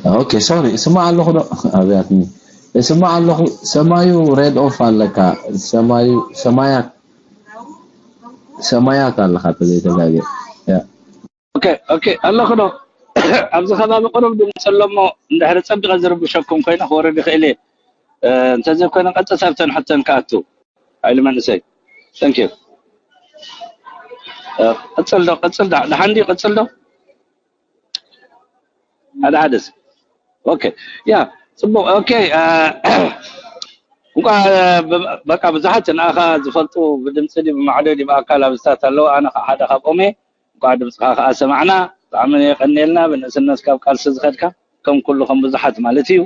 ኦኬ፣ ሶሪ፣ እስማዕ ኣለኹ ዶ? ኣብያትኒ፣ እስማዕ ኣለኹ። ሰማዩ ሬድ ኦፍ ኣለካ። ሰማዩ፣ ሰማያት፣ ሰማያት ኣለኻ ተዘይተጋግየ። ያ። ኦኬ፣ ኦኬ፣ ኣለኹ ዶ? ኣብዚ ከባቢ ቁሩብ ድምፂ ኣሎ እሞ፣ እንድሕሪ ፀቢቐ ዝርብሸኩም ኮይነ ክወርድ ይኽእል እየ። እ፣ እንተዘይኮነ ቀጥታ ኣብተን ሕተን ክኣቱ። ሓይሊ መንእሰይ። Thank you። እ፣ ቅፅል ዶ? ቅፅል ዶ? ደሓን ድዩ? ቅፅል ዶ? ሓደ ሓደ ስ-፣ ኦኬ። ያ፣ ፅቡቕ። ኦኬ፣ እ፣ እንኳ፣ እ፣ ብ-፣ በቃ ብዙሓት ንኣኻ ዝፈልጡ ብድምፂ ድዩ ብማዕዶ ድዩ ብኣካል ኣብዝታት ኣለዉ። ኣነ ከዓ ሓደ ካብኦም እየ። እንኳ ድምፅኻ ከዓ ሰማዕና። ብጣዕሚ የቐንየልና። ብንእስነት ካብ ቃልሲ ዝኸድካ ከም ኩሉ ከም ብዙሓት ማለት እዩ።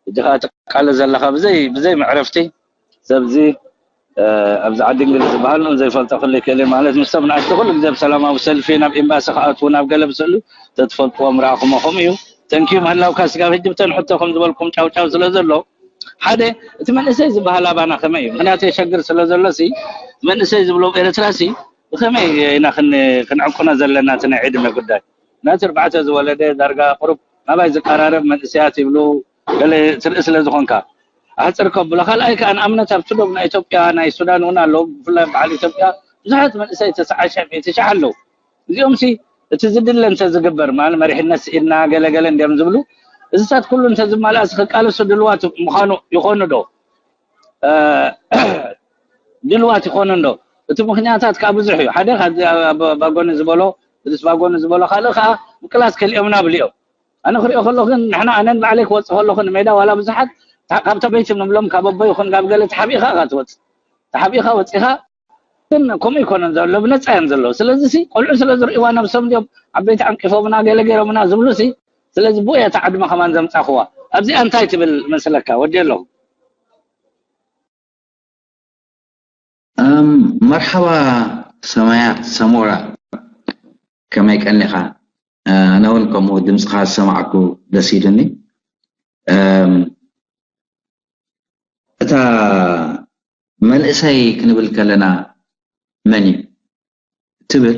ሕጂ ከዓ ትቃለስ ዘለኻ ብዘይ፣ ብዘይ መዕረፍቲ። ሰብዚ፣ እ፣ ኣብዚ ዓዲ እንግሊዝ ዝበሃል እውን ዘይፈልጦ ክልክል እዩ ማለት ምስቶም ንኣሽቱ ኩሉ ግዜ ብሰላማዊ ሰልፊ ናብ ኤምባሲ ክኣትዉ ናብ ገለ ብስእሉ ተትፈልጥዎም ረኣኹሞ ከምኡ እዩ። ተንኪዩ ምህላውካ ስጋብ ሕጂ ብተን ሕቶ ከም ዝበልኩም ጫው ጫው ስለ ዘሎ ሓደ እቲ መንእሰይ ዝበሃል ኣባና ከመይ እዩ? ምክንያቱ የሸግር ስለ ዘሎ ሲ መንእሰይ ዝብሎም ኤርትራ ሲ ብኸመይ ኢና ክን-፣ ክንዕቁኖ ዘለና እቲ ናይ ዕድመ ጉዳይ? ናቲ ኣርባዕተ ዝወለደ ዳርጋ ቁሩብ ናባይ ዝቀራረብ መንእሰያት ይብሉ ገለ ትርኢ ስለ ዝኾንካ ኣሕፅር ከብሎ። ካልኣይ ከዓ ንኣብነት ኣብ ሱዳን ናይ ኢትዮጵያ ናይ ሱዳን እውን ኣለዉ። ብፍላይ በዓል ኢትዮጵያ ብዙሓት መንእሰይ ተስዓ ሺሕ ሚእቲ ሺሕ ኣለዉ። እዚኦም ሲ እቲ ዝድለ እንተ ዝግበር ማለት መሪሕነት ስኢንና ገለ ገለ እንዲዮም ዝብሉ። እዚታት ኩሉ እንተ ዝማልኣስ ክቃለሱ ድልዋት ምዃኑ ይኾኑ ዶ? እ፣ ድልዋት ይኾኑ እንዶ? እቲ ምኽንያታት ከዓ ብዙሕ እዩ። ሓደ ካብዚ ኣብ-፣ ኣብ-፣ ባጎኒ ዝበሎ፣ ብልስ ባጎኒ ዝበሎ ካልእ ከዓ ምቅላስ ከሊኦምና ብልኦም። ኣነ ክሪኦ ከለኹ ግን ንሕና ኣነን ባዕለይ ክወፅእ ከለኹ ንሜዳ ዋላ ብዙሓት ታ-፣ ካብ ተበይቲ ንብሎም ካብ ኣቦ ይኹን ካብ ገለ ተሓቢእኻ ኢኻ ትወፅእ። ተሓቢእኻ ወፂኻ ግን ከምኡ ይኮነን ዘሎ፣ ብነፃ እዮም ዘለዉ። ስለዚ ሲ ቆልዑ ስለ ዝርእይዋ ነብሶም ድዮም ዓበይቲ ዓንቂፎምና ገለ ገይሮምና ዝብሉ ሲ፣ ስለዚ ብኡ እያ እታ ዕድመ ከማን ዘምፃእኽዋ። ኣብዚኣ እንታይ ትብል መስለካ? ወዲ ኣለኹ። እም፣ መርሓባ ሰማያት ሰሞራ፣ ከመይ ቀኒኻ? እ፣ ኣነ እውን ከምኡ ድምፅኻ ዝሰማዕኩ ደስ ኢሉኒ። እም፣ እታ መንእሰይ ክንብል ከለና መን እዩ ትብል?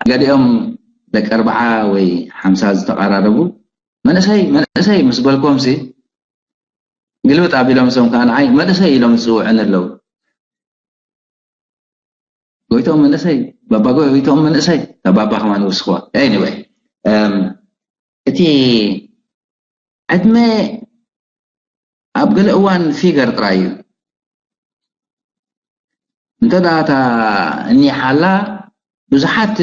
ገሊኦም ደቂ ኣርብዓ ወይ ሓምሳ ዝተቐራረቡ መንእሰይ መንእሰይ ምስ በልኮምሲ ግልብጥ ኣቢሎም እሶም ከዓ ንዓይ መንእሰይ ኢሎም ዝፅውዑኒ ኣለዉ። ጎይቶም መንእሰይ፣ ባባ ጎይቶም መንእሰይ፣ እታ ባባ ከማን ይውስኽዋ። Anyway፣ እም፣ እቲ ዕድመ ኣብ ገለ እዋን ፊገር ጥራይ እዩ። እንተ ደኣ እታ እኒሓላ ብዙሓት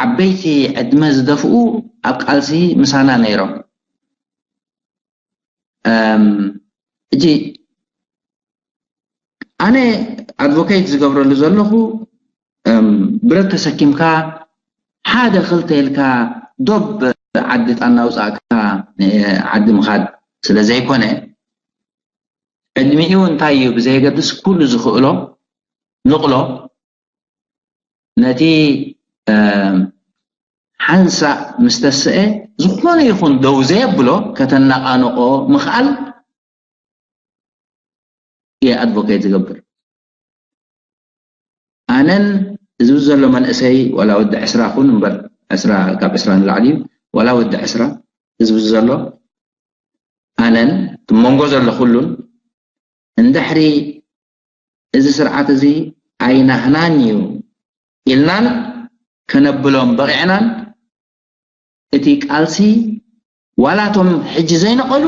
ዓበይቲ ዕድመ ዝደፍኡ ኣብ ቃልሲ ምሳና ነይሮም። እም፣ ሕጂ ኣነ ኣድቮኬት ዝገብረሉ ዘለኹ እም፣ ብረት ተሰኪምካ ሓደ ክልተ ኢልካ ዶብ ዓዲ ጣና ውፃእካ እ፣ ዓዲ ምኻድ ስለ ዘይኮነ ዕድሚኡ እንታይ እዩ ብዘየገድስ ኩሉ ዝኽእሎ ንቕሎ ነቲ እ፣ ሓንሳእ ምስ ተስአ ዝኾነ ይኹን ደው ዘየብሎ ከተናቓንቖ ምኽኣል እየ ኣድቮኬት ዝገብር። ኣነን እዚ ዘሎ መንእሰይ ዋላ ወዲ ዕስራ ኩን እምበር ዕስራ ካብ ዕስራ ንላዕሊ እዩ ዋላ ወዲ ዕስራ እዚ ዘሎ ኣነን እቲ መንጎ ዘሎ ኩሉን እንድሕሪ እዚ ስርዓት እዚ ኣይናህናን እዩ ኢልናን ከነብሎም በቒዕናን እቲ ቃልሲ ዋላ እቶም ሕጂ ዘይነቐሉ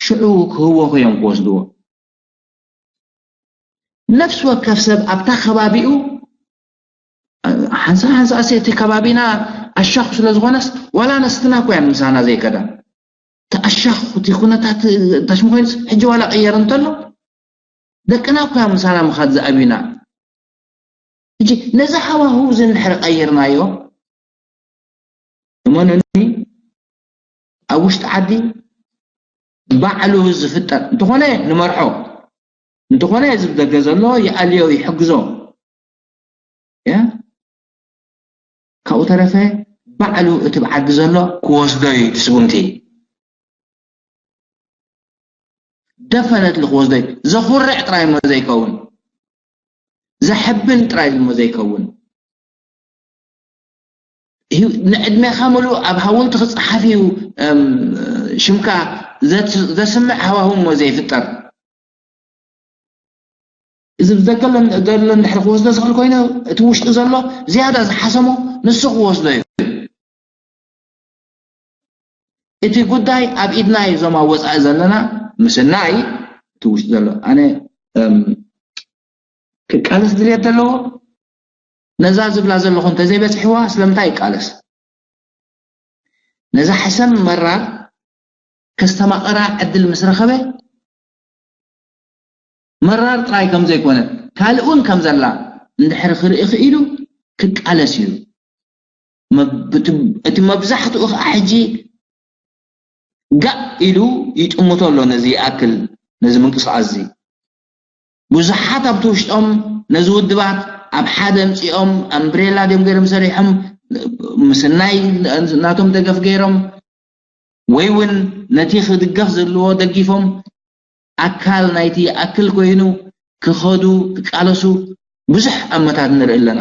ሽዑ ክህወኹ እዮም ክወስድዎ። ነፍሲ ወከፍ ሰብ ኣብታ ከባቢኡ ሓንሳ ሓንሳ ኣሰ እቲ ከባቢና ኣሻኹ ስለ ዝኾነስ ዋላ ኣነስትና እኮ እያን ምሳና ዘይከዳ። እቲ ኣሻኹ እቲ ኩነታት ታሽሙ ኮይኑስ ሕጂ ዋላ ቅየር እንተሎ ደቅና እኮ እያ ምሳና ምኻድ ዝኣብዩና። ሕጂ ነዚ ሃዋህው እዚ እንድሕሪ ቀይርናዮ እመኑኒ ኣብ ውሽጢ ዓዲ ባዕሉ ዝፍጠር እንተኾነ ንመርሖ እንተኾነ እዚ ብደገ ዘሎ ይኣልዮ ይሕግዞ ያ ካብኡ ተረፈ ባዕሉ እቲ ብዓዲ ዘሎ ክወስዶ እዩ እቲ ስጉምቲ ደፈነት ክወስዶ እዩ ዘኹርዕ ጥራይ እሞ ዘይከውን ዘሕብን ጥራይ እሞ ዘይከውን ንዕድሜኻ ሙሉእ ኣብ ሃወልቲ ክጸሓፍ እዩ። ሽምካ ዘስምዕ ሃዋህው እሞ ዘይፍጠር። እዚ ብደገ ዘሎ እንድሕር ክወስዶ ዝኽእል ኮይኑ፣ እቲ ውሽጡ ዘሎ ዝያዳ ዝሓሰሞ ንሱ ክወስዶ እዩ። እቲ ጉዳይ ኣብ ኢድና እዩ። እዞም ኣብ ወፃኢ ዘለና ምስናይ እቲ ውሽጡ ዘሎ ኣነ ክቃለስ ድልየት ዘለዎ፣ ነዛ ዝብላ ዘለኹ እንተዘይበፂሕዋ ስለምንታይ ይቃለስ? ነዛ ሕሰም መራር ከስተማቕራ ዕድል ምስ ረኸበ፣ መራር ጥራይ ከም ዘይኮነ ካልእ እውን ከም ዘላ እንድሕር ክርኢ ክኢሉ ክቃለስ እዩ። እቲ መብዛሕትኡ ከዓ ሕጂ ጋእ ኢሉ ይጥምቶ ኣሎ። ነዚ ይኣክል ነዚ ምንቅስቃስ እዚ ብዙሓት ኣብቲ ውሽጦም ነዚ ውድባት ኣብ ሓደ ኣምፂኦም ኣምብሬላ ድዮም ገይሮም ሰሪሖም ምስናይ ናቶም ደገፍ ገይሮም ወይ እውን ነቲ ክድገፍ ዘለዎ ደጊፎም ኣካል ናይቲ ይኣክል ኮይኑ ክኸዱ ክቃለሱ ብዙሕ ኣመታት ንርኢ ኣለና።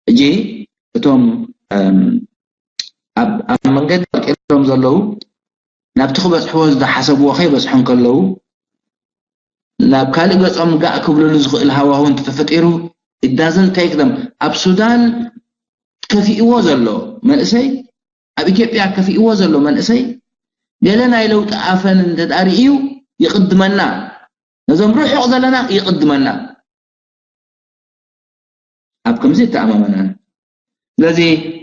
ሕጂ እቶም ኣብ መንገዲ ኣርቂሮም ዘለዉ ናብቲ ክበፅሕዎ ዝሓሰብዎ ከይበፅሑ እንከለዉ ናብ ካልእ ገፆም ጋእ ክብልሉ ዝኽእል ሃዋህው እንተተፈጢሩ it doesn't take them። ኣብ ሱዳን ከፊእዎ ዘሎ መንእሰይ ኣብ ኢትዮጵያ ከፊእዎ ዘሎ መንእሰይ ገለ ናይ ለውጢ ኣፈን እንተዳርዩ ይቕድመና። ነዞም ርሑቕ ዘለና ይቕድመና። ኣብ ከምዚ እተኣማመናን ስለዚ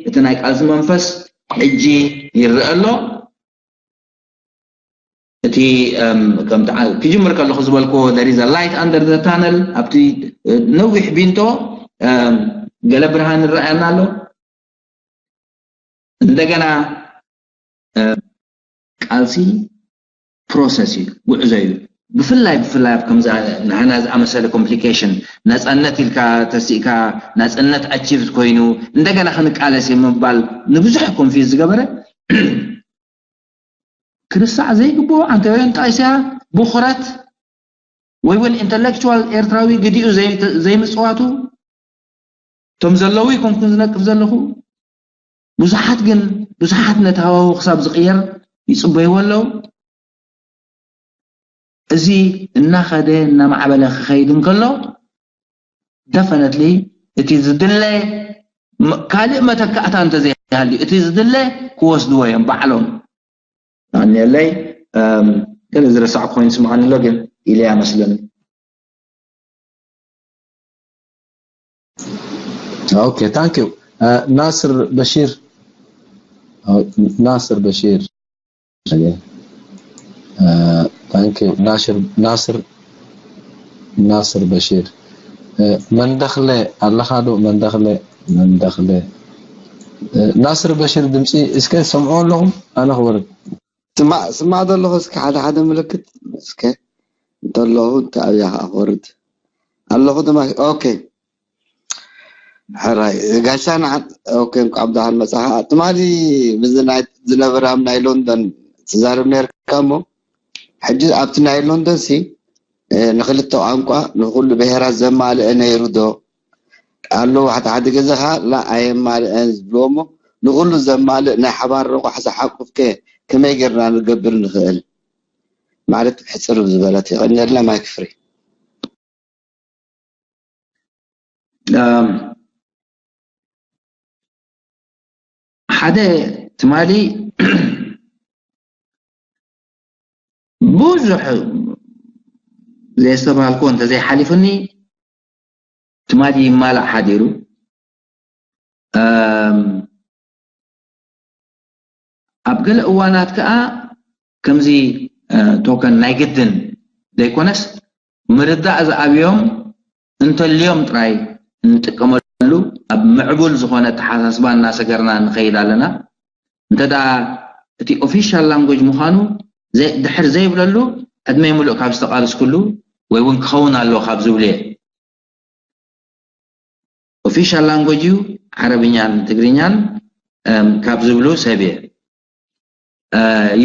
እቲ ናይ ቃልሲ መንፈስ ሕጂ ይረአ ኣሎ። እቲ ክጅምር ከለኹ ዝበልክዎ there is a light under the tunnel ኣብቲ ነዊሕ ቢንቶ ገለ ብርሃን ይረኣየና ኣሎ። እንደገና ቃልሲ process እዩ፣ ጉዕዞ እዩ። ብፍላይ ብፍላይ ኣብ ከምዚ ንዓና ዝኣመሰለ complication ናፃነት ኢልካ ተሲእካ ናፅነት achieved ኮይኑ እንደገና ክንቃለስ እዩ ምባል ንብዙሕ confuse ዝገበረ ክርሳዕ ዘይግብኦ ኣንተ ኦሪየንታይስያ ብኹረት ወይ እውን intellectual ኤርትራዊ ግዲኡ ዘይምፅዋቱ እቶም ዘለዉ ይኮንኩን ዝነቅፍ ዘለኹ ብዙሓት ግን ብዙሓት ነቲ ሃዋሁ ክሳብ ዝቕየር ይፅበይዎ ኣለዉ። እዚ እናኸደ እናማዕበለ ክኸይድ እንከሎ definitely እቲ ዝድለ ካልእ መተካእታ እንተዘይሃልዩ እቲ ዝድለ ክወስድዎ እዮም ባዕሎም። ኣንየለይ ገለ ዝረሳዕ ኮይኑ ስምዓኒ ኣሎ ግን ኢለያ መስለኒ። Okay, thank you. ናስር በሺር ናስር በሺር ናስር ናስር ናስር በሺር መንደኽለ ኣለኻ ዶ? መንደኽለ መንደኽለ ናስር በሺር ድምፂ እስከ ሰምዖ ኣለኹም? ኣነ ክወርድ ስማ ስማ ዘለኹ እስከ ሓደ ሓደ ምልክት እስከ እንተለኹ እንተ ኣብያ ከዓ ክወርድ ኣለኹ ድማ okay ሕራይ ጋሻ ንዓት okay እንኳዕ ብደሓን መጻኻ ትማሊ ምስዚ ናይ ዝነበረ ኣብ ናይ ሎንዶን ትዛረብ ነርካ እሞ ሕጂ ኣብቲ ናይ ሎንዶን ሲ ንክልተ ቋንቋ ንኩሉ ብሄራት ዘማልአ ነይሩ ዶ ኣለዉ ሓደ ሓደ ገዘኻ ላ ኣየማልአን ዝብልዎ እሞ ንኩሉ ዘማልእ ናይ ሓባር ረቋሕ ዝሓቁፍ ከ ከመይ ጌርና ንገብር ንኽእል ማለት ሕፅር ዝበለት ይቐንየልና ማይክ ፍሪ ሓደ ትማሊ ብዙሕ ዘየስተብሃልክዎ እንተዘይሓሊፉኒ ትማሊ ይማላእ ሓዲሩ ኣብ ገለ እዋናት ከዓ ከምዚ ቶከን ናይ ግድን ዘይኮነስ ምርዳእ ዝኣብዮም እንተልዮም ጥራይ እንጥቀመሉ ኣብ ምዕቡል ዝኾነ ኣተሓሳስባ እናሰገርና ንኸይድ ኣለና። እንተ ደኣ እቲ ኦፊሻል ላንጎጅ ምዃኑ ድሕር ዘይብለሉ ዕድመይ ሙሉእ ካብ ዝተቓለስኩሉ ወይ እውን ክኸውን ኣለዎ ካብ ዝብሉ እየ። ኦፊሻል ላንጎጅ እዩ ዓረብኛን ትግርኛን ካብ ዝብሉ ሰብ እየ።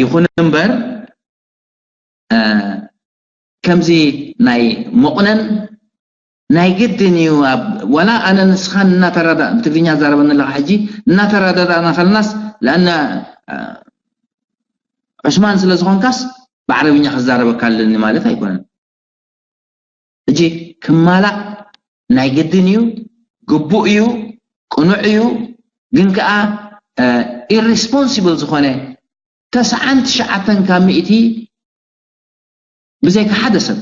ይኹን እምበር ከምዚ ናይ መቑነን ናይ ግድን እዩ። ኣብ ዋላ ኣነ ንስኻን እናተረዳ ብትግርኛ ዛረበኒ ኣለኻ ሕጂ እናተረዳዳእና ከለናስ ለኣነ ዑስማን ስለ ዝኾንካስ ብዓረብኛ ክዛረበካ ኣለኒ ማለት ኣይኮነን። ሕጂ ክማላእ ናይ ግድን እዩ፣ ግቡእ እዩ፣ ቅኑዕ እዩ። ግን ከኣ ኢሪስፖንሲብል ዝኾነ ተስዓን ትሽዓተን ካብ ሚእቲ ብዘይካ ሓደ ሰብ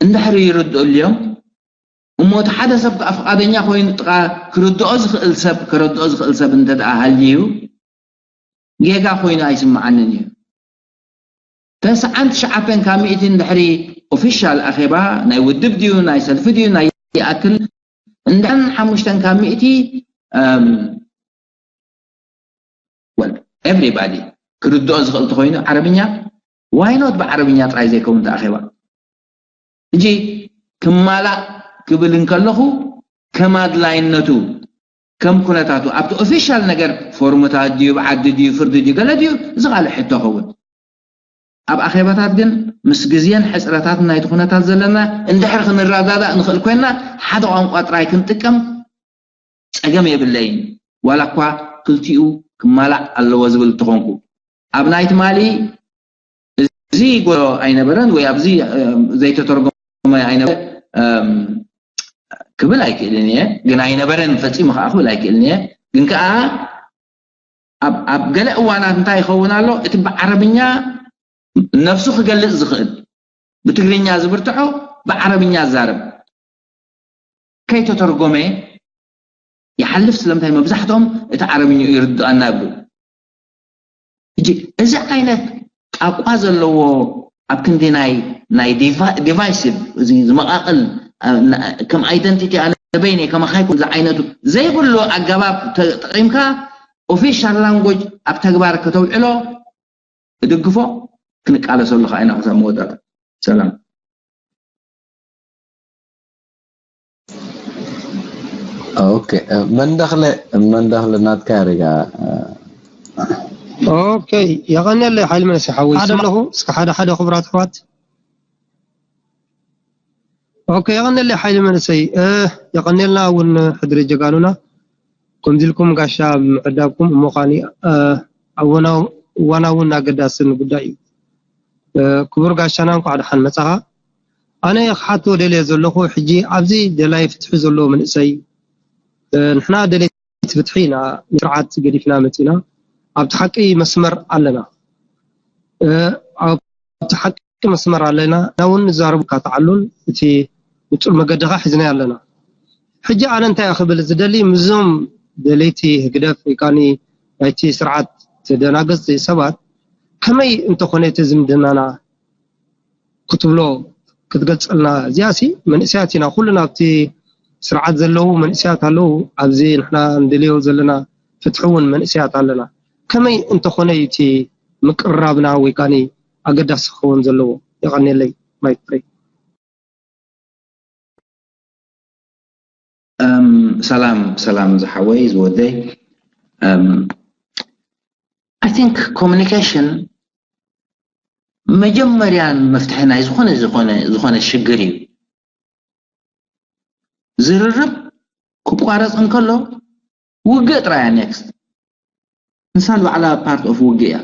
እንድሕር ይርድእሉ እዮም እሞ እቲ ሓደ ሰብ ከዓ ፍቓደኛ ኮይኑ ጥቓ ክርድኦ ዝኽእል ሰብ ከረድኦ ዝኽእል ሰብ እንተ ደኣ ሃልዩ ጌጋ ኮይኑ ኣይስምዓንን እዩ። ተስዓን ትሽዓተን ካብ ሚእቲ እንድሕሪ ኦፊሻል ኣኼባ ናይ ውድብ ድዩ ናይ ሰልፊ ድዩ ናይ ይኣክል እንድሕን ሓሙሽተን ካብ ሚእቲ well everybody ክርድኦ ዝኽእል ተኮይኑ ዓረብኛ why not ብዓረብኛ ጥራይ ዘይከውን ተኣኼባ ሕጂ ክማላእ ክብል እንከለኹ ከም ኣድላይነቱ ከም ኩነታቱ ኣብቲ ኦፊሻል ነገር ፎርምታት ድዩ ብዓዲ ድዩ ፍርዲ ድዩ ገለ ድዩ እዚ ካልእ ሕቶ ኸውን ኣብ ኣኼባታት ግን ምስ ግዜን ሕፅረታት ናይቲ ኩነታት ዘለና እንድሕር ክንረዳዳእ ንኽእል ኮይንና ሓደ ቋንቋ ጥራይ ክንጥቀም ፀገም የብለይን ዋላ እኳ ክልቲኡ ክማላእ ኣለዎ ዝብል እንተኾንኩ ኣብ ናይ ትማሊ እዚ ጎ ኣይነበረን ወይ ኣብዚ ዘይተተርጎመ ኣይነበረ ክብል ኣይክእልን እየ ግን ኣይነበረን ፈፂሙ ከዓ ክብል ኣይክእልን እየ ግን ከዓ ኣብ ገለ እዋናት እንታይ ይኸውን ኣሎ እቲ ብዓረብኛ ነፍሱ ክገልፅ ዝኽእል ብትግርኛ ዝብርትዖ ብዓረብኛ ዛረብ ከይተተርጎመ ይሓልፍ ስለምንታይ መብዛሕትኦም እቲ ዓረብኛ ይርድኣና ይብሉ ሕጂ እዚ ዓይነት ጣቋ ዘለዎ ኣብ ክንዲ ናይ ናይ ዲቫይሲቭ እዚ ዝመቃቅል ከም ኣይደንቲቲ ኣነ በይነ ከማኻይኩ ዝዓይነቱ ዘይብሉ ኣገባብ ተጠቂምካ ኦፊሻል ላንጎጅ ኣብ ተግባር ከተውዕሎ እድግፎ ክንቃለሰሉ ከዓይና ክሳብ መወዳእታ ሰላም ኦኬ መንደኽለ መንደኽለ ናትካ ርጋ ኦኬ የቐንየለይ ሓይል መለሲ ሓወይ ኣለኹ እስከ ሓደ ሓደ ክቡራት ኣሕዋት ኦኬ የቐንየለይ ሓይል መንእሰይ የቐንየልና እውን ሕድሪ ጀጋኑና ከምዚ ኢልኩም ጋሻ ምዕዳብኩም እሞ ኻኒ እዋናውን ኣገዳስን ጉዳይ እዩ ክቡር ጋሻና እንኳዕ ደሓን መጻኻ ኣነ ክሓቶ ደልየ ዘለኹ ሕጂ ኣብዚ ደላይ ፍትሒ ዘሎ መንእሰይ ንሕና ደለይቲ ፍትሒ ኢና ስርዓት ገዲፍና መፂና ኣብቲ ሓቂ መስመር ኣለና ኣብቲ ሓቂ መስመር ኣለና እና እውን ንዛረቡ ካተዓሉን እቲ ንፁር መገዲ ካ ሒዝናዮ ኣለና ሕጂ ኣነ እንታይ ክብል ዝደሊ ምዞም ደለይቲ ህግደፍ ወይ ከዓ ናይቲ ስርዓት ተደናገፅቲ ሰባት ከመይ እንተኾነ እቲ ዝምድናና ክትብሎ ክትገልፀልና እዚኣ ሲ መንእሰያት ኢና ኩሉ ናብቲ ስርዓት ዘለዉ መንእሰያት ኣለዉ ኣብዚ ንሕና ንደልዮ ዘለና ፍትሒ እውን መንእሰያት ኣለና ከመይ እንተኾነ እቲ ምቅርራብና ወይ ከዓ ኣገዳሲ ክኸውን ዘለዎ የቐንየለይ ማይክ ሰላም ሰላም ዝሓወይ ዝወደይ I think communication መጀመርያን መፍትሒ ናይ ዝኾነ ዝኾነ ዝኾነ ሽግር እዩ ዝርርብ ክቋረፅ እንከሎ ውግእ ጥራይ እያ next ንሳ ንባዕላ part of ውግእ እያ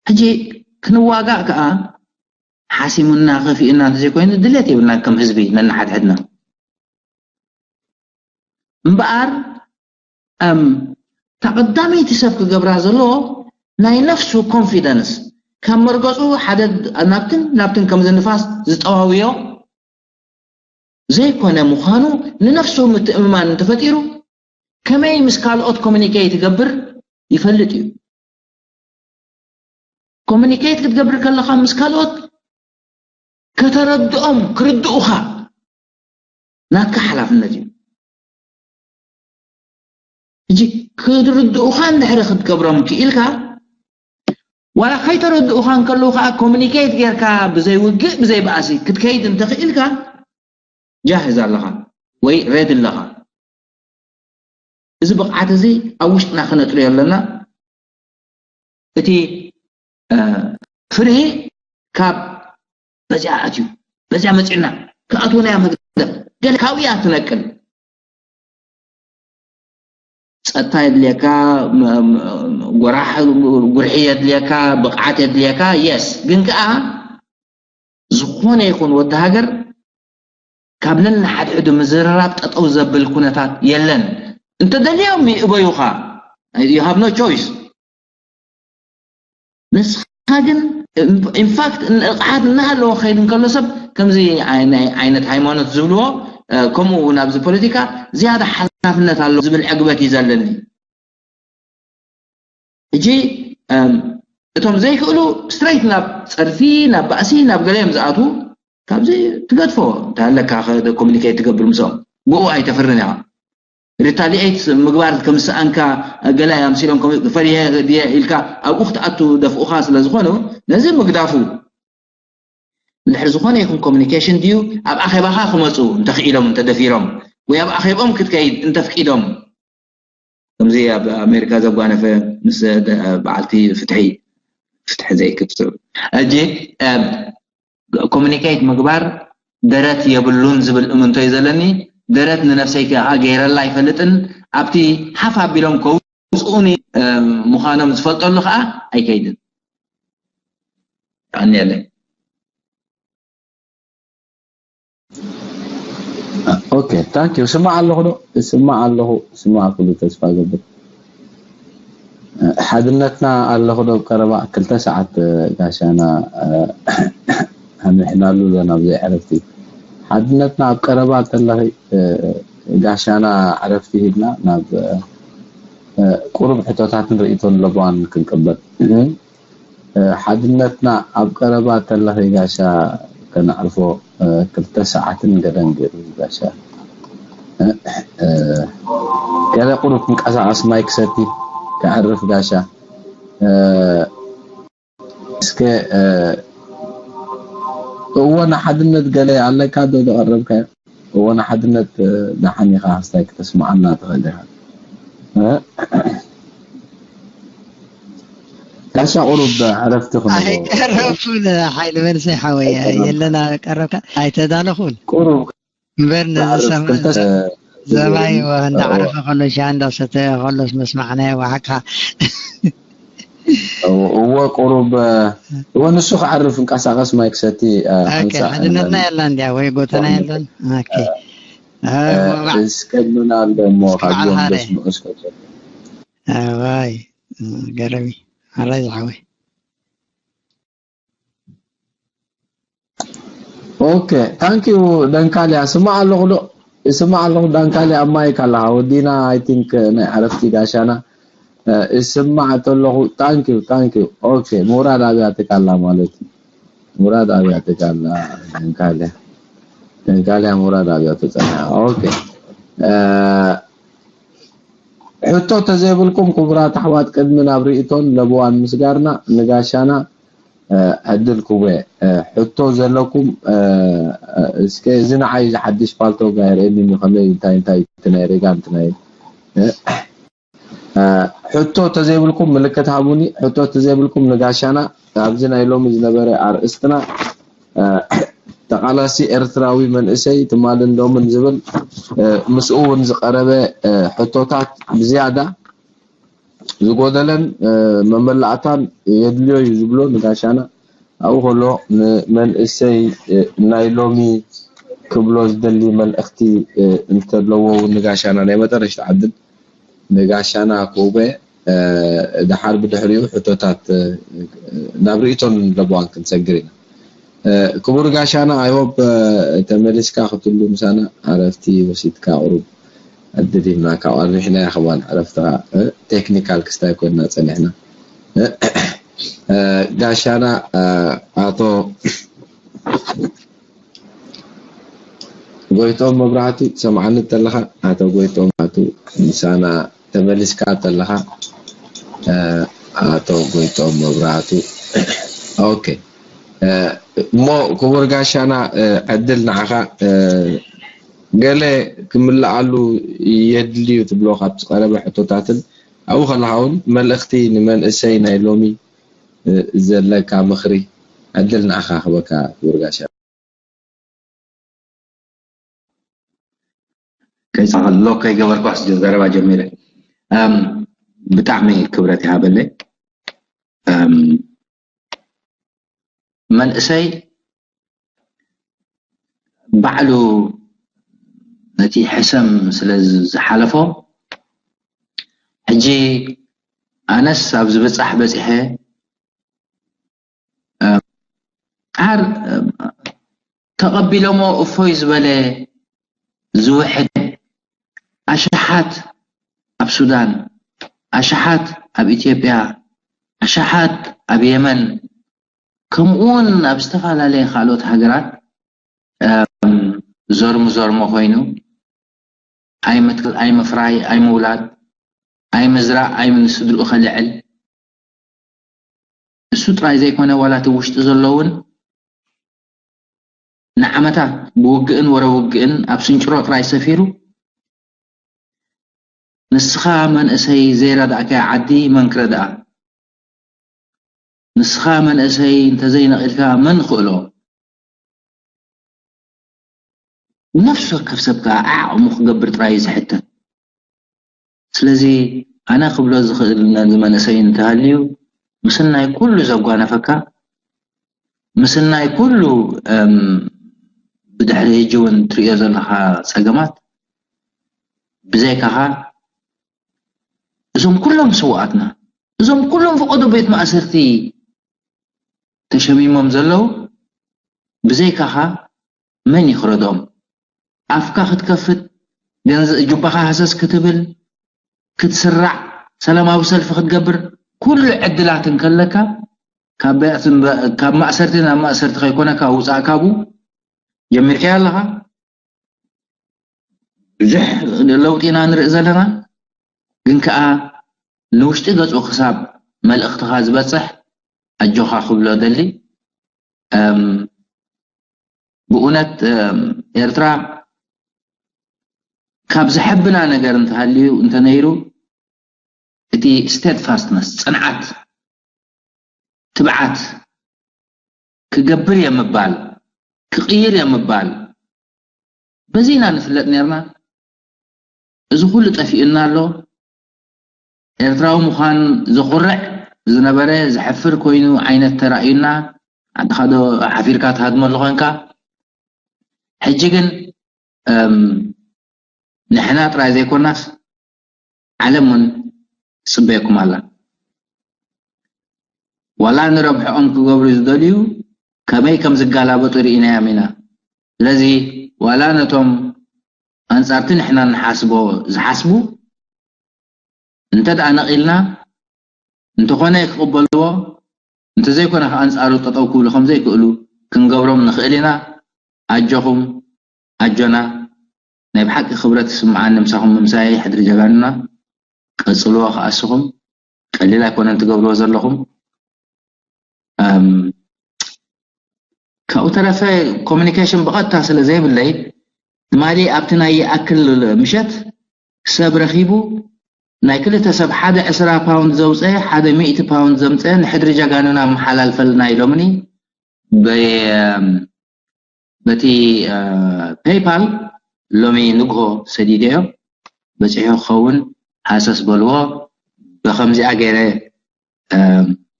ሕጂ ክንዋጋእ ከዓ ሓሲሙና ከፊኡና እንተዘይኮይኑ ድሌት የብልና ከም ህዝቢ ነንሓድሕድና እምበኣር እታ ቀዳመይቲ ሰብ ክገብራ ዘለዎ ናይ ነፍሱ confidence ካብ መርገፁ ሓደ ናብትን ናብትን ከምዚ ንፋስ ዝጠዋውዮ ዘይኮነ ምዃኑ ንነፍሱ ምትእምማን እንተፈጢሩ ከመይ ምስ ካልኦት communicate ይገብር ይፈልጥ እዩ communicate ክትገብር ከለኻ ምስ ካልኦት ከተረድኦም ክርድኡኻ ናትካ ሓላፍነት እዩ ሕጂ ክርድኡኻ እንድሕሪ ክትገብሮም ክኢልካ ዋላ ከይተረድኡኻ እንከለዉ ከዓ communicate ጌርካ ብዘይ ውግእ ብዘይ በኣሲ ክትከይድ እንተኽኢልካ ጃህዝ ኣለኻ ወይ ready ኣለኻ እዚ ብቕዓት እዚ ኣብ ውሽጥና ክነጥርዮ ኣለና እቲ ፍርሂ ካብ በዚኣ ኣትዩ በዚኣ መፂና ክኣትውና እዮም ህግደፍ። ገለ ካብኡ እያ ትነቅል። ፀጥታ የድልየካ፣ ም- ም- ጎራሕ ጉርሒ የድልየካ፣ ብቕዓት የድልየካ። የስ ግን ከዓ ዝኾነ ይኹን ወዲ ሃገር ካብ ነንሓድሕዱ ምዝርራብ ጠጠው ዘብል ኩነታት የለን። እንተደልዮም ይእበዩኻ። You have no choice። ንስኻ ግን ኢንፋክት ንቕሓት እናሃለዎ ክኸይድ እንከሎ ሰብ ከምዚ ናይ ዓይነት ሃይማኖት ዝብልዎ ከምኡ እውን ኣብዚ ፖለቲካ ዝያዳ ሓላፍነት ኣሎ ዝብል ዕግበት እዩ ዘለኒ። ሕጂ እቶም ዘይክእሉ ስትሬት ናብ ፀርፊ ናብ ባእሲ ናብ ገለ እዮም ዝኣትዉ። ካብዚ ትገድፎ እንታይ ኣለካ ኮሚኒኬት ትገብር ምስኦም ብኡ ኣይተፍርን ኢኻ። ሪታሊኤት ምግባር ከም ዝሰኣንካ ገለ ኣምሲሎም ከም ፈሪሀ ድየ ኢልካ ኣብኡ ክትኣቱ ደፍኡኻ ስለ ዝኾኑ ነዚ ምግዳፉ ድሕሪ ዝኾነ ይኹን ኮሚኒኬሽን ድዩ ኣብ ኣኼባኻ ክመፁ እንተኽኢሎም እንተደፊሮም ወይ ኣብ ኣኼብኦም ክትከይድ እንተፍቂዶም ከምዚ ኣብ ኣሜሪካ ዘጓነፈ ምስ በዓልቲ ፍትሒ ፍትሒ ዘይክትብ እጂ ኮሚኒኬት ምግባር ደረት የብሉን ዝብል እምንቶ እዩ ዘለኒ። ደረት ንነፍሰይ ከዓ ገይረላ ኣይፈልጥን። ኣብቲ ሓፍ ኣቢሎም ከውፅኡኒ ምዃኖም ዝፈልጠሉ ከዓ ኣይከይድን። የቐንየለይ። ኦኬ ታንክ ዩ። ስማዕ ኣለኹ ዶ? ስማዕ ኣለኹ። ስማዕ ኩሉ ተስፋ ገብር። ሓድነትና ኣለኹ ዶ? ቀረባ ክልተ ሰዓት ጋሻና ኣምሕናሉ ዶ ናብ ዘይዕረፍቲ። ሓድነትና ኣብ ቀረባ ተለኺ ጋሻና ዕረፍቲ ሂብና ናብ ቁሩብ ሕቶታትን ርእይቶን ለበዋን ክንቅበል። ሓድነትና ኣብ ቀረባ ተለኺ ጋሻ ከነዕርፎ ክልተ ሰዓትን ገደን ገይሩ ጋሻ ገለ ቁሩብ ክንቀሳቐስ ማይ ክሰቲ ከዕርፍ ጋሻ እስከ እወ ንሓድነት ገለ ኣለካ ዶ ዘቐረብካዮ እወ ንሓድነት ደሓን ኢኻ ክስታይ ክተስምዓና ትኽእል ኢኻ ጋሻ ቁሩብ ዕረፍቲ ክንህቦ። ኣይቀረብኩን ሓይሊ መንሰይ ሓወይ የለና ቀረብካ ኣይተዳለኹን ቁሩብ እምበር ነዚ ሰማይ እንዳዓረፈ ከሎ ሻ እንዳሰተ ከሎስ መስማዕናዮ ብሓቅካ እወ ቁሩብ እወ ንሱ ክዓርፍ እንቀሳቀስ ማይ ክሰቲ ሓንሳ ሓድነትና የላ እንዲያ ወይ ጎተና የለን እስከምና ኣሎ እሞ ካብዮም ደስምዑ እስከ ኣዋይ ገረሚ ኣራይ ዝሓወይ ኦኬ ታንኪዩ ደንካልያ ስማዕ ኣለኹ ዶ ስማዕ ኣለኹ ዳንካልያ ኣብ ማይክ ኣለኻ ወዲና ኣይ ቲንክ ናይ ዕረፍቲ ጋሻና እስማዕ ተለኹ ታንኪዩ ታንኪዩ ኦኬ ምውራድ ኣብያትካ ኣላ ማለት እዩ ምውራድ ኣብያትካ ኣላ ደንካልያ ደንካልያ ምውራድ ኣብያቱ ፀኒሓ ኦኬ ሕቶ ተዘይብልኩም ክቡራት ኣሕዋት ቅድሚ ናብ ርእቶን ለበዋን ምስጋርና ንጋሻና ዕድል ክወ ሕቶ ዘለኩም እስከ እዚ ንዓይ እዚ ሓድሽ ፓልቶ ጋር ኤሚኒ ከመይ እንታይ እንታይ እቲ ናይ ሬጋ እንት ናይ ሕቶ ተዘይብልኩም ምልክት ሃቡኒ ሕቶ ተዘይብልኩም ንጋሻና ኣብዚ ናይ ሎሚ ዝነበረ ኣርእስትና ተቓላሲ ኤርትራዊ መንእሰይ ትማልን ሎምን ዝብል ምስኡ እውን ዝቐረበ ሕቶታት ብዝያዳ ዝጎደለን መመላእታን የድልዮ እዩ ዝብሎ ንጋሻና ኣብኡ ከሎ ንመንእሰይ ናይ ሎሚ ክብሎ ዝደሊ መልእኽቲ እንተለዎ እውን ንጋሻና ናይ መጠረሽታ ዕድል ንጋሻና ክውበ ደሓር ብድሕሪኡ ሕቶታት ናብ ርእቶን ለበዋን ክንሰግር ኢና ክቡር ጋሻና I hope ተመሊስካ ክትሉ ምሳና ዕረፍቲ ወሲድካ ቁሩብ ዕድል ሂብናካ ኣርቢሕናያ ከማን ዕረፍትኻ ቴክኒካል ክስታይ ኮይንና ፀኒሕና ጋሻና ኣቶ ጎይቶም መብራህቱ ትሰምዓኒ ተለኻ ኣቶ ጎይቶም ኣቱ ምሳና ተመሊስካ ተለኻ ኣቶ ጎይቶም መብራህቱ ኦኬ እሞ ክቡር ጋሻና ዕድል ንዓኻ ገለ ክምልኣሉ የድልዩ ትብሎ ካብ ዝቐረበ ሕቶታትን ኣብኡ ከለኻ እውን መልእኽቲ ንመንእሰይ ናይ ሎሚ ዘለካ ምኽሪ ዕድል ንዓኻ ክበካ ክቡር ጋሻ ሎክ ከይገበርኳስ ዘረባ ጀሚረ። እም፣ ብጣዕሚ ክብረት ይሃበለይ። እም፣ መንእሰይ ባዕሉ ነቲ ሕሰም ስለ ዝሓለፎ፣ ሕጂ ኣነስ ኣብ ዝብጻሕ በጺሐ፣ እም፣ ዓር፣ እም፣ ተቐቢሎሞ እፎይ ዝበለ ዝውሕድ ኣሽሓት ኣብ ሱዳን፣ ኣሽሓት ኣብ ኢትዮጵያ፣ ኣሽሓት ኣብ የመን፣ ከምኡውን ኣብ ዝተፈላለየ ካልኦት ሃገራት፣ እም፣ ዞርሙ ዞርሞ ኮይኑ፣ ኣይምትካል፣ ኣይምፍራይ፣ ኣይምውላድ፣ ኣይምዝራእ፣ ኣይምንስድርኡ ከልዕል፣ እሱ ጥራይ ዘይኮነ፣ ዋላ እቲ ውሽጢ ዘሎ እውን ንዓመታት ብውግእን ወረ ውግእን ኣብ ስንጭሮ ጥራይ ሰፊሩ፣ ንስኻ መንእሰይ ዘይረዳእካያ ዓዲ መን ክረድኣ? ንስኻ መንእሰይ እንተዘይነቒልካ መን ክእሎ? ነፍሲ ወከፍ ሰብ ከኣ ዓቕሙ ክገብር ጥራይ እዩ ዝሕተት። ስለዚ ኣነ ክብሎ ዝኽእል ነዚ መንእሰይ እንተሃልዩ፣ ምስናይ ኩሉ ዘጓነፈካ፣ ምስናይ ኩሉ፣ እም፣ ብድሕሪ ሕጂ እውን ትርእዮ ዘለኻ ጸገማት፣ ብዘይካኻ እዞም ኩሎም ስውኣትና፣ እዞም ኩሎም ፈቐዶ ቤት ማእሰርቲ ተሸሚሞም ዘለዉ፣ ብዘይካኻ መን እዩ ክረድኦም? ኣፍካ ክትከፍት፣ ገንዘ-፣ ጁባኻ ሃሰስ ክትብል፣ ክትስራዕ፣ ሰላማዊ ሰልፊ ክትገብር፣ ኩሉ ዕድላት እንከለካ፣ ካብ ቤት-፣ ካብ ማእሰርቲ ናብ ማእሰርቲ ከይኮነካ ውጻእ ካብኡ ጀሚርካዮ ኣለኻ። ብዙሕ ለውጢ ኢና ንርኢ ዘለና፣ ግን ከኣ ንውሽጢ ገጹ ክሳብ መልእኽትኻ ዝበጽሕ ኣጆኻ ክብሎ ደሊ። እም፣ ብእውነት፣ እም፣ ኤርትራ ካብ ዘሐብና ነገር እንተሃልዩ፣ እንተነይሩ፣ እቲ steadfastness፣ ጽንዓት፣ ትብዓት፣ ክገብር እየ ምባል፣ ክቕይር እየ ምባል፣ በዚ ኢና ንፍለጥ ነርና። እዚ ኩሉ ጠፊኡና ኣሎ። ኤርትራዊ ምዃን ዘኹርዕ ዝነበረ ዘሕፍር ኮይኑ ዓይነት ተራእዩና፣ ዓድኻ ዶ ሓፊርካ ትሃድመሉ ኾንካ? ሕጂ ግን፣ እም፣ ንሕና ጥራይ ዘይኮናስ ዓለም እውን ትጽበየኩም ኣላ። ዋላ ንረብሕኦም ክገብሩ ዝደልዩ ከመይ ከም ዝጋላበጡ ርኢናዮም ኢና። ስለዚ ዋላ ነቶም ኣንጻርቲ ንሕና ንሓስቦ ዝሓስቡ እንተ ደኣ ነቒልና፣ እንተኾነ ክቕበልዎ፣ እንተዘይኮነ ከኣ ኣንጻሩ ጠጠው ክብሉ ከም ዘይክእሉ ክንገብሮም ንኽእል ኢና። ኣጆኹም፣ ኣጆና። ናይ ብሓቂ ክብረት ይስምዓኒ ምሳኹም ምምሳየይ፣ ሕድሪ ጀጋኑና። ቀጽልዎ ከኣ እስኹም። ቀሊል ኣይኮነን ትገብርዎ ዘለኹም። እም፣ ካብኡ ተረፈ ኮሚኒኬሽን ብቐጥታ ስለ ዘይብለይ፣ ትማሊ ኣብቲ ናይ ይኣክል ምሸት ሰብ ረኺቡ ናይ ክልተ ሰብ ሓደ ዕስራ ፓውንድ ዘውፀ፣ ሓደ ሚእቲ ፓውንድ ዘምፀ ንሕድሪ ጀጋኑና ኣመሓላልፈልና ኢሎምኒ። በ-፣ በቲ፣ እ፣ ፔይፓል ሎሚ ንግሆ ሰዲደዮ። በፂሑ ክኸውን ሃሰስ በልዎ። ብኸምዚኣ ገይረ፣ እ፣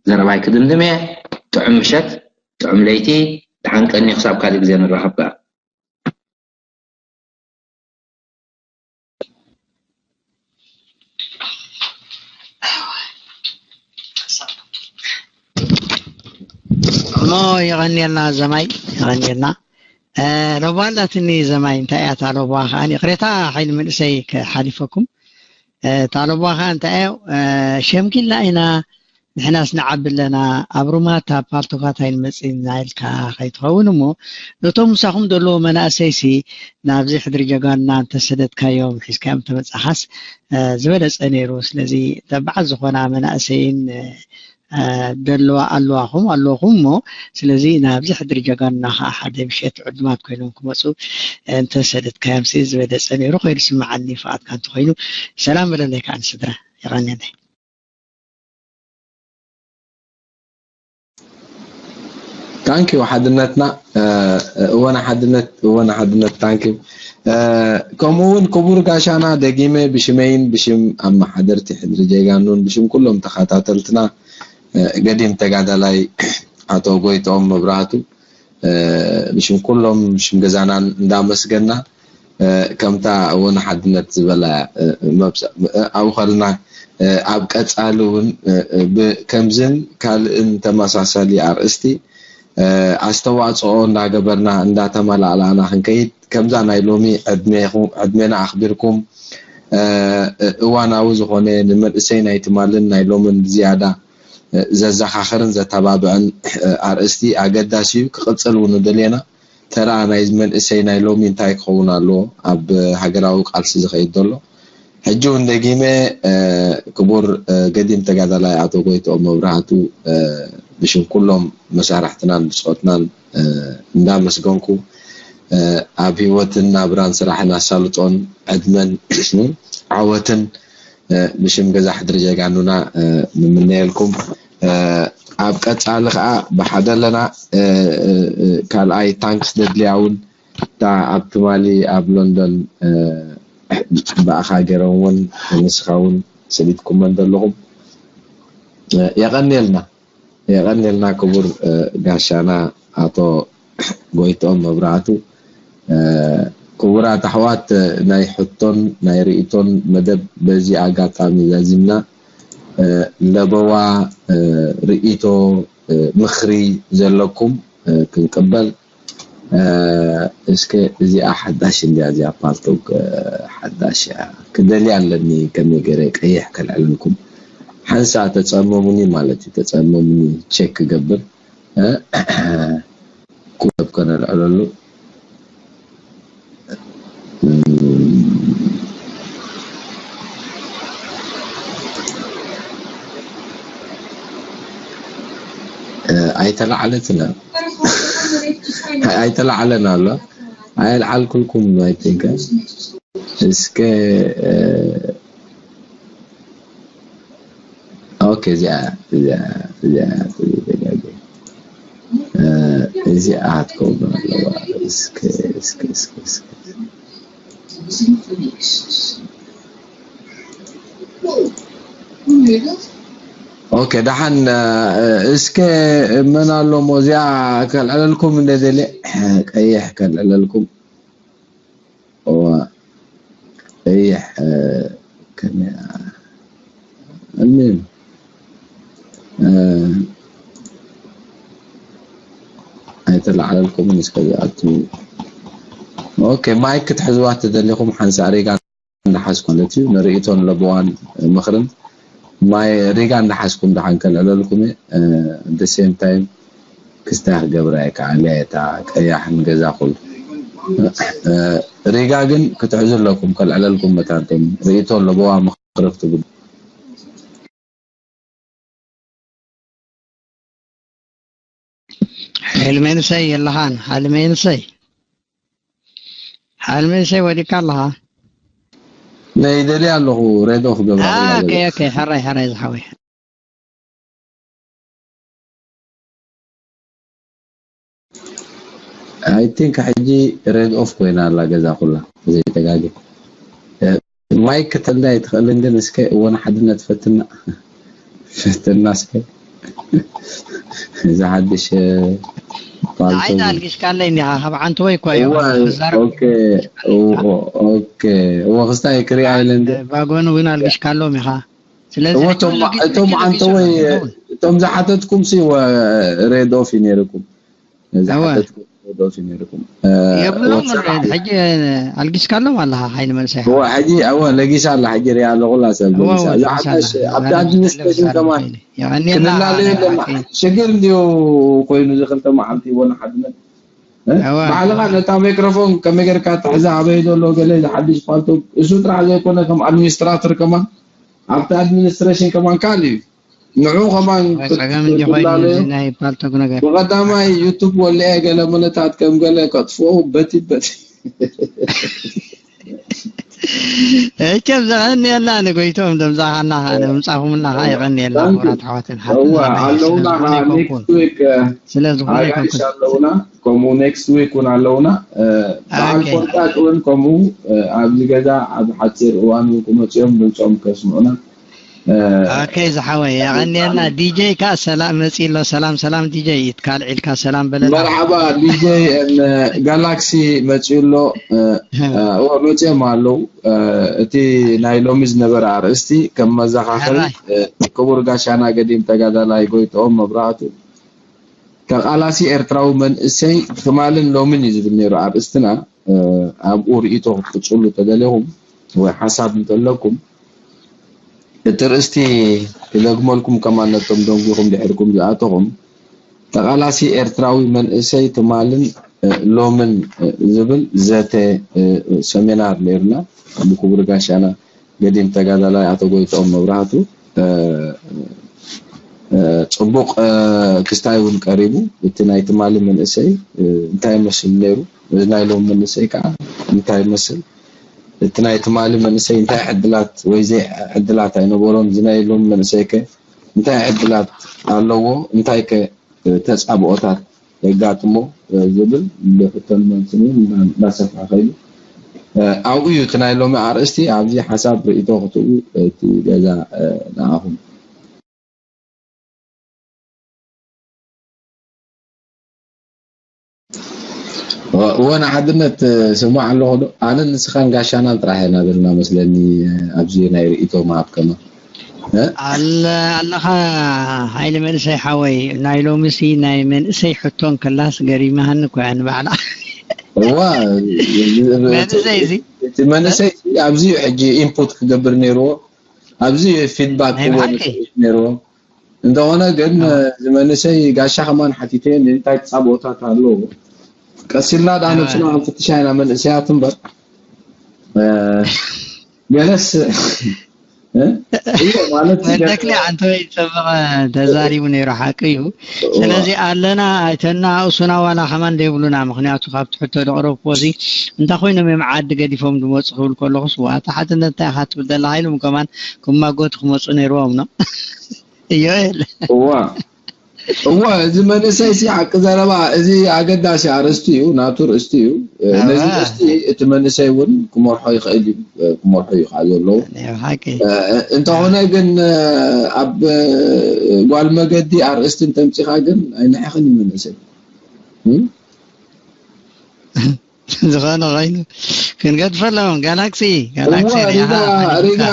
ዘረባይ ክድምድም እየ። ጥዑም ምሸት፣ ጥዑም ለይቲ፣ ደሓን ቀኒ፣ ክሳብ ካልእ ግዜ ንራኸብ ከኣ። እሞ የቐንየልና ዘማይ፣ የቐንየልና። እ፣ ሎባ ኣላትኒ ዘማይ፣ እንታይ እያ እታ ሎባ ከኣ? ይቕሬታ ሓይሊ መንእሰይ ከሓሊፈኩም። እ፣ እታ ሎባ ከኣ እንታይ እያ? እ፣ ሸምጊልና ኢና፣ ንሕናስ ንዓቢ ኣለና፣ ኣብ ሩማት ኣብ ፓልቶካት ኣይንመጽእን ኢና ኢልካ ከይትኸውን እሞ፣ ነቶም ምሳኹም ዘለዉ መናእሰይሲ ናብዚ ሕድሪ ጀጋኑና እንተሰደድካዮም፣ ሒዝካዮም እንተመጻኻስ፣ እ፣ ዝበለጸ ነይሩ። ስለዚ ተባዓት ዝኾና መናእሰይን፣ እ፣ እ፣ ዘለዋ ኣለዋኹም፣ ኣለኹም እሞ፣ ስለዚ ናብዚ ሕድሪ ጀጋኑና ከኣ ሓደ ምሸት ዕዱማት ኮይኖም ክመጹ እንተሰደድካዮምሲ ዝበለጸ ነይሩ ኮይኑ ይስምዓኒ፣ ፍቓድካ እንተኾይኑ። ሰላም በለለይ ከኣ ንስድራ፣ የቐንየለይ። እታ ታንኪዩ ሓድነትና። እወን ሓድነት እወን ሓድነት ታንኪዩ። ከምኡ እውን ክቡር ጋሻና ደጊመ ብሽመይን ብሽም ኣመሓደርቲ ሕድሪ ጀጋኑን ብሽም ኩሎም ተኸታተልትና፣ ገዲም ተጋዳላይ ኣቶ ጎይትኦም መብራህቱ፣ ብሽም ኩሎም ሽም ገዛናን እንዳመስገና፣ ከምታ እውን ሓድነት ዝበላ ኣብኸልና፣ ኣብ ቀፃሊ እውን ከምዝን ካልእን ተመሳሳሊ ኣርእስቲ ኣስተዋፅኦ እንዳገበርና እንዳተመላእላእና ክንከይድ፣ ከምዛ ናይ ሎሚ ዕድሜና ኣኽቢርኩም እዋናዊ ዝኾነ ንመንእሰይ ናይ ትማልን ናይ ሎምን ዝያዳ ዘዘኻኽርን ዘተባብዕን ኣርእስቲ ኣገዳሲ እዩ። ክቕፅል እውን ደልየና ተራ ናይ መንእሰይ ናይ ሎሚ እንታይ ክኸውን ኣለዎ ኣብ ሃገራዊ ቃልሲ ዝኸይድ ዘሎ? ሕጂ እውን ደጊመ ክቡር ገዲም ተጋዳላይ ኣቶ ጎይትኦም መብራህቱ ብሽም ኩሎም መሳርሕትናን ብፆትናን እንዳመስገንኩ ኣብ ህይወትን ናብራን ስራሕን ኣሳልጦን ዕድመን ዓወትን ብሽም ገዛ ሕድሪ ጀጋኑና ንምነየልኩም። ኣብ ቀፃሊ ከዓ ብሓደ ኣለና። ካልኣይ ታንክስ ደድልያ እውን እታ ኣብ ትማሊ ኣብ ሎንዶን ብኣኻ ገይሮም እውን ንስኻ እውን ሰሊጥኩመን ዘለኹም የቐንየልና። የቐንየልና ክቡር ጋሻና ኣቶ ጎይትኦም መብራህቱ። ክቡራት ኣሕዋት፣ ናይ ሕቶን ናይ ርእይቶን መደብ በዚ ኣጋጣሚ ዛዚምና። ለበዋ፣ ርእይቶ፣ ምኽሪ ዘለኩም ክንቅበል። እስከ እዚኣ ሓዳሽ እንድያ፣ እዚኣ ፓልቶግ ሓዳሽ እያ። ክደልያ ኣለኒ ከመይ ገይረ ቀይሕ ከልዕለልኩም። ሓንሳ ተጸመሙኒ ማለት እዩ። ተጸመሙኒ ቸክ ክገብር። ኩለብ ከነልዕለሉ። ኣይተላዕለትን። ኣይተላዕለን ኣሎ። ኣየልዓልኩልኩም፣ I think። እስከ ኦኬ፣ እዚኣ እዚኣ እዚኣ እዚኣ ክትከውን ኣለዋ። እስከ እስከ እስከ እስከ ኦኬ፣ ደሓን። እስከ መን ኣሎ እሞ እዚኣ ከልዕለልኩም እንደ ደልየ፣ ቀይሕ ከልዕለልኩም። እዋ ቀይሕ ከመይ ኣሚን ኣይተላዕለልኩምን እስከ ዝኣቱ። ኦኬ፣ ማይክ ክትሕዝዋ ትደሊኹም ሓንሳእ ሪጋ እንዳሓዝኩ ማለት እዩ። ንርእይቶን ለበዋን ምኽርን ማይ ሪጋ እንዳሓዝኩም ደሓን ከልዕለልኩም እየ። The same time ክስታይ ክገብራ እየ ከዓ እታ ቀያሕን ገዛ ኩሉ። ሪጋ ግን ክትሕዙ ኣለኩም፣ ከልዕለልኩም መታንቶም ርእይቶ ለበዋ ምኽሪ ክትብሉ። ሓይሊ መንእሰይ የለኻን? ሓይሊ መንእሰይ፣ ሓይሊ መንእሰይ ወዲካ ኣለኻ? ነይ ደልየ ኣለኹ፣ ሬድዮ ክገብራ አ፣ ክላ ኦኬ፣ ገለ። ኦኬ፣ ሕራይ፣ ሕራይ ዝሓወይ። I think ሕጂ ሬድ ኦፍ ኮይና ኣላ ገዛ ኩላ፣ ዘይተጋግየ። እ፣ ማይክ ክትሕልኒ ኣይትኽእልን ግን እስከ እወን ሓድነት ፈትና። ፈትና እስከ። እዚ ሓድሽ፣ እ፣ ፓልቶ ንዓይ እዩ። ኣልጊሽካለይ እንዲኻ፣ ካብ ዓንተወይ እኮ እዩ። እወ፣ ክዛረብ ኦኬ፣ እወ፣ ኦኬ። እወ፣ ክስታይ ክሪኣ ኢለ እንደ ባጎን እውን ኣልጊሽካሎም ኢኻ። ስለዚ እወ፣ ሕጂ እቶም፣ ኣለጊ-፣ እቶም ሕጂ ኣለጊ-፣ ዓንተወይ፣ ይኸውን። እቶም ዝሓተትኩም ሲ፣ እወ፣ ሬድ ኦፍ እዩ ነይርኩም። እወ። ዝሓተትኩም ሬድ ኦፍ እዩ ነይርኩም። እ፣ የብሎም እወ፣ ሰላም። ሕጂ ኣልጊስካሎም ኣለኻ፣ ሓይሊ መንእሰይ። እወ፣ ሕጂ፣ እወ፣ ለጊሳ ኣላ፣ ሕጂ ሪኣ ኣለኹ፣ ኩላ ሰብ እወ፣ ለጊሳ። እወ፣ እዛ ለጊሳ ሓዳሽ፣ ኣላ። ኣብቲ ኣዛ ኣድሚኒስትሬሽን ተለግዛ ከማን ኣለኹ። የቐንየልና ክንላለዮ ሓይሊ ኣለና። መንእሰይ። ሽግር እንድዩ ኮይኑ፣ እዚ ክልተ መዓልቲ እወ፣ ንሓድነት። እ? እወ። ባዕልኻ ነታ ማይክሮፎን ከመይ ጌርካ ትሕዛ፣ ኣበይ ዘሎ ገለ፣ እዚ ሓድሽ ፓልቶክ፣ እሱ ጥራሕ ዘይኮነ፣ ከም ኣድሚኒስትራተር ከማን፣ ኣብቲ ኣድሚኒስትሬሽን ከማን ካልእ እዩ። ንዑ ከማን ወይ ጸገም እንጂ ኮይኑ ክትላለዮ። እዚ ናይ ፓልቶክ ነገር። ብቐዳማይ ዩቱብ ወሊዐ ገለ መለታት ከም ገለ ከጥፍኦ በቲ በቲ። እቸም ዘቐንየልና ንጎይቶም ደምፃኻና ከዓ ንምፃኹምና ከዓ የቐንየልና። ክቡራት ኣሕዋትን ሓትን ኣለውና። ኔክስት ዊክ ስለዝኾነ ኣጋይሽ ኣለውና። ከምኡ ኔክስት ዊክ እውን ኣለውና። በዓል ቆርጣጭ እውን ከምኡ ኣብዚ ገዛ ኣብ ሓፂር እዋን እውን ክመፅኦም ድምፆም ከስምዑና። ኦኬ ዝሓወይ የቐንየልና። ዲጀይ ከዓ ሰላም መፂ ኣሎ። ሰላም ሰላም ዲጀይ ይትካል ዒልካ ሰላም በለና። መርሓባ ዲጀይ ጋላክሲ መፂኡ ኣሎ። እዎ መፂኦም ኣለዉ። እቲ ናይ ሎሚ ዝነበረ ኣርእስቲ ከም መዘኻኸሪ ክቡር ጋሻና ገዲም ተጋዳላይ ጎይትኦም መብራህቱ ተቓላሲ ኤርትራዊ መንእሰይ ትማልን ሎምን እዩ ዝብል ነይሩ ኣርእስትና። ኣብኡ ርእይቶ ክትቅፅሉ ተደሊኹም ወይ ሓሳብ እንተለኩም እቲ ርእስቲ ክደግመልኩም ከማን ነቶም ደንጒኹም ድሕርኩም ዝኣተኹም ተቓላሲ ኤርትራዊ መንእሰይ ትማልን ሎምን ዝብል ዘተ ሰሚናር ነይሩና ብክቡር ጋሻና ገዲም ተጋዳላይ ኣቶ ጎይትኦም መብራህቱ ጽቡቕ ክስታይ እውን ቀሪቡ። እቲ ናይ ትማሊ መንእሰይ እንታይ ይመስል ነይሩ፣ እዚ ናይ ሎሚ መንእሰይ ከዓ እንታይ ይመስል፣ እቲ ናይ ትማሊ መንእሰይ እንታይ ዕድላት ወይ ዘይ ዕድላት ኣይነበሮን፣ እዚ ናይ ሎሚ መንእሰይ ከ እንታይ ዕድላት ኣለዎ፣ እንታይ ከ ተጻብኦታት የጋጥሞ ዝብል ብሕቶን መልስን እውን እናሰፍሐ ከይዱ ኣብኡ እዩ እቲ ናይ ሎሚ ኣርእስቲ። ኣብዚ ሓሳብ ርእይቶ ክትህቡ እቲ ገዛ ንዓኹም። እወ ንሓድነት ስማዕ ኣለኹ ዶ? ኣነን ንስኻን ጋሻናን ጥራሕ ኢና ዘለና መስለኒ ኣብዚ ናይ ርእይቶ ምሃብ ከማን። ኣለኻ ሃይለ መንእሰይ ሓወይ፣ ናይ ሎሚሲ ናይ መንእሰይ ሕቶ እንከላስ ገሪማሃኒ እኮ እያ ንባዕላ። እዋ መንእሰይ እዚ እቲ መንእሰይ ኣብዚ እዩ ሕጂ ኢንፑት ክገብር ነይርዎ፣ ኣብዚ እዩ ፊድባክ ክወስድ ነይርዎ። እንተኾነ ግን እዚ መንእሰይ ጋሻ ከማን ሓቲተ እንታይ ተጻብኦታት ኣለዎ ቀስ ኢልና ደኣ ነብስና ክንፍትሻ ኢና መንእሰያት እምበር ገለስ ወልደክሊ ኣንተወይ ዝፀበቐ ተዛሪቡ ነይሩ ሓቂ እዩ። ስለዚ ኣለና ኣይተናእሱና ዋላ ከማን ዘይብሉና ምክንያቱ ካብቲ ሕቶ ዘቕረብክዎ እዚ እንታይ ኮይኖም እዮም ዓዲ ገዲፎም ዝመፁ ክብል ከለኹስ ዋታ ሓትነት እንታይ ኢኻ ትብል ዘለኻ ኢሎም ከማን ክማጎቱ ክመፁ ነይርዎም ነው። ዮኤል እዋ እዋ እዚ መንእሰይ ሲ ሓቂ ዘረባ እዚ ኣገዳሲ ኣርእስቲ እዩ ናቱ ርእስቲ እዩ ነዚ ርእስቲ እቲ መንእሰይ እውን ክመርሖ ይኽእል እዩ ክመርሖ እዩ ከዓ ዘለዎ እንተኾነ ግን ኣብ ጓል መገዲ ኣርእስቲ እንተምፂኻ ግን ኣይንሕኽን እዩ መንእሰይ ዝኾነ ኮይኑ ክንገድፈሎም ጋላክሲ ጋላክሲ ሪጋ ሪጋ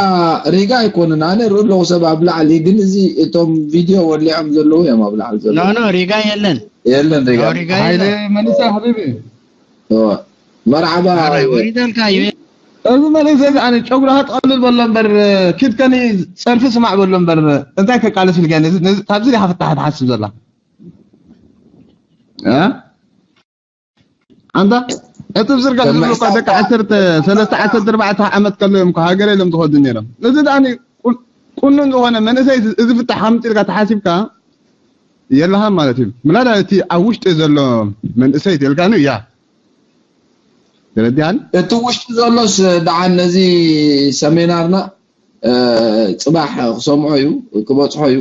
ሪጋ ኣይኮንን ኣነ ርኢ ኣለኹ ሰብ ኣብ ላዕሊ ግን እዚ እቶም ቪድዮ ወሊዖም ዘለዉ እዮም ኣብ ላዕሊ ዘለዉ ኖ ኖ ሪጋ የለን የለን ሪጋ ሪጋ የለን መርሓባ ወሪደልካ እዩ እዚ መንእሰይ ኣነ ጨጉራኻ ጠቕልል በሎ እምበር ኪድ ከኒ ፀርፊ ስማዕ በሎ እምበር እንታይ ከቃልስ ኢልካ ካብዚ ዲኻ ፍታሕ ትሓስብ ዘላ ኣንታ ዕፅብ ዝርጋ ዝብሉ እኳ ደቂ ዓሰርተ ሰለስተ ዓሰርተ ኣርባዕተ ዓመት ከሎ እዮም እኮ ሃገረ ኢሎም ዝኸዱ ነይሮም። እዚ ደኣ ቁኑን ዝኾነ መንእሰይ እዚ ፍታሕ ከምፅእ ኢልካ ተሓሲብካ የለኻን ማለት እዩ። ምላዳ እቲ ኣብ ውሽጢ ዘሎ መንእሰይ ተልካኒ እያ ተረዲኣን። እቲ ውሽጢ ዘሎስ ደሓን ነዚ ሰሜናርና ፅባሕ ክሰምዖ እዩ ክበፅሖ እዩ።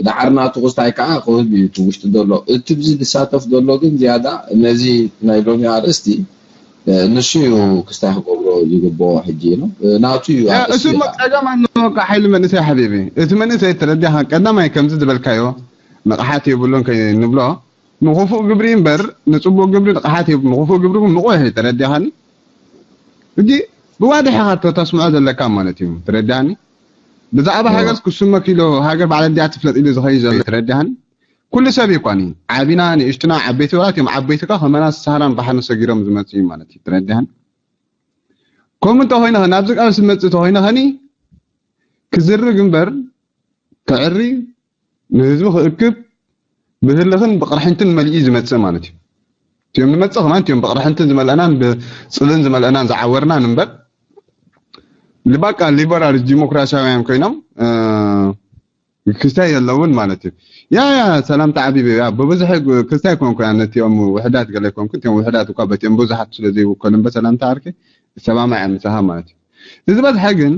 ዳዕር ናቱ ክስታይ ከዓ ክህብ እዩ እቲ ውሽጢ ዘሎ። እቲ ብዚ ዝሳተፍ ዘሎ ግን ዝያዳ ነዚ ናይ ሎሚ ኣርእስቲ ንሱ እዩ ክስታይ ክገብሮ ዝግብኦ ሕጂ ነው ናቱ እዩ። እሱ ቀደም ኣለዎ ሓይሊ መንእሰይ ሓቢቢ እቲ መንእሰይ ተረዲኻ ቀዳማይ ከምዚ ዝበልካዮ ንቕሓት የብሉን ከይንብሎ ንኽፉእ ግብሪ እምበር ንፅቡቅ ግብሪ ንቕሓት የብሉን። ንኽፉእ ግብሪ እውን ንቑሕ እዩ ተረዲኻኒ። ሕጂ ብዋድሕ ኢኻ ተስምዖ ዘለካ ማለት እዩ። ትረዳኒ? ብዛዕባ ሃገር ክስመክ ኢሉ ሃገር ባዕላ እንዲያ ትፍለጥ ኢሉ ዝኸይድ ዘሎ ትረዳኒ? ኩሉ ሰብ እዩ እኳ ዓቢና ንእሽትና ዓበይቲ ወራት እዮም ዓበይቲ እኳ ከመና ሰሃራን ባሕርን ሰጊሮም ዝመፁ እዩ ማለት እዩ። ትረዳኒ? ከምኡ እንተኮይነ ናብዚ ቃልሲ ዝመፅእ እንተኮይነ ከኒ ክዝርግ እምበር ክዕሪ ንህዝቢ ክእክብ ብህልኽን ብቕርሕንትን መሊኡ ዝመፅእ ማለት እዩ። እቲኦም ዝመፅእ ከማን እቲኦም ብቕርሕንትን ዝመልአናን ብፅልን ዝመልአናን ዝዓወርናን እምበር ልባቃ ሊበራል ዲሞክራሲያውያን ኮይኖም ክስታይ የለውን ማለት እዩ። ያ ያ ሰላምታ ዓቢቢ ያ ብብዝሒ ክስታይ ኮንኩ ያ ነቲኦም ውሕዳት ገለ ኮንኩ እቲኦም ውሕዳት እኳ በቲኦም ብዙሓት ስለ ዘይውከሉ እምበር ሰላምታ ዓርከይ ሰማማዕ ምሳኻ ማለት እዩ። እቲ ዝበዝሐ ግን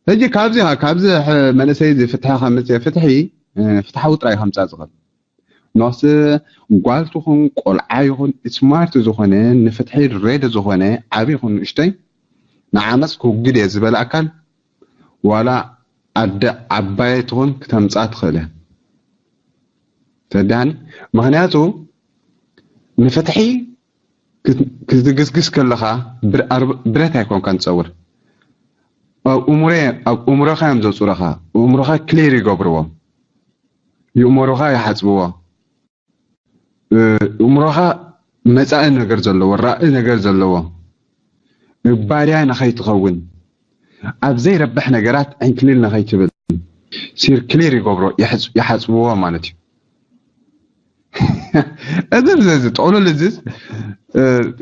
ሕጂ ካብዚ ኻ- ካብዚ ሕ- መንእሰይ እዚ ፍትሒ ከምፅእ ፍትሒ እ፣ ፍትሓዊ ጥራይ ከምፃእ ዝኽእል ኖስ ጓል ትኹን ቆልዓ ይኹን ስማርት ዝኾነ ንፍትሒ ሬዲ ዝኾነ ዓብዪ ይኹን ንእሽተይ ንዓመፅ ክውግድ እየ ዝበለ ኣካል ዋላ ኣደ ዓባየ ትኹን ክተምፃ ትኽእል እያ። ተዳኒ ምክንያቱ ንፍትሒ ክትግስግስ ከለኻ ብረት ኣይኮንካ ንፀውር ኣብ እምሮኻ እዮም ዘፁረኻ። እምሮኻ ክሊር ይገብርዎ፣ ይእምሮኻ ይሓፅብዎ። እምሮኻ መፃኢ ነገር ዘለዎ ራኢ ነገር ዘለዎ ባርያ ንኸይትኸውን ኣብ ዘይረብሕ ነገራት ዕንክሊል ንኸይትብል ሲር ክሊር ይገብሮ ይሓፅብዎ ማለት እዩ። እዚ እዚ ጠቕልል እዚስ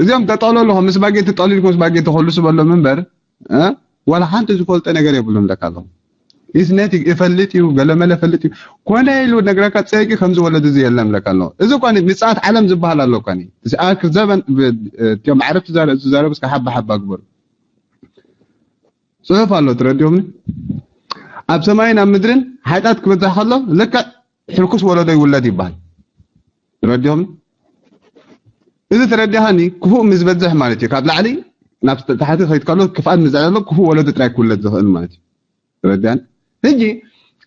እዚኦም ተጠቕለሉ ምስ ባጌ ተጠቕሊልኩም ምስ ባጌ ተኸልሱ በሎም እምበር ዋላ ሓንቲ ዝፈልጦ ነገር የብሉን ለካ ኣለኹ ኢስነት ይፈልጥ እዩ ገለመለ ፈልጥ እዩ ኮነ ኢሉ ነግረካ ፀቂ ከምዚ ወለዱ እዚ የለን ለካ ኣለኹ እዚ ኮኒ ምፅኣት ዓለም ዝበሃል ኣሎ ኮኒ እቲ ኣክር ዘበን እቲኦም ዓረብ ዝዛረቡ እስካ ሓባ ሓባ ግበሩ ፅሑፍ ኣሎ ትረዲኦምኒ ኣብ ሰማይን ኣብ ምድርን ሓጢኣት ክበዝሕ ከሎ ልክዕ ሕልኩስ ወለዶ ይውለድ ይበሃል ትረዲኦምኒ እዚ ተረዲኻኒ ክፉእ ምስ ዝበዝሕ ማለት እዩ ካብ ላዕሊ ናብ ታሕቲ ከይድ ከሎ ክፍኣት ምስ ዝዕለ ክፉእ ወለዶ ጥራይ ክውለድ ዝኽእል ማለት እዩ ተረዲኣን ሕጂ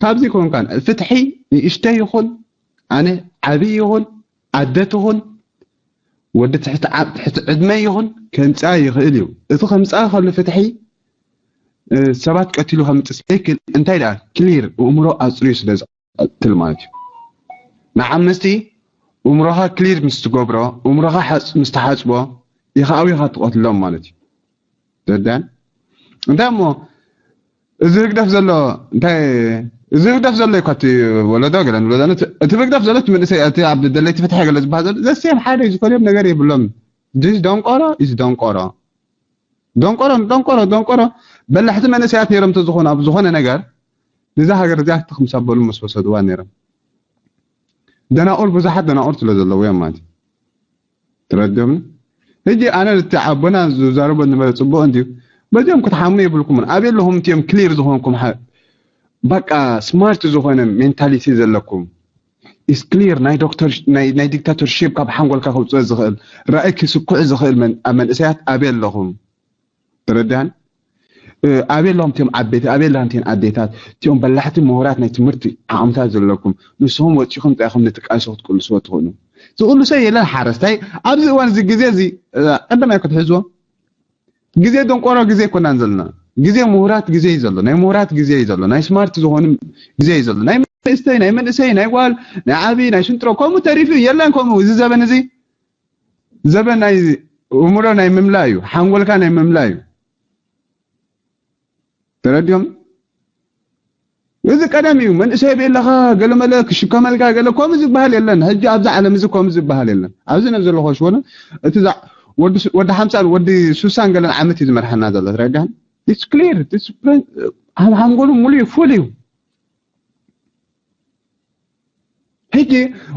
ካብዚ ኮንካን ፍትሒ ንእሽተይ ይኹን ኣነ ዓብይ ይኹን ኣደ ትኹን ወዲ ትሕቲ ዕድመ ይኹን ከምፅኣ ይኽእል እዩ እቲ ከምፅኣ ከሎ ፍትሒ ሰባት ቀቲሉ ከምፅእ ዘይክል እንታይ ደኣ ክሊር እእምሮ ኣፅርዩ ስለ ትል ማለት እዩ ንዓምስቲ እምሮኻ ክሊር ምስ ትገብሮ እምሮኻ ሓፅ ምስ ትሓፅቦ ኢኻ ኣውኻ ትቐትሎም ማለት እዩ ተዳን እንታይ እሞ እዚ ህግደፍ ዘሎ እንታይ እዚ ህግደፍ ዘሎ ይኮቲ ወለዶ ገለ ንብሎ እቲ ህግደፍ ዘሎ እቲ መንእሰይ እቲ ኣብ ደለይቲ ፍትሒ ገለ ዝበሃል ዘሎ ዘስየም ሓደ ዝፈልዮም ነገር የብሎም ጅስ ደንቆሮ ኢዝ ደንቆሮ ደንቆሮ ደንቆሮ ደንቆሮ በላሕቲ መንእሰያት ነይሮም ተዝኾኑ ኣብ ዝኾነ ነገር ንዛ ሃገር እዚኣ ክትኽምሳበሉ ምስ ወሰድዋ ነይሮም ደናቑር ብዙሓት ደናቑር ስለ ዘለዉ እዮም ማለት እዩ ትረድዮምኒ ሕጂ ኣነ እቲ ኣቦና ዝዛረቦ ነበረ ፅቡቕ እንድዩ በዚኦም ክትሓሙ የብልኩምን ኣበይ ኣለኹም እቲኦም ክሊር ዝኾንኩም በቃ ስማርት ዝኾነ ሜንታሊቲ ዘለኩም is clear ናይ ዶክተር ናይ ዲክታቶርሺፕ ካብ ሓንጎልካ ከውፅኦ ዝኽእል ራእይ ክስኩዕ ዝኽእል መንእሰያት ኣበይ ኣለኹም ተረዳን ኣበይ ኣለኹም እቲኦም ዓበይቲ ኣበይ ኣለኹም እቲን ኣዴታት እቲኦም በላሕቲ ምሁራት ናይ ትምህርቲ ዓቕምታት ዘለኩም ንስኹም ወፂኹም እንታይ ኢኹም ነቲ ቃልሲ ክትቅልስዎ ትኽእሉ ዝቕልሶ የለን ሓረስታይ ኣብዚ እዋን እዚ ግዜ እዚ ቀዳማይ ክትሕዝዎ ግዜ ደንቆሮ ግዜ ኣይኮናን ዘለና ግዜ ምሁራት ግዜ እዩ ዘሎ ናይ ምሁራት ግዜ እዩ ዘሎ ናይ ስማርት ዝኾኑ ግዜ እዩ ዘሎ ናይ መንእሰይ ናይ መንእሰይ ናይ ጓል ናይ ዓብዪ ናይ ሽንጥሮ ከምኡ ተሪፉ የለን ከምኡ እዚ ዘበን እዚ ዘበን ናይ እምሮ ናይ ምምላእ እዩ ሓንጎልካ ናይ ምምላእ እዩ ተረዲኦም እዚ ቀደም እዩ መንእሰይ ቤለኻ ገለመለ ክሽከመልካ ገለ ከምኡ ዝበሃል የለን ሕጂ ኣብዚ ዓለም እዚ ከምኡ ዝበሃል የለን ኣብዚ ነ ዘለኾ ሽወነ እቲ ወዲ ሓምሳን ወዲ ሱሳን ገለን ዓመት እዩ ዝመርሓና ዘሎ ትረዳን it's clear ሓንጎሉ ሙሉ እዩ ፉል እዩ ሕጂ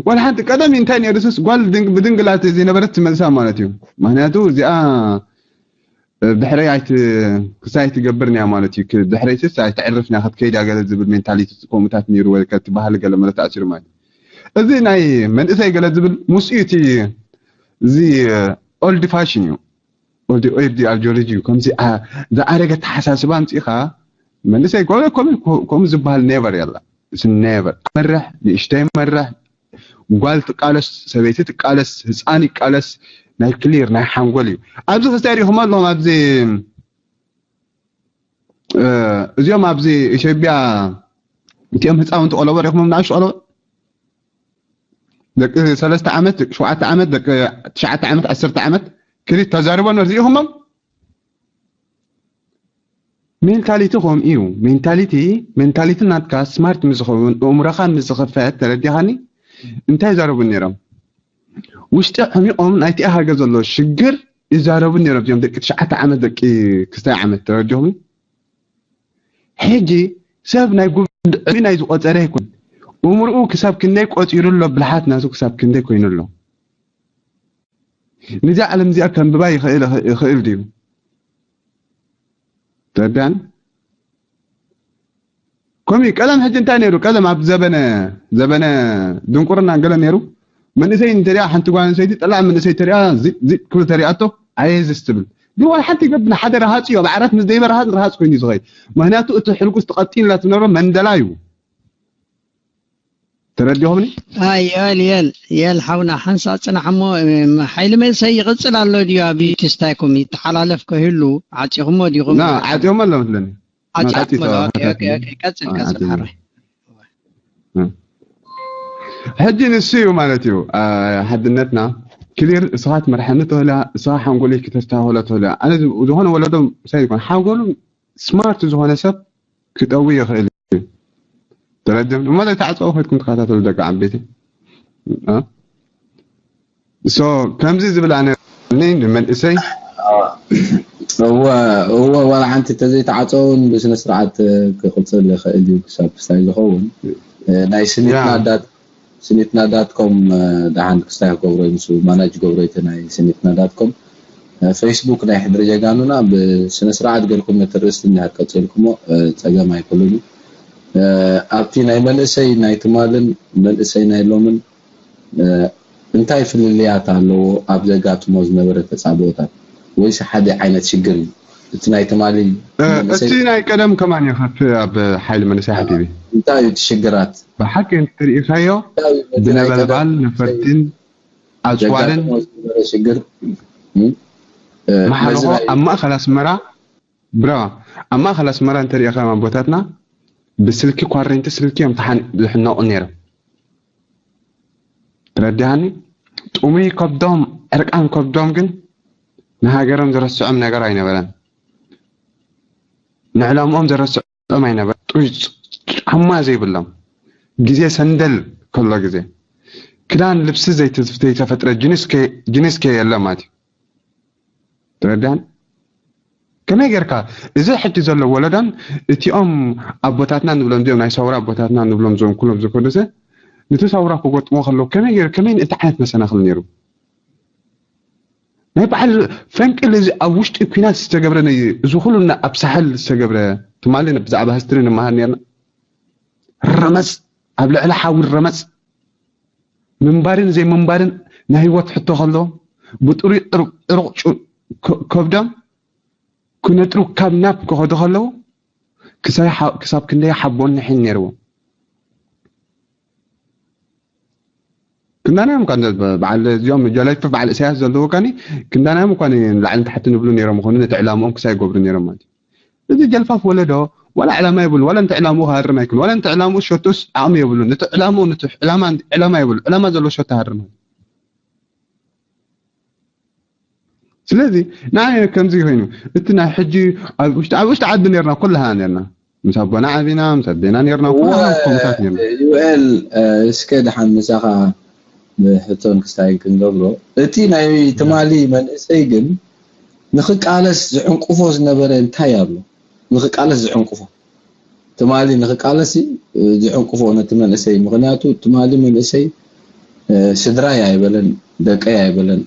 ዋላ ሓንቲ ቀደም እንታይ ነይሩ ስስ ጓል ብድንግላት ዝነበረት ትመልሳ ማለት እዩ ምክንያቱ እዚኣ ድሕረይ ክሳይ ትገብር ያ ማለት እዩ ድሕረይ ስስ ኣይትዕርፍ ያ ክትከይድ ገለ ዝብል ሜንታሊቲ ከምኡታት ነይሩ ወይ ከትበሃል ገለ መለ ተኣሲሩ ማለት እዚ ናይ መንእሰይ ገለ ዝብል ምስኡ እቲ እዚ ኦልድ ፋሽን እዩ ኦልድ ኦልድ ኣይዲዮሎጂ እዩ ከምዚ ዝኣረገ ተሓሳስባ ኣምፂእኻ መንእሰይ ጓል ከምኡ ዝበሃል ኔቨር የላ ኔቨር መርሕ ንእሽተይ መርሕ ጓል ትቃለስ ሰበይቲ ትቃለስ ህፃን ይቃለስ ናይ ክሊር ናይ ሓንጎል እዩ ኣብዚ ክስታይ ሪኹም ኣለኹም ኣብዚ እዚኦም ኣብዚ ኢትዮጵያ እቲኦም ህፃውንቲ ቆለቦ ሪኹሞም ንኣሽቱ ቆለቦ ደቂ ሰለስተ ዓመት ደቂ ሸውዓተ ዓመት ደቂ ትሽዓተ ዓመት ዓሰርተ ዓመት ክሊት ተዛርቦ ነርዚኢኹሞም ሜንታሊቲ ከምኡ እዩ ሜንታሊቲ ሜንታሊቲ ናትካ ስማርት ምስ ዝኸውን እእምሮኻ ምስ ዝኽፈት ተረዲኻኒ እንታይ ይዛረቡ ነይሮም ውሽጢ ዕሚቖም ናይቲኣ ሃገር ዘሎ ሽግር ይዛረቡ ነይሮም እዚኦም ደቂ ትሽዓተ ዓመት ደቂ ክስታይ ዓመት ተረዲኹም ሕጂ ሰብ ናይ ጉብድ ዕድሚ ናይ ዝቆፀረ ይኩን እምርኡ ክሳብ ክንደይ ቆፂሩ ኣሎ ብልሓት ናቱ ክሳብ ክንደይ ኮይኑ ኣሎ ነዚ ዓለም እዚኣ ከንብባ ይኽእል ድዩ ተረዳን? ከምኡ እዩ። ቀደም ሕጂ እንታይ ነይሩ? ቀደም ኣብ ዘበነ ዘበነ ድንቁርና ገለ ነይሩ። መንእሰይ እንተሪኣ ሓንቲ ጓል ኣንስተይቲ ጠላዕ መንእሰይ ተሪኣ ዚጥ ዚጥ ክብል ተሪኣቶ ኣየዝስ ትብል። ግን ዋላ ሓንቲ ገብና ሓደ ረሃፅ እዩ። ኣብ ዓራት ምስ ደይበ ረሃፅ ረሃፅ ኮይኑ እዩ ዝኸይድ። ምክንያቱ እቲ ሕልጉስ ተቐጢንላ ትነብሮ መንደላ እዩ። ተረዲኹምኒ? ኣይ የል የል የል ሓውና ሓንሳእ ፅናሕ እሞ እም፣ ሓይሊ መንእሰይ ይቕፅል ኣሎ ድዩ? ኣብ ዩቲስታይኩም ይተሓላለፍ ከህሉ ዓፂኹሞ ዲኹም? ና ዓፂኹም ኣሎ መስለኒ። ዓፂኹም ቀፂል ኣሎ። ተባባዕ። ኦኬ፣ ኦኬ፣ ኦኬ፣ ቀፅል፣ ቀፅል፣ ዓፂኹም። ሓራይ። ሕጂ ንሱ እዩ ማለት እዩ። አ፣ ሓድነትና ክሊር፣ እስኻ ትመርሐኒ ትኽእላ፣ እስኻ ሓንጎለይ ክተስተኻኽሎ ትኽእላ። ኣነ ዝ-፣ ዝኾነ ወለዶ ምሳይ ይኮን ሓንጎሉ ስማርት ዝኾነ ሰብ ክጠዊ ይኽእል እዩ። ተረድም እሞ ዘይተዓፀው ከድኩም ተኸታተሉ ደቂ ዓበይቲ። አ? ሶ ከምዚ ዝብል ኣነ ንመንእሰይ እወ እወ ዋላ ሓንቲ ተዘይተዓፀውን ብስነ ስርዓት ክቕፅል ይኽእል እዩ ክሳብ ክስታይ ዝኸውን። እ፣ ናይ ስኒትና ያ። ዳት ስኒትና ዳት ኮም እ፣ ደሓን ክስታይ ክገብሮ እዩ ንሱ ማናጅ ገብሮ እቲ ናይ ስኒትና ዳት ኮም እ፣ ፌስቡክ ናይ ሕድሪ ጀጋኑና ብስነ ስርዓት ገርኩም ነቲ ርእስቲ እንድሕር ቀፂልኩሞ እ፣ ፀገም ኣይኮሉን እዩ። እ፣ ኣብቲ ናይ መንእሰይ ናይ ትማልን መንእሰይ ናይ ሎምን እ፣ እንታይ ፍልልያት ኣለዎ ኣብ ዘጋጥሞ ዝነበረ ተጻብኦታት? ወይስ ሓደ ዓይነት ሽግር እዩ? እቲ ናይ ትማሊ እ፣ መንእሰይ እቲ ናይ ቀደም ከማን ይኸፍ ኣብ ሓይሊ መንእሰይ ሓቢቢ እንታይ እዩ እቲ ሽግራት? ብሓቂ እንተሪኢኻዮ እንታይ እዩ ነቲ ናይ ቀደም ብነበልባል መንእሰይ ነፈርቲን ኣፅዋርን ዘጋጥሞ ዝነበረ ሽግር? እ፣ እ፣ ነዚ መሓልኾ ናይ ኣብ ማእኸል ኣስመራ ብራ ኣብ ማእኸል ኣስመራ እንተሪኢኻ ኣቦታትና ብስልኪ ኳረንቲ ስልኪ እዮም ተሓን- ዝሕነቑ ነይሮም። ተረዲሃኒ? ጥሙይ ከብዶም ዕርቃን ከብዶም ግን ንሃገሮም ዝረስዖም ነገር ኣይነበረን። ንዕላምኦም ዝረስዖም ኣይነበረን። ጥሩይ ጫማ ዘይብሎም ግዜ ሰንደል ከሎ ግዜ ክዳን ልብሲ ዘይተ- ዘይተፈጥረ ጅንስ ከ- ጅንስ ከ የለ ማለት እዩ። ተረዳን? ከመይ ጌርካ እዚ ሕጂ ዘሎ ወለዳን እቲኦም ኣቦታትና ንብሎም እዚኦም ናይ ሰውራ ኣቦታትና ንብሎም ዞም ኩሎም ዝኮዱሰ ነቲ ሰውራ ክገጥሞ ከለዉ ከመይ ገይሩ ከመይ እንታይ ዓይነት መሰናክል ነይሩ? ናይ በዓል ፈንቅል እዚ ኣብ ውሽጢ ኩናት ዝተገብረ ናይ እዚ ኩሉ እና ኣብ ሳሕል ዝተገብረ ትማሊ ብዛዕባ ህስትሪ ንመሃር ነርና። ረመፅ ኣብ ልዕሊ ሓዊ ረመፅ ምንባርን ዘይምንባርን ናይ ህይወት ሕቶ ከሎ ብጥሩይ ዕሩቕ ዕሩቕ ጩ- ከ- ከብዶም ክነጥሩ ካብ ናብ ክኸዱ ከለዉ ክሳይ ሓ- ክሳብ ክንደይ ሓቦን ንሕን ነይርዎም። ክንዳናዮም እኳ እንደ- በዓል እዚኦም ጀላይቶ በዓል እሳያስ ዘለዉ ካኒ ክንዳናዮም እኳ ንላዕሊ ንታሕቲ ንብሉ ነይሮም ይኾኑ ነቲ ዕላምኦም ክሳይ ይገብሩ ነይሮም ማለት እዩ። እዚ ጀልፋፍ ወለዶ ዋላ ዕላማ የብሉ ዋላ ነቲ ዕላምኡ ክሃርም ኣይክእሉ ዋላ ነቲ ዕላምኡ ሸቶስ ዓቕሚ የብሉ ነቲ ዕላምኡ ነቲ ዕላማ ዕላማ የብሉ ዕላማ ዘለዎ ሸቶ ሃርም ስለዚ ንዓይ ከምዚ ኮይኑ እቲ ናይ ሕጂ ኣብ ውሽጢ ኣብ ውሽጢ ዓዲ ነርና ኩላሃ ነርና ምስ ኣቦና ዓቢና ምስ ኣዴና ነርና ኩላሃ ከምታት ነርና ዩኤል እስከ ደሓን ምሳኻ ሕቶን ክስታይን ክንገብሮ እቲ ናይ ትማሊ መንእሰይ ግን ንክቃለስ ዝዕንቁፎ ዝነበረ እንታይ ኣሎ ንክቃለስ ዝዕንቁፎ ትማሊ ንክቃለስ ዝዕንቁፎ ነቲ መንእሰይ ምክንያቱ ትማሊ መንእሰይ ስድራይ ኣይበለን ደቀይ ኣይበለን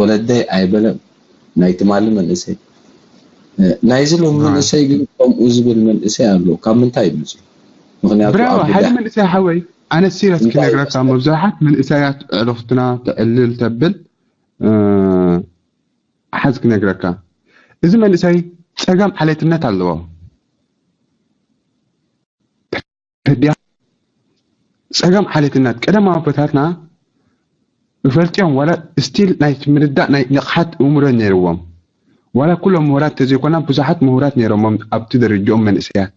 ወለደይ ኣይበለን ናይ ትማሊ መንእሰይ ናይዚ ሎም መንእሰይ ግን ከምኡ ዝብል መንእሰይ ኣሎ ካብ ምንታይ ይመፅኡ ምክንያቱ ብራዋ ሓደ ኣብዳ መንእሰይ ሓወይ ኣነ ሲረስ እንታይ ክነግረካ ይመስለካ? መብዛሕት መንእሰያት ዕሩኽትና ትዕልል ተብል ሓዝ ክነግረካ እዚ መንእሰይ ፀገም ዓሌትነት ኣለዎ ተዲያ ፀገም ዓሌትነት ቀደም ኣቦታትና ይፈልጥዮም ዋላ ስቲል ናይ ምርዳእ ናይ ንቕሓት እምሮ ነይርዎም ዋላ ኩሎም ምሁራት ተዘይኮና ብዙሓት ምሁራት ነይሮሞም ኣብቲ ደረጃኦም መንእሰያት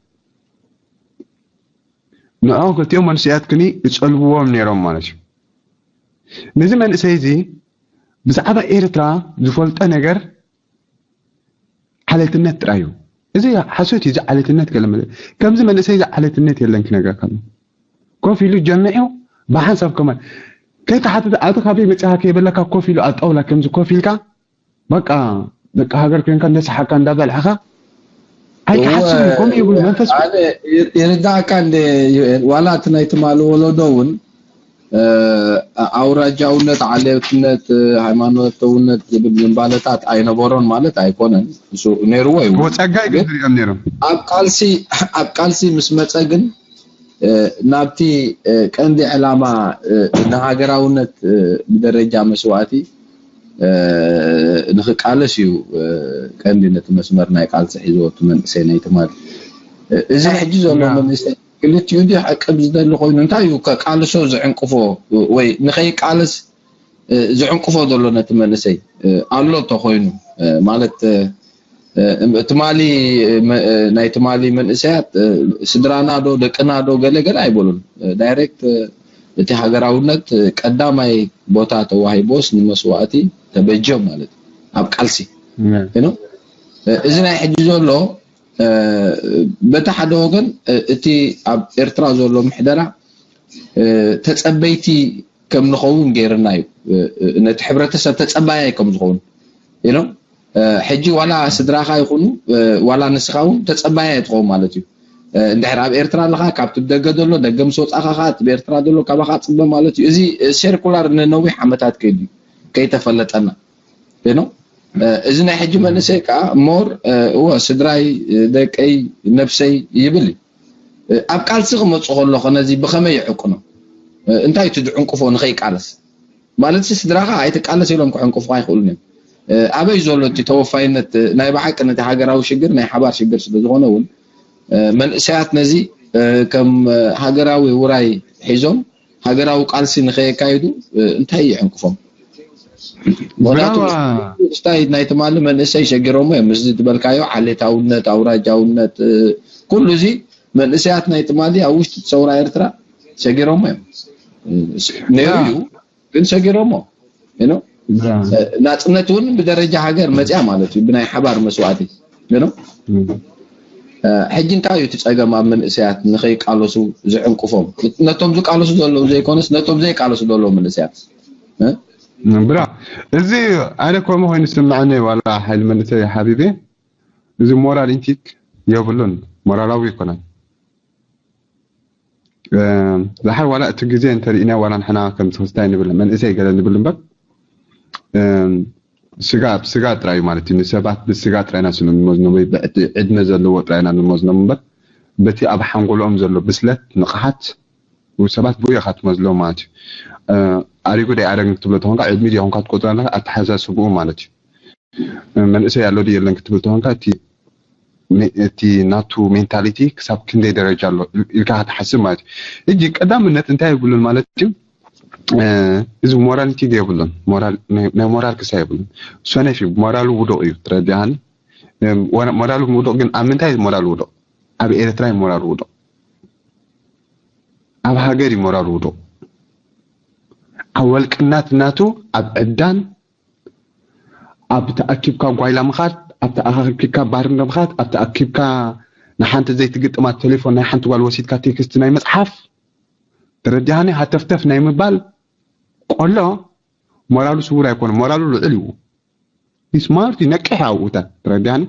ንዕኦም ክልቲኦም መንእሰያት ክኒ ይፀልብዎም ነይሮም ማለት እዩ ነዚ መንእሰይ እዚ ብዛዕባ ኤርትራ ዝፈልጦ ነገር ዓሌትነት ጥራይ እዩ እዚ ሓሶት እዩ እዚ ዓሌትነት ገለ መለ ከምዚ መንእሰይ እዚ ዓሌትነት የለን ክነግረካ ኣሎ ኮፍ ኢሉ ጀምዑ ብሓንሳብ ከማን ከይተሓተተ ኣቲ ካበይ መፅኻ ከይበለካ ኮፍ ኢሉ ኣብ ጣውላ ከምዚ ኮፍ ኢልካ በቃ ደቂ ሃገር ኮይንካ እንዳሰሓቅካ እንዳበልዕኻ ኣይክሓስብን ከምኡ ይብሉ መንፈስ ይርዳእካ እንደ ዩኤል ዋላ እቲ ናይ ትማሊ ወለዶ እውን ኣውራጃውነት፣ ዓሌትነት፣ ሃይማኖታውነት ዝብል ዝንባለታት ኣይነበሮን ማለት ኣይኮነን። እሱ ነይርዎ እዩ። ጸጋይ ግን ዝሪኦም ነይሮም። ኣብ ቃልሲ ኣብ ቃልሲ ምስ መጸ ግን ናብቲ ቀንዲ ዕላማ ንሃገራውነት ብደረጃ መስዋእቲ ንክቃለስ እዩ ቀንዲ ነቲ መስመር ናይ ቃልሲ ሒዝዎ እቲ መንእሰይ ናይ ትማሊ። እዚ ሕጂ ዘሎ መንእሰይ ክልቲኡ እንዲ ዕቅብ ዝደሊ ኮይኑ እንታይ እዩ ከቃልሶ ዝዕንቅፎ ወይ ንኸይቃለስ ዝዕንቅፎ ዘሎ ነቲ መንእሰይ ኣሎ እንተኮይኑ ማለት ትማሊ ናይ ትማሊ መንእሰያት ስድራና ዶ ደቅና ዶ ገለ ገለ ኣይበሉን። ዳይሬክት እቲ ሃገራውነት ቀዳማይ ቦታ ተዋሂቦስ ንመስዋእቲ ተበጀ ማለት እዩ ኣብ ቃልሲ። እዚ ናይ ሕጂ ዘሎ በቲ ሓደ ወገን እቲ ኣብ ኤርትራ ዘሎ ምሕደራ ተጸበይቲ ከም ንኸውን ገይርና እዩ። ነቲ ሕብረተሰብ ተጸባያይ ከም ዝኸውን ኢሎም ሕጂ ዋላ ስድራኻ ይኹኑ ዋላ ንስኻ እውን ተጸባያይ ትኸውን ማለት እዩ። እንድሕር ኣብ ኤርትራ ኣለኻ ካብቲ ደገ ዘሎ ደገ ምስ ወጻኻ ከኣ እቲ ኤርትራ ዘሎ ካባኻ ጽበ ማለት እዩ። እዚ ሴርኩላር ንነዊሕ ዓመታት ከይዱ እዩ ከይተፈለጠና ነው። እዚ ናይ ሕጂ መንእሰይ ከዓ ሞር እወ ስድራይ ደቀይ ነብሰይ ይብል እዩ። ኣብ ቃልሲ ክመፁ ከለኹ ነዚ ብኸመይ ይዕቅኖ? እንታይ እቲ ዝዕንቅፎ ንኸይቃለስ ማለት ስድራኻ ኣይትቃለስ ኢሎም ክዕንቅፉ ኣይኽእሉን እዮም። ኣበይ ዘሎ እቲ ተወፋይነት ናይ ብሓቂ ነቲ ሃገራዊ ሽግር ናይ ሓባር ሽግር ስለ ዝኾነ እውን መንእሰያት ነዚ ከም ሃገራዊ ውራይ ሒዞም ሃገራዊ ቃልሲ ንኸየካይዱ እንታይ ይዕንቅፎም? ምክንያቱ ስታይ ናይ ትማሊ መንእሰይ ሸጊሮሞ እዮም። እዚ ዝበልካዮ ዓሌታውነት፣ ኣውራጃውነት፣ ኩሉ እዚ መንእሰያት ናይ ትማሊ ኣብ ውሽጢ ሰውራ ኤርትራ ሸጊሮሞ እዮም። ነይሩ እዩ ግን ሸጊሮሞ ናፅነት እውን ብደረጃ ሃገር መፅያ ማለት እዩ ብናይ ሓባር መስዋእቲ ነው። ሕጂ እንታይ እዩ እቲ ፀገም ኣብ መንእሰያት ንኸይቃለሱ ዝዕንቅፎም? ነቶም ዝቃለሱ ዘለዉ ዘይኮነስ ነቶም ዘይቃለሱ ዘለዉ መንእሰያት ብራ እዚ ኣነ ከምኡ ኮይኑ ዝስምዐኒ ዋላ ሓይሊ መንእሰይ ሓቢቢ እዚ ሞራል ኢንቲክ የብሉን። ሞራላዊ ይኮነን። ዝሓር ዋላ እቲ ግዜ እንተርኢና ዋላ ንሕና ከም ተወስታይ ንብል መንእሰይ ገለ ንብል እምበር ስጋ ስጋ ጥራይ ማለት እዩ። ንሰባት ብስጋ ጥራይና ስለ ንመዝኖም ወይ ዕድመ ዘለዎ ጥራይና ንመዝኖም እምበር በቲ ኣብ ሓንጎሎም ዘሎ ብስለት ንቕሓት ሰባት ብኡ ኢኻ ትመዝሎም ማለት እዩ። ኣሪጉ ዳይ ኣረግ ክትብሎ ተኾንካ ዕድሚ ዲኹምካ ትቆፅሩ ኣለካ ኣተሓሳስብኡ ማለት እዩ። መንእሰይ ኣሎ ድዩ የለን ክትብል ተኾንካ እቲ ናቱ ሜንታሊቲ ክሳብ ክንደይ ደረጃ ኣሎ ኢልካ ክትሓስብ ማለት እዩ። ሕጂ ቀዳምነት እንታይ የብሉን ማለት እዩ። እዚ ሞራሊቲ የብሉን፣ ናይ ሞራል ክሳ የብሉን። ሰነፍ እዩ፣ ሞራሉ ውዱቕ እዩ። ትረዳሃኒ? ሞራሉ ውዱቕ ግን ኣብ ምንታይ ሞራሉ ውዱቕ? ኣብ ኤርትራ እዩ ሞራሉ ውዱቕ፣ ኣብ ሃገር እዩ ሞራሉ ውዱቕ። ኣብ ወልቅናት ናቱ ኣብ ዕብዳን ኣብ ተኣኪብካ ጓይላ ምኻድ፣ ኣብ ተኣኪብካ ባር እንዶ ምኻድ፣ ኣብ ተኣኪብካ ንሓንቲ ዘይትግጥማ ቴሌፎን ናይ ሓንቲ ጓል ወሲድካ ቴክስት ናይ ምጽሓፍ ተረዲሃኒ ሃተፍተፍ ናይ ምባል ቆሎ ሞራሉ ስውር ኣይኮነ፣ ሞራሉ ልዑል እዩ። ስማርት እዩ፣ ነቅሕ ኣብኡታት ተረዲሃኒ።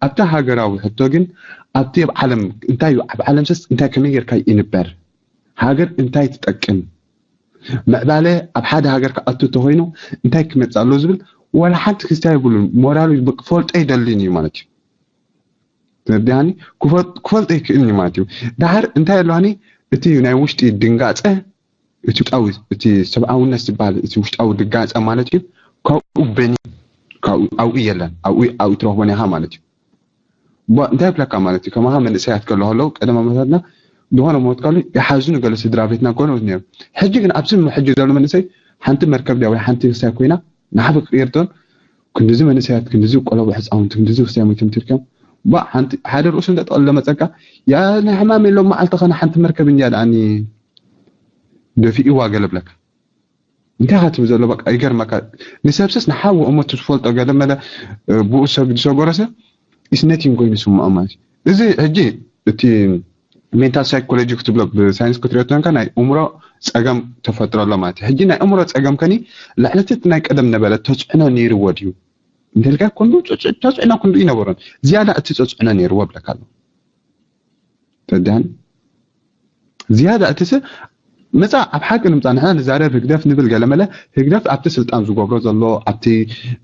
ኣብታ ሃገራዊ ሕቶ ግን ኣብቲ ኣብ ዓለም እንታይ እዩ ኣብ ዓለም ሰስ እንታይ ከመይ ጌርካ ይንበር ሃገር እንታይ ትጠቅም ምዕባለ ኣብ ሓደ ሃገር ክኣቱ እንተኮይኑ እንታይ ክመፅእ ኣሎ ዝብል ዋላ ሓንቲ ክስታይ የብሉን። ሞራሉ ክፈልጦ ይደልን እዩ ማለት እዩ። ተረዲሃኒ? ክፈልጦ ይክእልን እዩ ማለት እዩ። ዳሓር እንታይ ኣለዋኒ እቲ ናይ ውሽጢ ድንጋፀ እቲ ውሽጣዊ እቲ ሰብኣውነት ዝበሃል እቲ ውሽጣዊ ድንጋፀ ማለት እዩ። ካብኡ በኒ ኣብኡ የለን ኣብኡ ትረክቦን ኢኻ ማለት እዩ። እንታይ ይብለካ ማለት እዩ ከማኻ መንእሰያት ከለዉ ከለዉ ቀደም ኣቦታትና ዝኾነ ሞት ከሉ ይሓዝኑ ገለ ስድራ ቤትና ጎነበት ነይሩ። ሕጂ ግን ኣብዚ ሕጂ ዘሎ መንእሰይ ሓንቲ መርከብ ድያ ወይ ሓንቲ ክሳይ ኮይና ንሓበ ክቅየር ዶን ክንድዚ መንእሰያት ክንድዚ ቆለቡ ሕፃውንቲ ክንድዚ ክሳይ ሞይቶም ትርከም ባ ሓንቲ ሓደ ርእሱ እንተጠቕልለ መፀካ ያ ናይ ሕማም የሎም መዓልቲ ኸነ ሓንቲ መርከብ እንድያ ደኣኒ ደፊእዋ ገለ ብለካ እንታይ ኻ ትብል ዘሎ በቃ ይገርመካ ንሰብስስ ንሓወ እሞ ትፈልጦ ገለ መለ ብኡ ሰብ ዝሰጎረሰ ኢስነቲን ኮይኑ ስምዖ ማለት እዩ እዚ ሕጂ እቲ ሜንታል ሳይኮሎጂ ክትብሎ ብሳይንስ ክትሪኦ ተንካ ናይ እምሮ ፀገም ተፈጥሮ ኣሎ ማለት እዩ ሕጂ ናይ እምሮ ፀገም ከኒ ልዕልትት ናይ ቀደም ነበረ ተፅዕኖ ነይርዎ ድዩ እንተልካ ክንዱ ተፅዕኖ ክንዱ ይነበሮን ዝያዳ እቲ ተፅዕኖ ነይርዎ ብለካ ኣሎ ተዳን ዝያዳ እቲ ሰብ መጻ ኣብ ሓቂ ንምጻ ንሕና ንዛረብ ህግደፍ ንብል ገለመለ ህግደፍ ኣብቲ ስልጣን ዝገብሮ ዘሎ ኣብቲ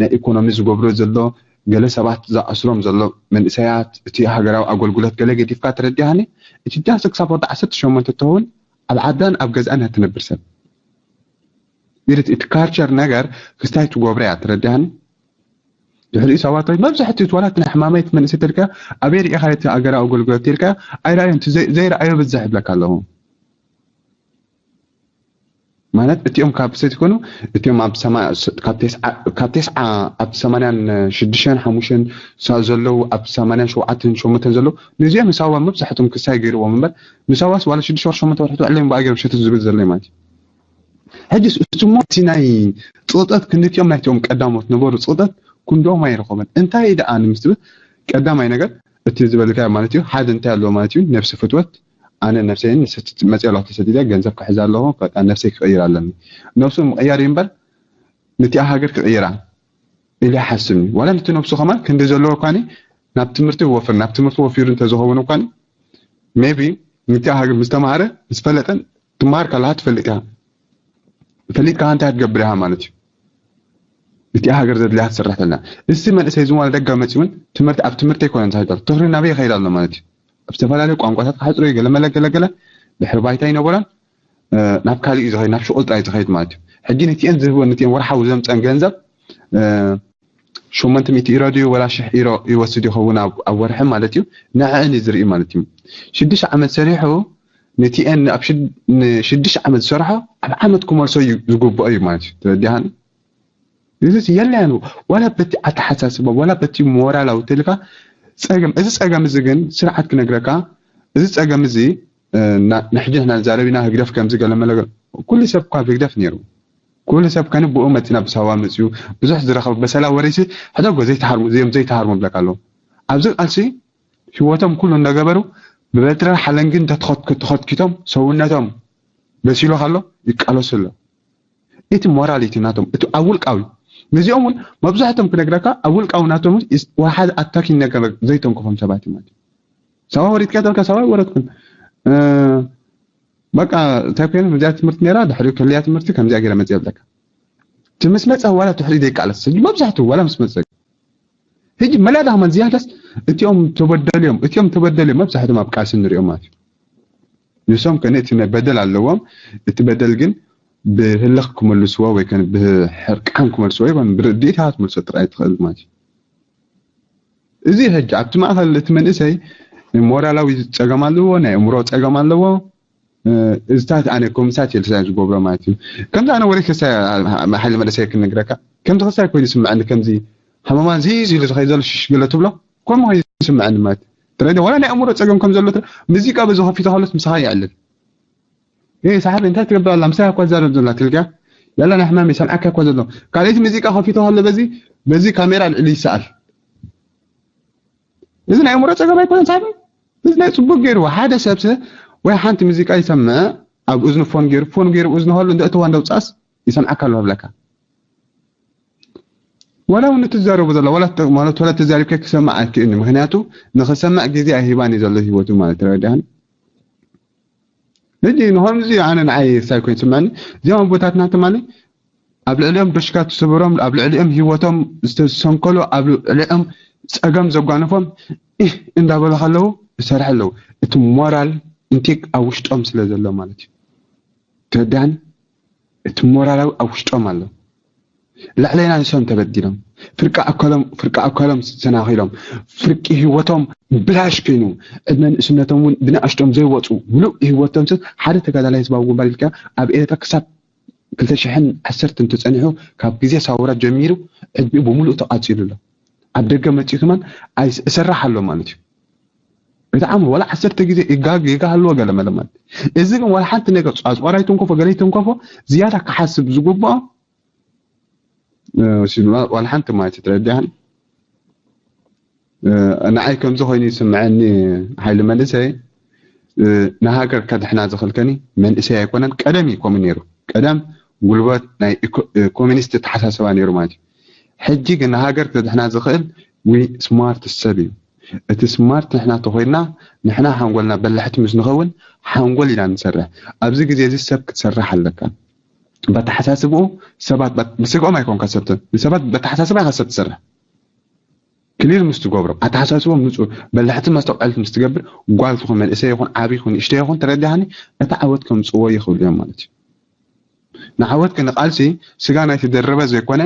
ናይ ኢኮኖሚ ዝገብሮ ዘሎ ገለ ሰባት ዝኣስሮም ዘሎ መንእሰያት እቲ ሃገራዊ ኣገልግሎት ገለ ገዲፍካ ተረዲሃኒ እቲ ዳስ ክሳብ ወዲ ዓሰርተ ሸሞንተ ትኸውን ኣብ ዓዳን ኣብ ገዛን እያ ትነብር ሰብ ኢልት እቲ ካልቸር ነገር ክስታይ ትገብረ እያ ተረዲሃኒ ድሕሪኡ ሰባት መብዛሕትኡ እቲ ዋላ እቲ ናይ ሕማማይ እቲ መንእሰይ ተልካ ኣበይ ርኢኻ እቲ ኣገራዊ ኣገልግሎት ኢልካ ኣይረኣዮን እቲ ዘይ- ዘይረኣዮ ብዝሕ ይብለካ ኣለኹ ማለት እቲኦም ካብ ሰት ይኮኑ እቲኦም ኣብ ሰማ- ስ- ካብ ቴስዓ ካብ ቴስዓ ኣብ ሰማንያን ሽዱሽተን ሓሙሽተን ሳ- ዘለዉ ኣብ ሰማንያን ሸውዓተን ሸሞንተን ዘለዉ ነዚኦም ንሳዋ መብዛሕትኦም ክሳይ ገይርዎም እምበር ንሳዋስ ዋላ ሽዱሽተ ወርሒ ሸሞንተ ወርሒ ትውዕለዮም ብኣገርም ሸተት ዝብል ዘሎ ማለት እዩ ሕጂ እሱሞ እቲ ናይ ጾጠት ክንድቲኦም ናይቲኦም ቀዳሞት ነበሩ ጾጠት ክንዶም ኣይረኸበን እንታይ ደኣ ንምስትብል ቀዳማይ ነገር እቲ ዝበልካ ማለት እዩ ሓደ እንታይ ኣለዎ ማለት እዩ ነብሲ ፍትወት ኣነ ነብሰይን መፅያ ኣለዋ ተሰዲደ ገንዘብ ክሕዝ ኣለኹ በቃ ነብሰይ ክቕይር ኣለኒ ነብሱ ምቕያር እዩ እምበር ነቲኣ ሃገር ክቕይራ ኢለ ሓስብኒ ዋላ ነቲ ነብሱ ከማን ክንዲ ዘለዎ ኳኒ ናብ ትምህርቲ ይወፍር ናብ ትምህርቲ ወፊሩ እንተዝኸውን ኳኒ ሜቢ ነቲኣ ሃገር ምስ ተማሃረ ምስ ፈለጠን ትማሃር ካለሃ ትፈልጥ ኢኻ ፈሊጥካ እንታይ ትገብር ኢኻ ማለት እዩ እቲኣ ሃገር ዘድልያ ትስራሕ ተላ እዚ መንእሰይ ዝማለ ደጋ መፂ እውን ትምህርቲ ኣብ ትምህርቲ ኣይኮነን ዝሃይዳል ትኽሪ ናበይ ይኸይድ ኣሎ ማለት እዩ ኣብ ዝተፈላለዩ ቋንቋታት ክሓፅሮ ገለመለ ገለገለ ድሕሪ ባይታ ይነበሮን ናብ ካሊእ እዩ ዝኸይድ ናብ ሽቁል ጥራይ ዝኸይድ ማለት እዩ ሕጂ ነቲአን ዝህቦ ነቲአን ወርሓዊ ዘምፀን ገንዘብ ሸሞንተ ሚእቲ ኢሮ ድዩ ወላ ሽሕ ኢሮ ይወስድ ይኸውን ኣብ ወርሒ ማለት እዩ ንዕአን እዩ ዝርኢ ማለት እዩ ሽዱሽተ ዓመት ሰሪሑ ነቲአን ኣብ ሽዱሽተ ዓመት ዝሰርሖ ኣብ ዓመት ክመልሶ እዩ ዝግብኦ እዩ ማለት እዩ ተረዲሃኒ እዚ የለያን ዋላ በቲ ኣተሓሳስባ ዋላ በቲ ሞራላዊ ተልካ ፀገም እዚ ፀገም እዚ ግን ስርዓት ክነግረካ እዚ ፀገም እዚ ንሕጂ ንሕና ዛረቢና ህግደፍ ከምዚ ገለመለ ኩሉ ሰብ እኳ ህግደፍ ነይሩ ኩሉ ሰብ ከን ብኡ መፂና ብሳዋ መፅኡ ብዙሕ ዝረኸብ በሰላ ወሬሲ ሕደጎ ዘይተሃርሙ እዚኦም ዘይተሃርሙ ብለካ ኣለዉ ኣብዚ ቃልሲ ህይወቶም ኩሉ እንዳገበሩ ብበትረ ሓለንግን ተተኸትኪቶም ሰውነቶም በሲሉ ከሎ ይቃለሱ ኣሎ እቲ ሞራሊቲ ናቶም እቲ ኣብ ውልቃዊ ነዚኦም እውን መብዛሕቶም ክነግረካ ኣብ ውልቃዊ ናቶም ወሓድ ኣታኪ ነገር ዘይተንክፎም ሰባት ማለት ሰባ ወሪድካ ተልካ ሰባ ወረድኩን በቃ እንታይ ኮይኑ እዚኣ ትምህርቲ ነራ ድሕሪ ከልያ ትምህርቲ ከምዚኣ ገይረ መፅእ ኣለካ እቲ ምስ መፀ ዋላ ትሕሪ ዘይቃለስ መብዛሕትኡ ዋላ ምስ መፀ ሕጂ መላእ ዳኽመን ዝያዳስ እቲኦም ተበደልዮም እቲኦም ተበደልዮም መብዛሕትኦም ኣብ ቃልሲ ንሪኦም ማለት እዩ ንሶም ከነ እቲ በደል ኣለዎም እቲ በደል ግን ብህልኽ ክመልስዎ ወይ ከ ብሕርቃን ክመልስዎ ይኮን ብርድኢት ሃት መልሶ ጥራይ ትኽእል ማለት እዩ እዚ ሕጂ ኣብቲ ማእኸል እቲ መንእሰይ ሞራላዊ ፀገም ኣለዎ ናይ እምሮ ፀገም ኣለዎ እዚታት ኣነ ኮምሳት የልሳ ዝገብሮ ማለት እዩ ከምዚ ኣነ ወረ ክሳይ ሓይሊ መለሰይ ክነግረካ ከምዚ ክሳይ ኮይኑ ስምዐኒ ከምዚ ሃመማን ዚዝ ኢሉ ዝኸይ ዘሎ ሽሽ ገለ ትብሎ ከምኡ ኮይኑ ስምዐኒ ማለት ትረዲ ዋላ ናይ ኣእምሮ ፀገም ከም ዘሎ ሙዚቃ በዚ ከፊቶ ከሎስ ምሳኻ ይዕልል እ ሳሕቢ እንታይ ትገብር ኣላ ምሳይ እኳ ዛረብ ዘላ ትልጋ ያላ ናይ ሕማም ይሰምዓካ እኳ ዘሎ ካልኣይቲ ሙዚቃ ከፊቶ ከሎ በዚ በዚ ካሜራ ልዕሊ ይሰኣል እዚ ናይ ኣእምሮ ፀገም ኣይኮነን ሳሕቢ እዚ ናይ ፅቡቅ ገይርዎ ሓደ ሰብሰ ወይ ሓንቲ ሙዚቃ ይሰምዕ ኣብ እዝኑ ፎን ገይሩ ፎን ገይሩ እዝኑ ከሉ እንደ እተዋ እንደውፃእስ ይሰምዓካ ኣለዋ ብለካ ወላ እውን እትዛረቡ ዘላ ወላ ማለት ወላ ተዛሪብካ ክሰማዕ ኣይክእልኒ ምክንያቱ ንክሰማዕ ግዜ ኣይሂባን እዩ ዘሎ ህይወቱ ማለት ተረዳህን ሕጂ ንኸምዚ ኣነ ንዓይ ሳይ ኮይኑ ስምዕኒ እዚኦም ኣቦታትና ትማሊ ኣብ ልዕሊኦም ዶሽካ ትስብሮም ኣብ ልዕሊኦም ህይወቶም ዝተሰንከሉ ኣብ ልዕሊኦም ፀገም ዘጓነፎም ኢህ እንዳበሉ ከለዉ ይሰርሑ ኣለዉ እቲ ሞራል እንቲግ ኣብ ውሽጦም ስለ ዘሎ ማለት እዩ ተዳን እቲ ሞራላዊ ኣብ ውሽጦም ኣሎ ልዕለይና ንሶም ተበዲሎም ፍርቂ ኣካሎም ፍርቂ ኣካሎም ተሰናኺሎም ፍርቂ ህይወቶም ብላሽ ኮይኑ ዕድመ ንእስነቶም እውን ብንኣሽቶም ዘይወፁ ሙሉእ ህይወቶም ሓደ ተጋዳላይ ህዝባዊ ግንባር ኢልካ ኣብ ኤርትራ ክሳብ ክልተ ሽሕን ዓሰርተን ተጸኒሑ ካብ ግዜ ሳውራ ጀሚሩ ዕድሚኡ ብምሉእ ተቓጺሉ ኣሎ። ኣብ ደገ መጺኡ ከማን ኣይስ- እሰርሕ ኣሎ ማለት እዩ። እቲ ዓም ወላ ዓሰርተ ግዜ ይጋ- ይጋሃልዎ ገለ መለ ማለት እዩ። እዚ ግን ወላ ሓንቲ ነገር ጻጽዋራ ይትንከፎ ገለ ይትንከፎ ዝያዳ ክሓስብ ዝግብኦ እ፣ ወሲድና ዋላ ሓንቲ ማለት እዩ፣ ተረዲኣኒ? እ፣ ንዓይ ከምዚ ኮይኑ ይስምዐኒ፣ ሓይሊ መንእሰይ፣ እ፣ ንሃገር ከድሕና ዝኽእል ከኒ መንእሰይ ኣይኮነን። ቀደም እዩ ከምኡ ነይሩ። ቀደም ጉልበት ናይ ኢኮ-፣ እ፣ ኮሚኒስት ኣተሓሳስባ ነይሩ ማለት እዩ። ሕጂ ግን ንሃገር ከድሕና ዝኽእል ዊ ስማርት ሰብ እዩ። እቲ smart ንሕና ተኾይንና፣ ንሕና ሓንጎልና በላሕቲ ምስ ንኸውን ሓንጎል ኢና ንሰርሕ። ኣብዚ ግዜ እዚ ሰብ ክትሰርሕ ኣለካ። በተሓሳስብኡ ሰባት በት- ብስግኦም ኣይኮንካ ሰብ ት- ንሰባት በተሓሳስባ ኢኻ ሰብ ትሰርሕ። ክሊር ምስ ትገብሮም ኣተሓሳስቦም ንጹር በላሕቲ መስተውዓልቲ ምስ ትገብር ጓል ትኹን መንእሰይ ይኹን ዓቢ ይኹን ንእሽተይ ይኹን ተረዲሃኒ እቲ ዓወት ከምጽዎ ይኽእሉ እዮም ማለት እዩ። ንዓወት ክንቃልሲ ስጋ ናይ ተደረበ ዘይኮነ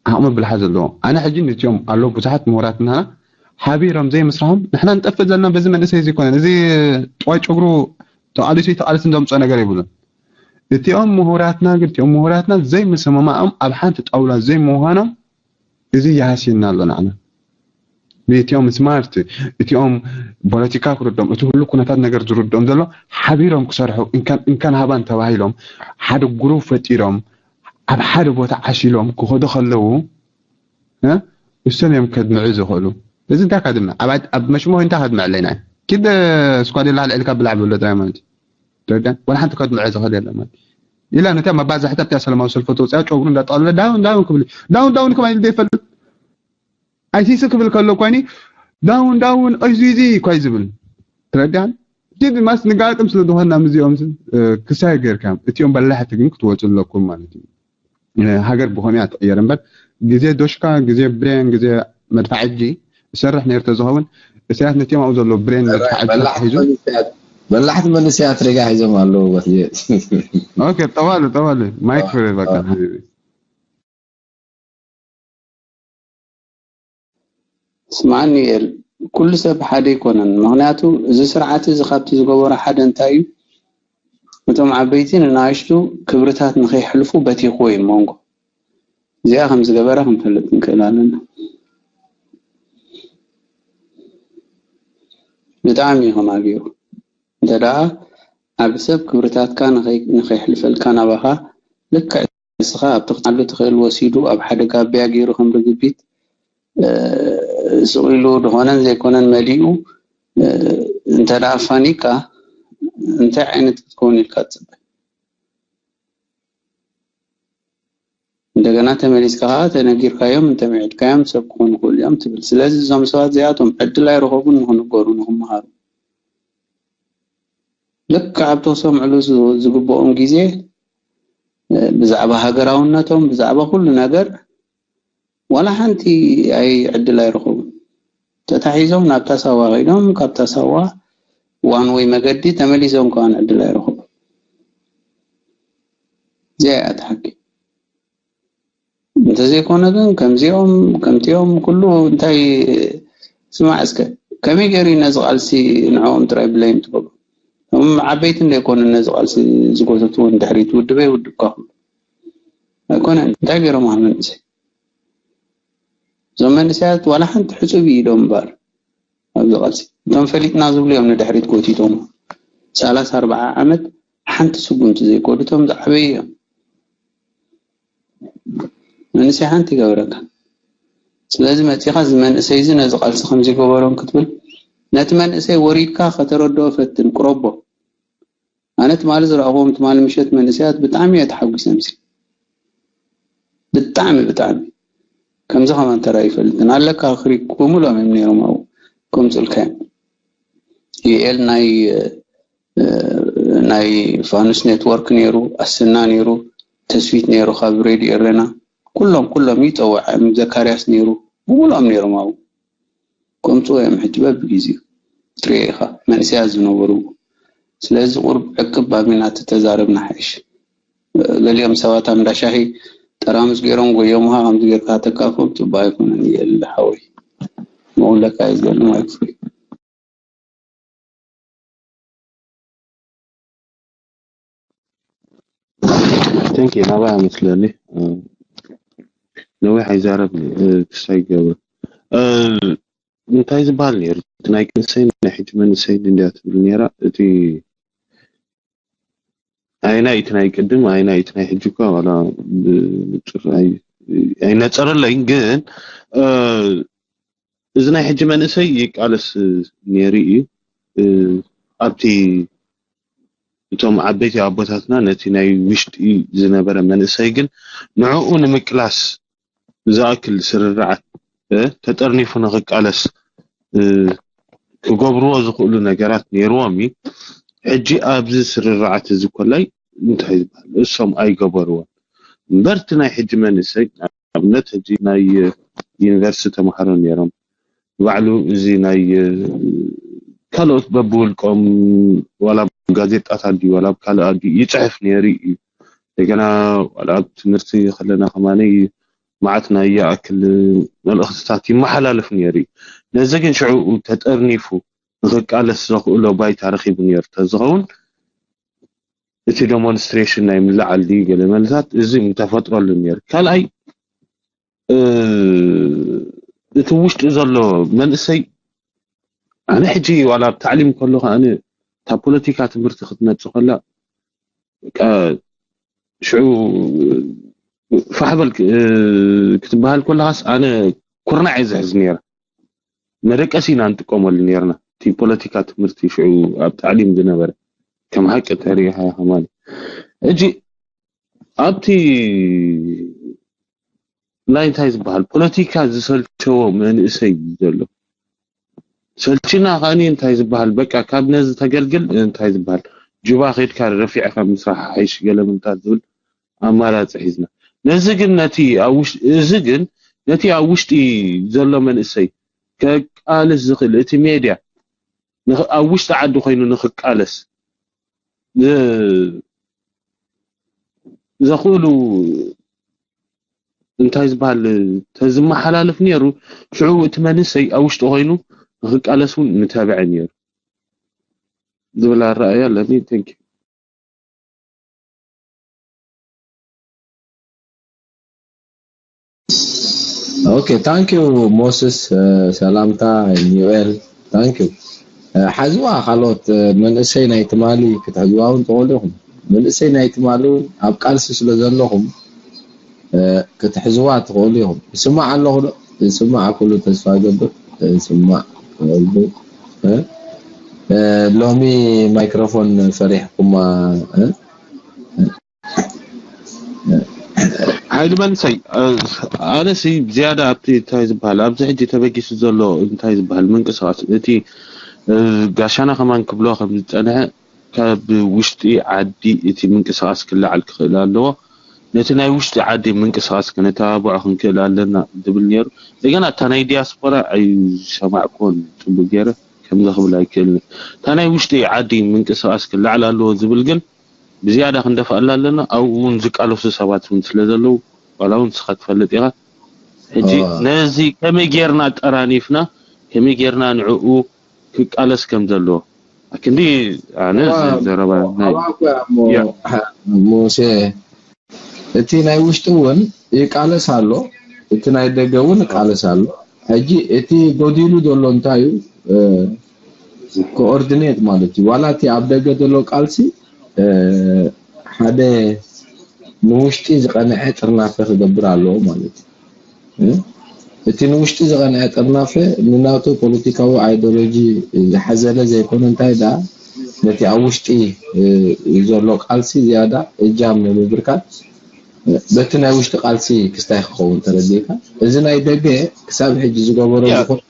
ዓቕሚ ብልሓ ዘለዎ ኣነ ሕጂ ንቲኦም ኣለዉ ብዙሓት ምሁራት ንሃና ሓቢሮም ዘይምስራሖም ንሕና ንጠፍእ ዘለና በዚ መንእሰይ ዘይኮነ እዚ ጥዋይ ጨጉሩ ተቓሊሱ ተቓሊሱ ዘምፅኦ ነገር የብሉን። እቲኦም ምሁራትና ግን እቲኦም ምሁራትና ዘይምስምማዖም ኣብ ሓንቲ ጣውላ ዘይምዃኖም እዚ ይሃስየና ኣሎ ንዓና። እቲኦም smart እቲኦም ፖለቲካ ክርዶም እቲ ሁሉ ኩነታት ነገር ዝርዶም ዘሎ ሓቢሮም ክሰርሑ እንካን እንካን ሃባን ተባሂሎም ሓደ ግሩፕ ፈጢሮም ኣብ ሓደ ቦታ ዓሽ ኢሎም ክኸዱ ከለዉ እ? እሶም እዮም ከድምዑ ዝኽእሉ። እዚ እንታይ ከድምዕ ኣብ ኣብ መሽሞ እንታይ ከድምዕ ኣለና? ኪድ ስኳዴላ ልዕልካ ብላዕ ብሎ ጥራይ ማለት እዩ። ተረዳን? ወላ ሓንቲ ከድምዖ ዝኽእል የለን ማለት እዩ። ኢላ ነታ መባዛሕታ ኣብታ ሰላማዊ ሰልፊ ተውፅያ ጨጉሩ እንዳጠቕለለ ዳውን ዳውን ክብል ዳውን ዳውን ከማይ ዘይፈልጥ ኣይሲሲ ክብል ከሎ እኳ ዳውን ዳውን እዚዚ እኳ እዩ ዝብል። ተረዳን? ኪድ ማስ ንጋጥም ስለ ዝኾንና ምስዚኦም ክሳይ ጌርካ እቲኦም በላሕቲ ግን ክትወፁ ኣለኩም ማለት እዩ። ሃገር ብኸምያ ትቕየር እምበር ግዜ ዶሽካ ግዜ ብሬን ግዜ መድፋዕጂ ዝሰርሕ ነይሩ ተዝኸውን እሳያት ነቲኦም ኣብኡ ዘሎ ብሬን መድፋዕጂ ሒዙ በላሕቲ መንስያት ሪጋ ሒዞም ኣለዉ። ኦኬ ጠዋሉ ጠዋሉ ማይክ ፍሬ በቃ ስማዕኒ ኤል ኩሉ ሰብ ሓደ ኣይኮነን። ምኽንያቱ እዚ ስርዓት እዚ ካብቲ ዝገበሮ ሓደ እንታይ እዩ፣ እቶም ዓበይቲ ንናእሽቱ ክብርታት ንኸይሕልፉ በቲኽዎ እዩ መንጎ። እዚኣ ከም ዝገበረ ክንፈልጥ ንክእል ኣለና። ብጣዕሚ እዩ ከማጊሩ። እንተ ደኣ ዓቢ ሰብ ክብርታትካ ንኸይሕልፈልካ ናባኻ ልክዕ ንስኻ ኣብቲ ክትዓሉ ትኽእል ወሲዱ ኣብ ሓደ ጋብያ ገይሩ ከም ርግቢት ስቕ ኢሉ ዝኾነን ዘይኮነን መሊኡ እንተ ደኣ ኣፋኒካ እንታይ ዓይነት ክትከውን ኢልካ ትፅበ? እንደገና ተመሊስካ ከዓ ተነጊርካዮም እንተምዒድካዮም ሰብ ክኾኑ ይኽእሉ እዮም ትብል። ስለዚ እዞም ሰባት እዚኣቶም ዕድል ኣይረኸቡን ንክንገሩ ንክመሃሩ። ልክዕ ኣብቲ ክሰምዕሉ ዝግብኦም ግዜ ብዛዕባ ሃገራውነቶም ብዛዕባ ኩሉ ነገር ዋላ ሓንቲ ኣይ ዕድል ኣይረኸቡን። ተታሒዞም ናብታ ሳዋ ከይዶም ካብታ ሳዋ ዋን ወይ መገዲ ተመሊሶም ከዋን ዕድል ኣይረኸቡን። እዚኣ እያ እቲ ሓቂ። እንተዘይኮነ ግን ከምዚኦም ከምቲኦም ኩሉ እንታይ ስማዕ እስከ ከመይ ገይሩ ነዚ ቃልሲ ንዕኦም ጥራይ ብለይም ትገብሩ እም ዓበይቲ እንደይኮኑ ነዚ ቃልሲ ዝጎተትዎ ንድሕሪት ውድበ ይውድብካ ኩሉ ኣይኮነን እንታይ ገይሮም ኣብ መንእሰይ እዞም መንእሰያት ዋላ ሓንቲ ሕፁብ ኢዶም እምበር ኣብዚ ቃልሲ እቶም ፈሊጥና ዝብሉ እዮም ንድሕሪት ጎቲቶም ሰላሳ ኣርባዓ ዓመት ሓንቲ ስጉምቲ ዘይኮዱ እቶም ዝዓበዩ እዮም መንእሰይ ሓንቲ ይገብረካ ስለዚ መፂኻ እዚ መንእሰይ እዚ ነዚ ቃልሲ ከምዚ ገበሮም ክትብል ነቲ መንእሰይ ወሪድካ ከተረድኦ ፈትን ቅረቦ ኣነ ትማሊ ዝረኣኹዎም ትማሊ ምሸት መንእሰያት ብጣዕሚ እየ ተሓጒሰ ምሲ ብጣዕሚ ብጣዕሚ ከምዚ ከማን ተራእዩ ይፈልጥን ኣለካ ክሪክ ብምሎም እዮም ነይሮም ኣብኡ ከምፅልካ እዮም ዩኤል ናይ ናይ ፋኑስ ኔትወርክ ነይሩ ኣስና ነይሩ ተስዊት ነይሩ ካብ ሬድዮ ኤረና ኩሎም ኩሎም ይፀውዐ ዘካርያስ ነይሩ ብምሎም ነይሮም ኣብኡ ከምፅኡ እዮም ሕጂ በብግዜኡ ትሪኦ ኢኻ መንእሰያት ዝነበሩ ስለዚ ቁሩብ ዕቅብ ኣቢልና ተተዛረብና ሓይሽ ገሊኦም ሰባት ኣብ እንዳ ሻሂ ጠራሙዝ ገይሮም ጎዮምኻ ከምዚ ጌርካ ተካፍኦም ፅቡቅ ኣይኮነን እየ ሓወይ ምቁለካ እዩ ዝገሉ ማይክ ፍሪ Thank you ናባይ መስለኒ ነዊሕ ኣይዛረብኒ ክሳይ ገበ እንታይ ዝበሃል ነይሩ እቲ ናይ ቅንሰይ ናይ ሕጂ መንእሰይ እንዲያ ትብል ነይራ እቲ ኣይና እቲ ናይ ቅድም ኣይና እቲ ናይ ሕጂ እኳ ዋላ ብንጹር ኣይነጸረለይን ግን እዚ ናይ ሕጂ መንእሰይ ይቃለስ ነይሩ እዩ ኣብቲ እቶም ዓበይቲ ኣቦታትና ነቲ ናይ ውሽጢ ዝነበረ መንእሰይ ግን ንዕኡ ንምቅላስ ዝኣክል ስርርዓት ተጠርኒፉ ንክቃለስ ክገብርዎ ዝኽእሉ ነገራት ነይርዎም እዩ። ሕጂ ኣብዚ ስርርዓት እዚ ኮላይ እንታይ ዝበሃል እሶም ኣይገበርዎን። እምበር እቲ ናይ ሕጂ መንእሰይ ንኣብነት ሕጂ ናይ ዩኒቨርሲቲ ተምሃሮ ነይሮም። ባዕሉ እዚ ናይ ካልኦት በብውልቆም ዋላ ጋዜጣታት ድዩ ዋላ ኣብ ካልእ ድዩ ይፅሕፍ ነይሩ እዩ። እንደገና ዋላ ኣብ ትምህርቲ ከለና ከማኒ መዓት ናይ ይኣክል መልእኽትታት ይመሓላለፍ ነይሩ እዩ። ነዚ ግን ሽዑ ተጠርኒፉ ንኽቃለስ ዘኽእሎ ባይታ ረኺቡ ነይሩ ተዝኸውን እቲ ዴሞንስትሬሽን ናይ ምልዓል ድዩ ገለ መልታት እዚ ምተፈጥረሉ ነይሩ። ካልኣይ እቲ ውሽጢ ዘሎ መንእሰይ ኣነ ሕጂ ዋላ ኣብ ታዕሊም ከለኹ ኣነ እታ ፖለቲካ ትምህርቲ ክትመፅእ ከላ ሽዑ ፋሕበል ክትበሃል ከለኻስ ኣነ ኩርናዕ እየ ዝሕዝ ነይረ። መደቀሲ ኢና ንጥቀመሉ ነርና እቲ ፖለቲካ ትምህርቲ ሽዑ ኣብ ታዕሊም ዝነበረ ከም ሓቂ ተሪኢኻ ከማን እጂ ኣብቲ ናይ እንታይ ዝበሃል ፖለቲካ ዝሰልቸዎ መንእሰይ ዘሎ ሰልችና ከኣኒ እንታይ ዝበሃል በቃ ካብ ነዚ ተገልግል እንታይ ዝበሃል ጁባ ከድካ ረፊዕካ ምስራሕ ሓይሽ ገለ ምንታት ዝብል ኣማራፂ ሒዝና ነዚ ግን ነቲ እዚ ግን ነቲ ኣብ ውሽጢ ዘሎ መንእሰይ ከቃልስ ዝኽእል እቲ ሜድያ ኣብ ውሽጢ ዓዲ ኮይኑ ንክቃለስ ዘኽእሉ እንታይ ዝበሃል ተዝመሓላለፍ ነይሩ ሽዑ እቲ መንእሰይ ኣብ ውሽጢ ኮይኑ ንክቃለስ እውን ምተብዐ ነይሩ ዝብል ኣረኣያ ኣለኒ። Thank you. Okay, thank you Moses. ሰላምታ ኒውኤል thank you. ሓዝዋ ካልኦት መንእሰይ ናይ ትማሊ ክትሕዝዋ እውን ትኽእሉ ኢኹም። መንእሰይ ናይ ትማሊ እውን ኣብ ቃልሲ ስለ ዘለኹም ክትሕዝዋ ትኽእሉ ኢኹም። ይስማዕ ኣለኹ ዶ? ይስማዕ ኩሉ ተስፋ ገብር። ይስማዕ ሎሚ ማይክሮፎን ፈሪሕኩማ። ሓይሊ መንሰይ ኣነሲ ዝያዳ ኣብቲ እንታይ ዝበሃል ኣብዚ ሕጂ ተበጊሱ ዘሎ እንታይ ዝበሃል ምንቅስቃስ እቲ ጋሻና ከማን ክብሎ ከም ዝፀንሐ ካብ ውሽጢ ዓዲ እቲ ምንቅስቃስ ክለዓል ክኽእል ኣለዎ። ነቲ ናይ ውሽጢ ዓዲ ምንቅስቃስ ክነተባብዖ ክንክእል ኣለና ዝብል ነይሩ። እንደገና እታ ናይ ዲያስፖራ ኣይሰማዕኩዎን ፅቡቅ ገይረ ከምዚ ክብል ኣይክእልን። እታ ናይ ውሽጢ ዓዲ ምንቅስቃስ ክለዓል ኣለዎ ዝብል ግን ብዝያዳ ክንደፍኣላ ኣለና። ኣብኡ እውን ዝቃለሱ ሰባት እውን ስለ ዘለዉ ዋላ እውን ንስኻ ትፈልጥ ኢኻ። ሕጂ ነዚ ከመይ ጌርና ኣጠራኒፍና ከመይ ጌርና ንዕኡ ክቃለስ ከም ዘለዎ ኣክንዲ ኣነ ዘረባ ናይ ሙሴ እቲ ናይ ውሽጢ እውን ይቃለስ ኣሎ፣ እቲ ናይ ደገ እውን ይቃለስ ኣሎ። ሕጂ እቲ ጎዲሉ ዘሎ እንታይ እዩ? ኮኦርዲኔት ማለት እዩ። ዋላ እቲ ኣብ ደገ ዘሎ ቃልሲ ሓደ ንውሽጢ ዝቐንዐ ጥርናፈ ክገብር ኣለዎ ማለት እዩ። እቲ ንውሽጢ ዝቐንዐ ጥርናፈ ንናቱ ፖለቲካዊ ኣይዲዮሎጂ ዝሓዘለ ዘይኮነ እንታይ ደኣ ነቲ ኣብ ውሽጢ ዘሎ ቃልሲ ዝያዳ እጃም ንምብርካት በቲ ናይ ውሽጢ ቃልሲ ክስታይ ክኸውን ተረዲእካ። እዚ ናይ ደገ ክሳብ ሕጂ ዝገበሮ ዝኾነ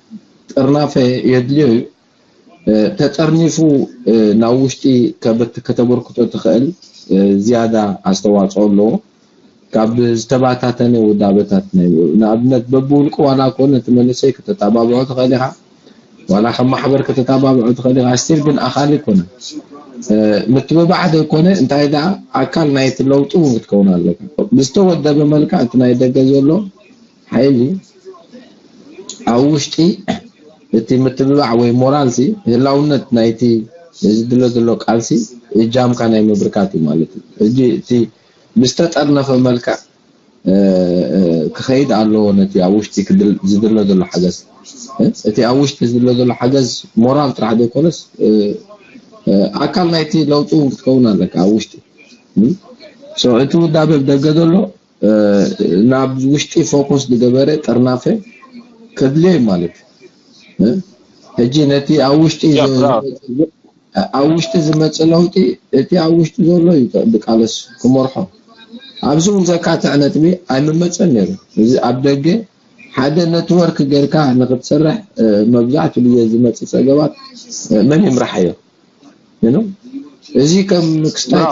ጥርናፈ የድልዮ እዩ። ተጠርኒፉ ናብ ውሽጢ ከተበርክቶ ትኽእል ዝያዳ ኣስተዋፅኦ ኣለዎ ካብ ዝተባታተነ ውዳበታት ናይ ንኣብነት በብውልቂ ዋላ ኮነ እቲ መንእሰይ ከተጣባብዖ ትኽእል ኢኻ ዋላ ከም ማሕበር ከተጣባብዖ ትኽእል ኢኻ ስቲል ግን ኣኻሊ ኮነ ምትብባዕ ዘይኮነ እንታይ ደኣ ኣካል ናይቲ ለውጢ እውን ክትከውን ኣለካ ብዝተወደበ መልክዕ እቲ ናይ ደገ ዘሎ ሓይሊ ኣብ ውሽጢ እቲ ምትብባዕ ወይ ሞራል ሲ ህላውነት ናይቲ ዝድሎ ዘሎ ቃልሲ እጃምካ ናይ ምብርካት እዩ ማለት እዩ። ሕጂ እቲ ብዝተጠርነፈ መልክዕ ክኸይድ ኣለዎ ነቲ ኣብ ውሽጢ ዝድሎ ዘሎ ሓገዝ እቲ ኣብ ውሽጢ ዝድሎ ዘሎ ሓገዝ ሞራል ጥራሕ ዘይኮነስ ኣካል ናይቲ ለውጢ እውን ክትከውን ኣለካ ኣብ ውሽጢ እቲ ውዳበ ብደገ ዘሎ ናብ ውሽጢ ፎኮስ ዝገበረ ጥርናፈ ከድልዮ እዩ ማለት ሕጂ ነቲ ኣብ ውሽጢ ኣብ ውሽጢ ዝመፅእ ለውጢ እቲ ኣብ ውሽጢ ዘሎ እዩ ብቃለስ ክመርሖ ኣብዚ እውን ዘካትዕ ነጥቢ ኣይምመፀን ነይሩ እዚ ኣብ ደገ ሓደ ነትወርክ ጌርካ ንክትሰርሕ መብዛሕትኡ ግዜ ዝመፅእ ፀገማት መን ይምራሕ እዮ? እዚ ከም ክስታይ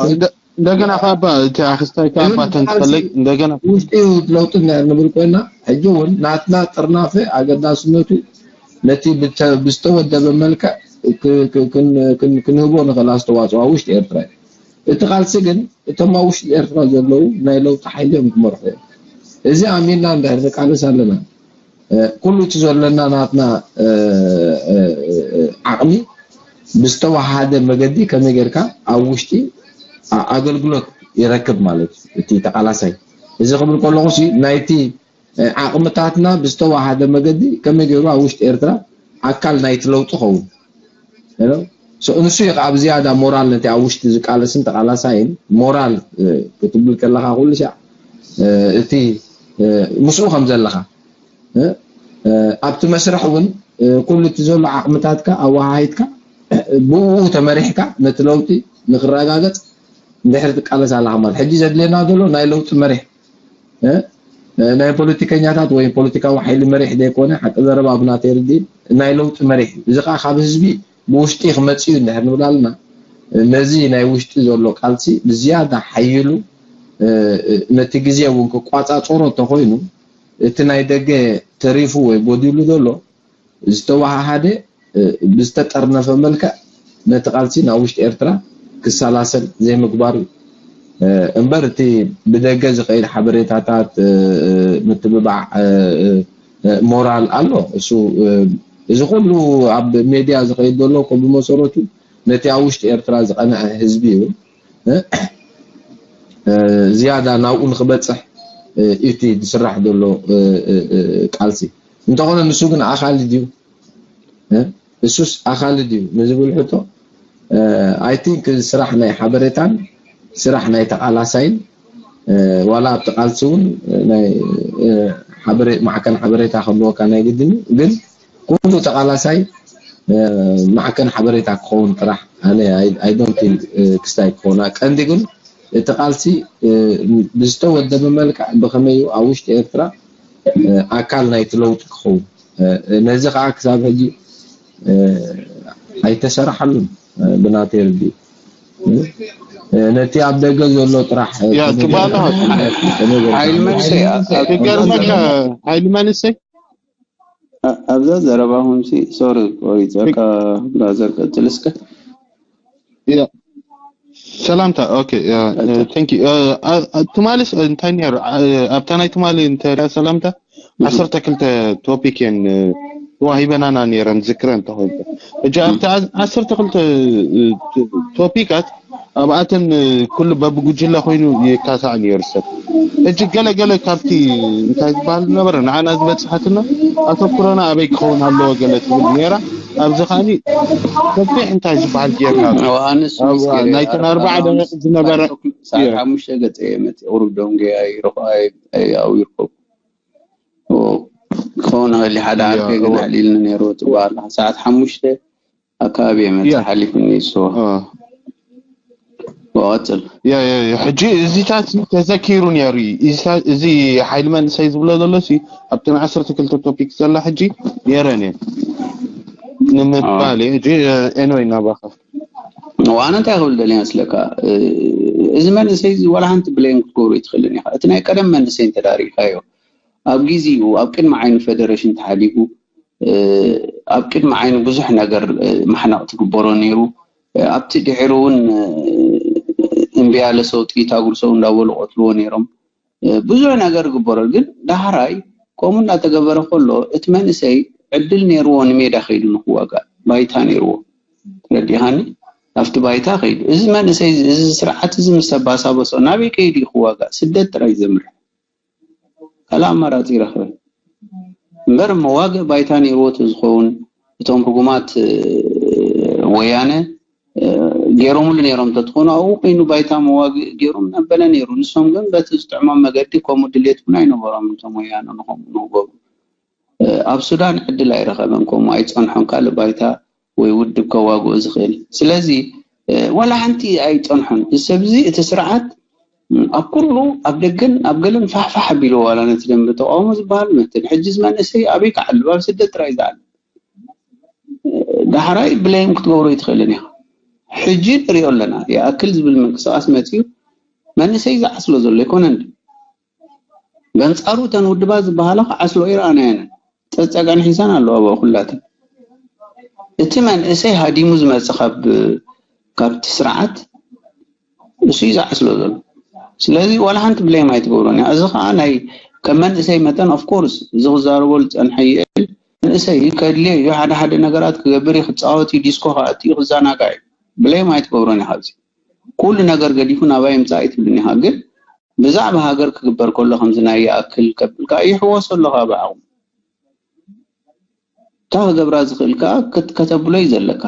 እንደገና ካባ እቲ ኣክስታይ ካባ ተንትፈለግ እንደገና ውሽጢ ለውጢ ንብል ኮይና ሕጂ እውን ናትና ጥርናፈ ኣገዳስነቱ ነቲ ብዝተወደበ መልክዕ ክንህቦ ንኽእል ኣስተዋፅኦ ውሽጢ ኤርትራ እዩ። እቲ ቃልሲ ግን እቶም ኣብ ውሽጢ ኤርትራ ዘለዉ ናይ ለውጢ ሓይሊ እዮም ክመርሑ እዮም። እዚ ኣሚንና እንድሕር ንቃለስ ኣለና ኩሉ እቲ ዘለና ናትና ዓቕሚ ብዝተዋሃደ መገዲ ከመይ ጌርካ ኣብ ውሽጢ ኣገልግሎት ይረክብ ማለት እዩ እቲ ተቃላሳይ። እዚ ክብል ከለኹ ናይቲ ዓቕምታትና ብዝተዋሃደ መገዲ ከመይ ገይሩ ኣብ ውሽጢ ኤርትራ ኣካል ናይቲ ለውጢ ኸውን ንሱ እዩ ኣብ ዝያዳ ሞራል ነቲ ኣብ ውሽጢ ዝቃለስን ተቃላሳይን ሞራል ክትብል ከለካ ኩሉ ሻዕ እቲ ምስኡ ከም ዘለካ ኣብቲ መስርሕ እውን ኩሉ እቲ ዘሎ ዓቕምታትካ ኣወሃሂድካ ብኡ ተመሪሕካ ነቲ ለውጢ ንክረጋገፅ እንድሕር ትቃለስ ኣለካ ማለት ሕጂ ዘድልየና ዘሎ ናይ ለውጢ መሪሕ ናይ ፖለቲከኛታት ወይ ፖለቲካዊ ሓይሊ መሪሕ ዘይኮነ ሓቂ ዘረባ ብናተይ ርድኢት ናይ ለውጢ መሪሕ እዩ። እዚ ከዓ ካብ ህዝቢ ብውሽጢ ክመፅእ እዩ እንድሕር ንብል ኣለና ነዚ ናይ ውሽጢ ዘሎ ቃልሲ ብዝያዳ ሓይሉ ነቲ ግዜ እውን ክቋፃፀሮ እንተኮይኑ እቲ ናይ ደገ ተሪፉ ወይ ጎዲሉ ዘሎ ዝተወሃሃደ ብዝተጠርነፈ መልክዕ ነቲ ቃልሲ ናብ ውሽጢ ኤርትራ ክሰላሰል ዘይምግባር እዩ እምበር እቲ ብደገ ዝኸይድ ሓበሬታታት ምትብባዕ ሞራል ኣሎ እሱ እዚ ኩሉ ኣብ ሜድያ ዝኸይድ ዘሎ እኮ ብመሰረቱ ነቲ ኣብ ውሽጢ ኤርትራ ዝቐንዐ ህዝቢ እዩ ዝያዳ ናብኡ ንክበፅሕ እቲ ዝስራሕ ዘሎ ቃልሲ እንተኾነ ንሱ ግን ኣኻሊ ድዩ እሱስ ኣኻሊ ድዩ ንዝብል ሕቶ I think ስራሕ ናይ ሓበሬታን ስራሕ ናይ ተቃላሳይን ዋላ ኣብቲ ቃልሲ እውን ናይ ማዕከን ሓበሬታ ክህልወካ ናይ ግድን ግን ኩሉ ተቃላሳይ ማዕከን ሓበሬታ ክኸውን ጥራሕ ኣነ I don't think ክስታይ ክኸውን ቀንዲ ግን እቲ ቃልሲ ብዝተወደበ መልክዕ ብከመይ ኣብ ውሽጢ ኤርትራ ኣካል ናይቲ ለውጢ ክኸውን ነዚ ከዓ ክሳብ ሕጂ ኣይተሰራሓሉን ብናተይ ርድኢት ነቲ ኣብ ደገ ዘሎ ጥራሕ ሓይሊ መንሰይ ሓይሊ መንሰይ ኣብዛ ዘረባኹም ሲ ሶሪ ቆሪፀካ ብራዘር ቀፅል እስከ ሰላምታ okay thank you ትማሊስ እንታይ ነይሩ ኣብታ ናይ ትማሊ እንተ ሰላምታ ዓሰርተ ክልተ ቶፒክ እየን ተዋሂበናና ነይረን ዝክረ እንተኮይኑ ሕጂ ኣብቲ ዓሰርተ ክልተ ቶፒካት ኣብኣተን ኩሉ በብጉጅለ ኮይኑ ይካሳዕ ነይሩ ሰብ ሕጂ ገለ ገለ ካብቲ እንታይ ዝበሃል ነበረ ንዓና ዝበፅሓትና ኣተኩሮና ኣበይ ክኸውን ኣለዎ ገለ ትብል ነይራ ኣብዚ ከዓኒ ሰፊሕ እንታይ ዝበሃል ጌርና ናይተን ኣርባዓ ደቂቕ ዝነበረ ሰዓት ሓሙሽተ ገፀ እየ መፅእ ቁሩብ ደንጎየ ኣይረኽኦ ኣይኣው ይርከቡ ክኸውን ይኽእል ሓደ ዓርኪ ግን ኣዕሊልኒ ነይሩ ትበሃል ሰዓት ሓሙሽተ ኣካባቢ እየ መፅእ ሓሊፉኒ ይስዋ ቀፅል ሕጂ እዚታት ተዘኪሩ ነይሩ እዩ እዚ ሓይሊ መንእሰይ ዝብሎ ዘሎ ኣብተን ዓሰርተ ክልተ ቶፒክ ዘላ ሕጂ ነይረን እየን ንምባል እዩ ሕጂ ኤንወይ እናባካ ዋና እንታይ ክብል ደልየ መስለካ እዚ መንእሰይ እዚ ዋላ ሓንቲ ብሌን ክትገብሩ ይትኽእልን ኢኻ እቲ ናይ ቀደም መንእሰይ እንተዳሪእካዮ ኣብ ግዜኡ ኣብ ቅድሚ ዓይኑ ፌደሬሽን ተሓሊፉ ኣብ ቅድሚ ዓይኑ ብዙሕ ነገር ማሕነቕ ትግበሮ ነይሩ ኣብቲ ድሕሪ እውን እምብያ ለሰው ጥይት ኣጉርሰው እንዳበሉ ቆትልዎ ነይሮም ብዙሕ ነገር ግበሮ ግን ዳሕራይ ከምኡ እናተገበረ ከሎ እቲ መንእሰይ ዕድል ነይርዎ ንሜዳ ከይዱ ንክዋጋእ ባይታ ነይርዎ ተረዲኻኒ ኣብቲ ባይታ ከይዱ እዚ መንእሰይ እዚ ስርዓት እዚ ምስ ተባሳበሶ ናበይ ከይዱ ክዋጋእ ስደት ጥራይ ዘምርሕ ካልእ ኣማራፂ ይረኽበ እምበር መዋግእ ባይታ ነይርዎ ተዝኸውን እቶም ሕጉማት ወያነ ገይሮምሉ ነይሮም ተትኾኑ ኣብኡ ኮይኑ ባይታ መዋግእ ገይሮም ነበለ ነይሩ ንሶም ግን በቲ ዝጥዕሞም መገዲ ከምኡ ድሌት እውን ኣይነበሮም እቶም ወያነ ንኸምኡ ንክገብሩ ኣብ ሱዳን ዕድል ኣይረኸበን ከምኡ ኣይፀንሖን ካልእ ባይታ ወይ ውድብ ከዋግኦ ዝኽእል ስለዚ ዋላ ሓንቲ ኣይፀንሖን እዚ ሰብ እዚ እቲ ስርዓት ኣብ ኩሉ ኣብ ደገን ኣብ ገለን ፋሕፋሕ ኣቢሉ ዋላ ነቲ ደንበ ተቃውሞ ዝበሃል መትን ሕጂ እዚ መንእሰይ ኣበይ ክዓልብ ኣብ ስደት ጥራይ ዝዓልብ ዳሕራይ ብለይም ክትገብሮ ይትኽእልን ኢኻ። ሕጂ ንሪኦ ኣለና ይኣክል ዝብል ምንቅስቃስ መፅዩ መንእሰይ ዝዓስሎ ዘሎ ኣይኮነን። በንፃሩ እተን ውድባት ዝበሃላ ክዓስሎ ይረኣናየን ፀፀጋን ሒዘን ኣለዋ ኣብኡ ኩላተን። እቲ መንእሰይ ሃዲሙ ዝመፅእ ካብ ካብቲ ስርዓት እሱ እዩ ዝዓስሎ ዘሎ። ስለዚ ዋላ ሓንቲ ብለይም ኣይትገብሮን እያ። እዚ ከዓ ናይ ከም መንእሰይ መጠን ኦፍኮርስ እዚ ክዛረቦ ዝፀንሐ ይእል መንእሰይ እዩ ከድልዮ እዩ ሓደ ሓደ ነገራት ክገብር እዩ ክፃወት እዩ ዲስኮ ክኣት እዩ ክዘናጋዕ እዩ። ብለይም ኣይትገብሮን ኢኻ ኣብዚ ኩሉ ነገር ገዲፉ ናባይ ምፃእ ኣይትብልን ኢኻ። ግን ብዛዕባ ሃገር ክግበር ከሎ ከምዚ ናይ ይኣክል ከብል ከዓ ይሕወሶ ኣለኻ ብዓቕሙ። እታ ክገብራ ዝኽእል ከዓ ክት- ከተብሎ እዩ ዘለካ።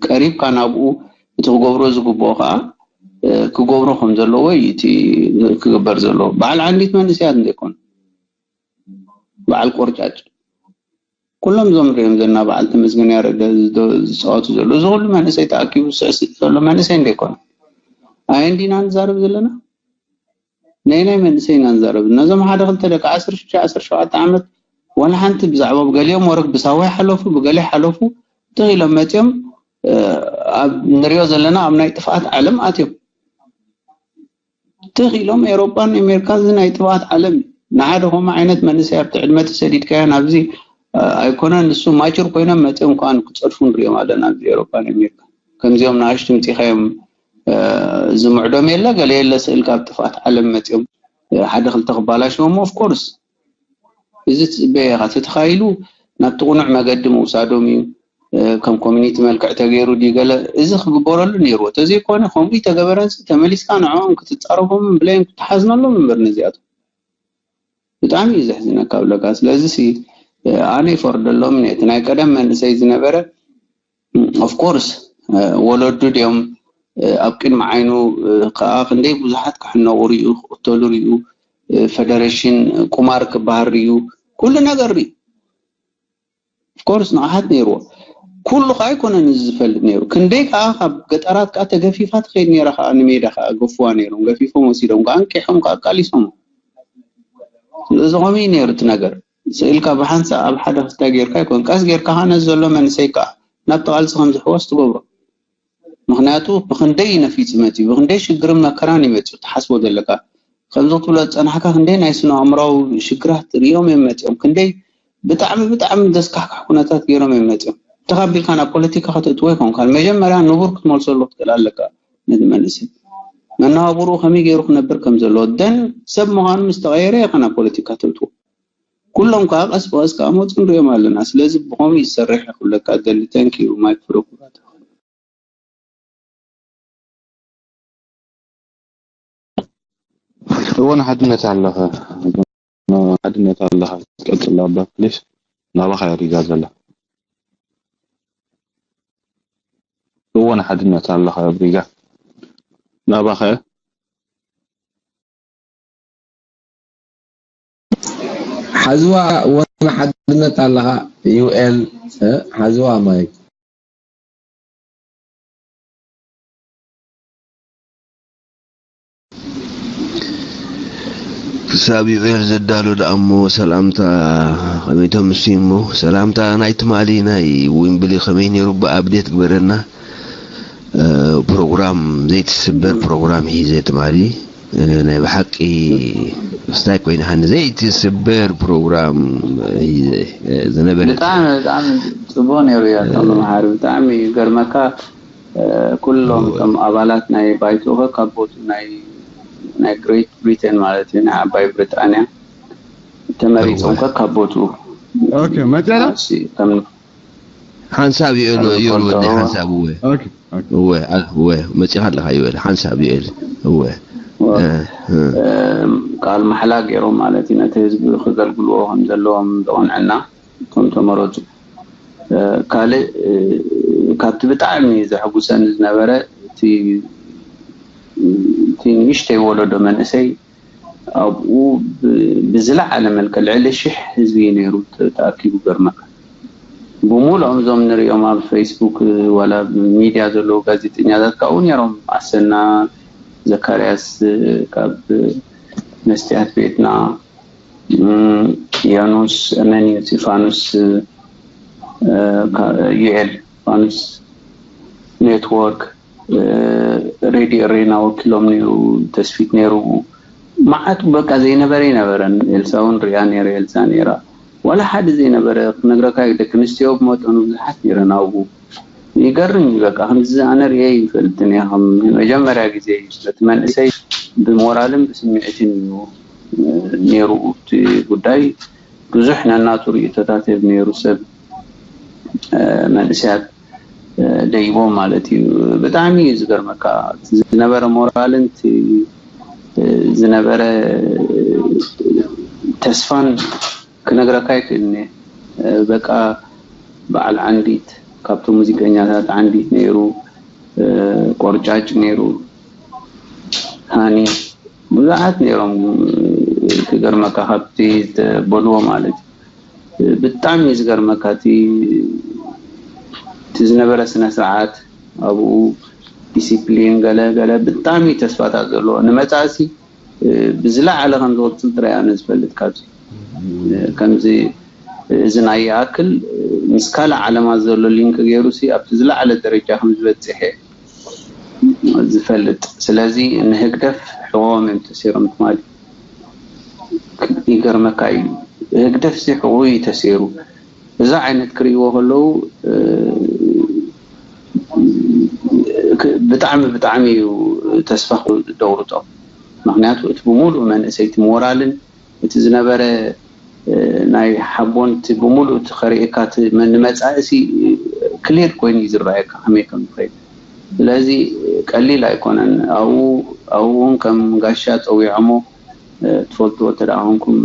ቀሪብካ ናብኡ እቲ ክገብሮ ዝግብኦ ከዓ እ፣ ክገብሮ ከም ዘለዎ እዩ እቲ ክግበር ዘለዎ። በዓል ዓንዲት መንእሰያት እንተይኮኑ በዓል ቆርጫጭ ኩሎም እዞም ንሪኦም ዘለና በዓል ተመስገን ያረደ ዝዶ- ዝፃወቱ ዘሎ እዚ ኩሉ መንእሰይ ተኣኪቡ ስዕስዕ ዘሎ መንእሰይ እንተይኮነ ኣየን ዲና ንዛረብ ዘለና ናይ ናይ መንእሰይ ኢና ንዛረብ ነዞም ሓደ ክልተ ደቂ ዓሰርተ ሽዱሽተ ዓሰርተ ሸውዓተ ዓመት ዋላ ሓንቲ ብዛዕባ ብገሊኦም ወረግ ብሳዋ ይሓለፉ ብገለ ይሓለፉ ትኽ ኢሎም መፅኦም እ፣ ኣብ ንሪኦ ዘለና ኣብ ናይ ጥፍኣት ዓለም ኣትዮም ትኽ ኢሎም ኤሮጳን ኣሜሪካን እዚ ናይ ጥፍኣት ዓለም እዩ። ንሓደ ከምኡ ዓይነት መንእሰይ ኣብቲ ዕድመ ተሰዲድካዮ ናብዚ እ፣ ኣይኮነን ንሱ ማቹር ኮይኖም መፅኦም ከኣ ክፀድፉ ንሪኦም ኣለና ኣብዚ ኤሮጳን ኣሜሪካን ከምዚኦም ንኣሽቱ ምፂኻዮም እ፣ ዝምዕዶም የለ ገለ የለ ስእል ካብ ጥፍኣት ዓለም መፅኦም እ፣ ሓደ ክልተ ክባላሸዎም ኦፍኮርስ እዚ ትፅበየ ኢኻ ተተኻኢሉ ናብቲ ቅኑዕ መገዲ ምውሳዶም እዩ እ፣ ከም ኮሚኒቲ መልክዕ ተገይሩ ድዩ ገለ እዚ ክግበረሉ ነይርዎ ተዘይኮነ ከምኡ ተገበረንሲ ተመሊስካ ንዕኦም ክትፃረፎምን ብለይም ክትሓዝነሎም እምበር ነዚኣቶም ብጣዕሚ እዩ ዘሕዝነካ ብለካ ስለዚ ሲ እ፣ ኣነ ይፈርደሎም ነቲ ናይ ቀደም መንእሰይ ዝነበረ ኦፍኮርስ ወለዱ ድዮም ኣብ ቅድሚ ዓይኑ ከዓ ክንደይ ብዙሓት ክሕነቑ ርዩ ክቅተሉ ርዩ ፈደረሽን ቁማር ክበሃል ርዩ ኩሉ ነገር ርዩ ኦፍኮርስ ንቕሓት ነይርዎ ኩሉ ከዓ ኣይኮነን እዚ ዝፈልጥ ነይሩ ክንደይ ከዓ ካብ ገጠራት ከዓ ተገፊፋ ትኸይድ ነይራ ከዓ ንሜዳ ከዓ ገፍዋ ነይሮም ገፊፎም ወሲዶም ከዓ ኣንቂሖም ከዓ ኣቃሊሶም ስለዚ ከምኡ እዩ ነይሩ እቲ ነገር ስእልካ ብሓንሳእ ኣብ ሓደ ክልተ ጌርካ ኣይኮን ቀስ ጌርካ ከዓ ነዚ ዘሎ መንእሰይ ከዓ ናብቲ ቃልሲ ከም ዝሕወስ ትገብሮ ምኽንያቱ ብክንደይ ነፊፅ መፅዩ ብክንደይ ሽግርን መከራን ይመፅዩ ትሓስቦ ዘለካ ከምዚ ክትብሎ ዝፀናሕካ ክንደይ ናይ ስነ ኣእምራዊ ሽግራት ሪኦም እዮም መፅኦም ክንደይ ብጣዕሚ ብጣዕሚ ዘስካሕክሕ ኩነታት ገይሮም እዮም መፅኦም ተኻቢልካ ናብ ፖለቲካ ከተእትዎ ይኮንካ መጀመርያ ንቡር ክትመልሰሉ ክትክእል ኣለካ ነቲ መንእሰይ መነባብርኡ ከመይ ገይሩ ክነብር ከም ዘለዎ ደን ሰብ ምዃኑ ምስ ተቐየረ ኢኻ ናብ ፖለቲካ ተእትዎ ኩሎም ከዓ ቀስ ብቀስ ከዓ መፁ ንሪኦም ኣለና ስለዚ ብከምኡ ይሰርሕ ይክብለካ ደሊ thank you my program እወ ንሓድነት ኣለኸ ሓድነት ኣለኻ ትቀፅል ኣባ ፕሊስ ናባኻ እያ ሪጋ ዘላ እወ ንሓድነት ኣለኻ ሪጋ ናባኸ ሓዝዋ ወን ሓድነት ኣለኻ ዩኤል ሓዝዋ ማይ ክሳብ ዩኤል ዘዳሎ ደኣ እሞ ሰላምታ ከመይ ተምስዩ እሞ ሰላምታ ናይ ትማሊ ናይ ዊምብሊ ከመይ ነይሩ ብኣፕዴት ግበረልና ፕሮግራም ዘይትስበር ፕሮግራም ሂዘ ትማሊ ናይ ብሓቂ ስታይ ኮይና ሃኒ ዘይትስበር ፕሮግራም ሂዘ ዝነበረ ብጣዕሚ ብጣዕሚ ፅቡቅ ነይሩ እያ ቶም መምሃሪ ብጣዕሚ ይገርመካ ኩሎም እቶም ኣባላት ናይ ባይቶ ከካቦቱ ናይ ናይ ግሬት ብሪቴን ማለት እዩ ናይ ዓባይ ብሪጣንያ ተመሪፆም ከካቦቱ መፅያና ሓንሳብ ይእሉ ይእሉ ወዲ ሓንሳብ እወ እወ እወ መፂኻ ኣለኻ ይበል ሓንሳብ ይእል እወ ቃል ማሕላ ገይሮም ማለት እዩ ነቲ ህዝቢ ክገልግልዎ ከም ዘለዎም ዝቐንዐና እቶም ተመረፁ ካልእ ካብቲ ብጣዕሚ ዘሐጉሰኒ ዝነበረ እቲ ንእሽተይ ወለዶ መንእሰይ ኣብኡ ብዝለዓለ መልክዕ ልዕሊ ሽሕ ህዝቢ እዩ ነይሩ ተኣኪቡ ገርመካ ብሙሉኦም እዞም ንሪኦም ኣብ ፌስቡክ ዋላ ሚድያ ዘለዉ ጋዜጠኛታት ካብኡ ነይሮም ኣሰና ዘካርያስ ካብ መስትያት ቤትና፣ ያኑስ፣ መን እዩ፣ እስጢፋኖስ፣ ዩኤል፣ እስጢፋኖስ ኔትወርክ፣ ሬድዮ ኤሬና ወኪሎም ነይሩ፣ ተስፊት ነይሩ። መዓት በቃ ዘይነበረ ኣይነበረን። ኤልሳ እውን ሪኣ ነይረ፣ ኤልሳ ነይራ። ዋላ ሓደ ዘይነበረ ክነግረካ እዩ። ደቂ ኣንስትዮ ብመጠኑ ብዙሓት ነይረን ኣብኡ። ይገርም እዩ በቃ፣ ከምዚ ኣነ ርእየ ይፈልጥን እየ። ከም መጀመርያ ግዜ እዩ። ስለቲ መንእሰይ ብሞራልን ብስምዒትን እዩ ነይሩ እቲ ጉዳይ። ብዙሕ ነናቱ ርእይቶታት ይህብ ነይሩ ሰብ፣ መንእሰያት ደይቦም ማለት እዩ። ብጣዕሚ እዩ ዝገርመካ፣ ዝነበረ ሞራልን ዝነበረ ተስፋን ክነግረካ ይክእልኒ። በቃ በዓል ዓንዲት፣ ካብቶም ሙዚቀኛታት ዓንዲት ነይሩ፣ ቆርጫጭ ነይሩ፣ ሃኒ፣ ብዙሓት ነይሮም። ክገርመካ፣ ካብቲ ዝተበልዎ ማለት እዩ። ብጣዕሚ ዝገርመካ፣ እቲ እቲ ዝነበረ ስነ ስርዓት፣ ኣብኡ ዲሲፕሊን፣ ገለ ገለ፣ ብጣዕሚ ተስፋታት ዘለዎ ንመጻእሲ ብዝለዓለ ከም ዝቕጽል ጥራይ ኣነ ዝፈልጥ። ካብዚ ከምዚ እዚ ናይ ይኣክል ምስ ካልእ ዓለማት ዘሎ ሊንክ ገይሩ ሲ ኣብቲ ዝለዓለ ደረጃ ከም ዝበጽሐ ዝፈልጥ። ስለዚ ንህግደፍ ሕቖም እዮም ተሲሮም ትማሊ። ይገርመካ እዩ፣ ህግደፍ ሲ ሕቑ እዩ ተሲሩ። እዚ ዓይነት ክርእይዎ ከለዉ ብጣዕሚ ብጣዕሚ እዩ ተስፋ ደቑርጾም። ምክንያቱ እቲ ብምሉእ መንእሰይቲ ሞራልን እቲ ዝነበረ ናይ ሓቦን እቲ ብምሉእ እቲ ከርእየካ እቲ ንመጻእሲ ክሊር ኮይኑ እዩ ዝረኣየካ ከመይ ከም ዝኸይድ። ስለዚ ቀሊል ኣይኮነን። ኣብኡ ኣብኡ እውን ከም ጋሻ ጸዊዖሞ ትፈልጥዎ እንተ ደኣ ኮንኩም፣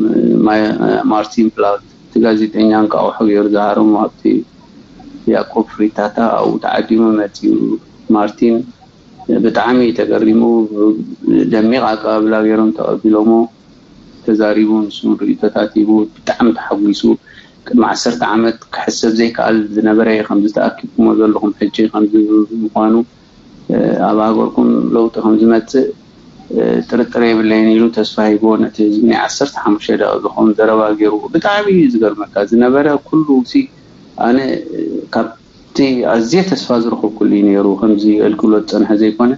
ማርቲን ፕላውት እቲ ጋዜጠኛ እንቃቑሖ ገይሩ ዝሃረሞ ኣብቲ ያዕቆብ ፍሪታታ ኣብኡ ተዓዲሙ መጺኡ። ማርቲን ብጣዕሚ ተገሪሙ፣ ደሚቕ ኣቀባብላ ገይሮም ተቐቢሎሞ። ተዛሪቡ፣ ንሱ እውን ርእይቶታት ሂቡ። ብጣዕሚ ተሓጒሱ። ቅድሚ ዓሰርተ ዓመት ክሕሰብ ዘይከኣል ዝነበረ እዩ ከምዚ ተኣኪብኩሞ ዘለኹም ሕጂ ከምዚ ምዃኑ፣ ኣብ ሃገርኩም ለውጢ ከም ዝመጽእ ጥርጥር የብለይን ኢሉ ተስፋ ሂብዎ። ነቲ ህዝቢ ናይ ዓሰርተ ሓሙሽተ ደቂቕ ዝኸውን ዘረባ ገይርዎ። ብጣዕሚ እዩ ዝገርመካ። ዝነበረ ኩሉ ሲ ኣነ ካብቲ ኣዝየ ተስፋ ዝረኸብኩሉ እዩ ነይሩ። ከምዚ ኣገልግሎት ዝጸንሐ ዘይኮነ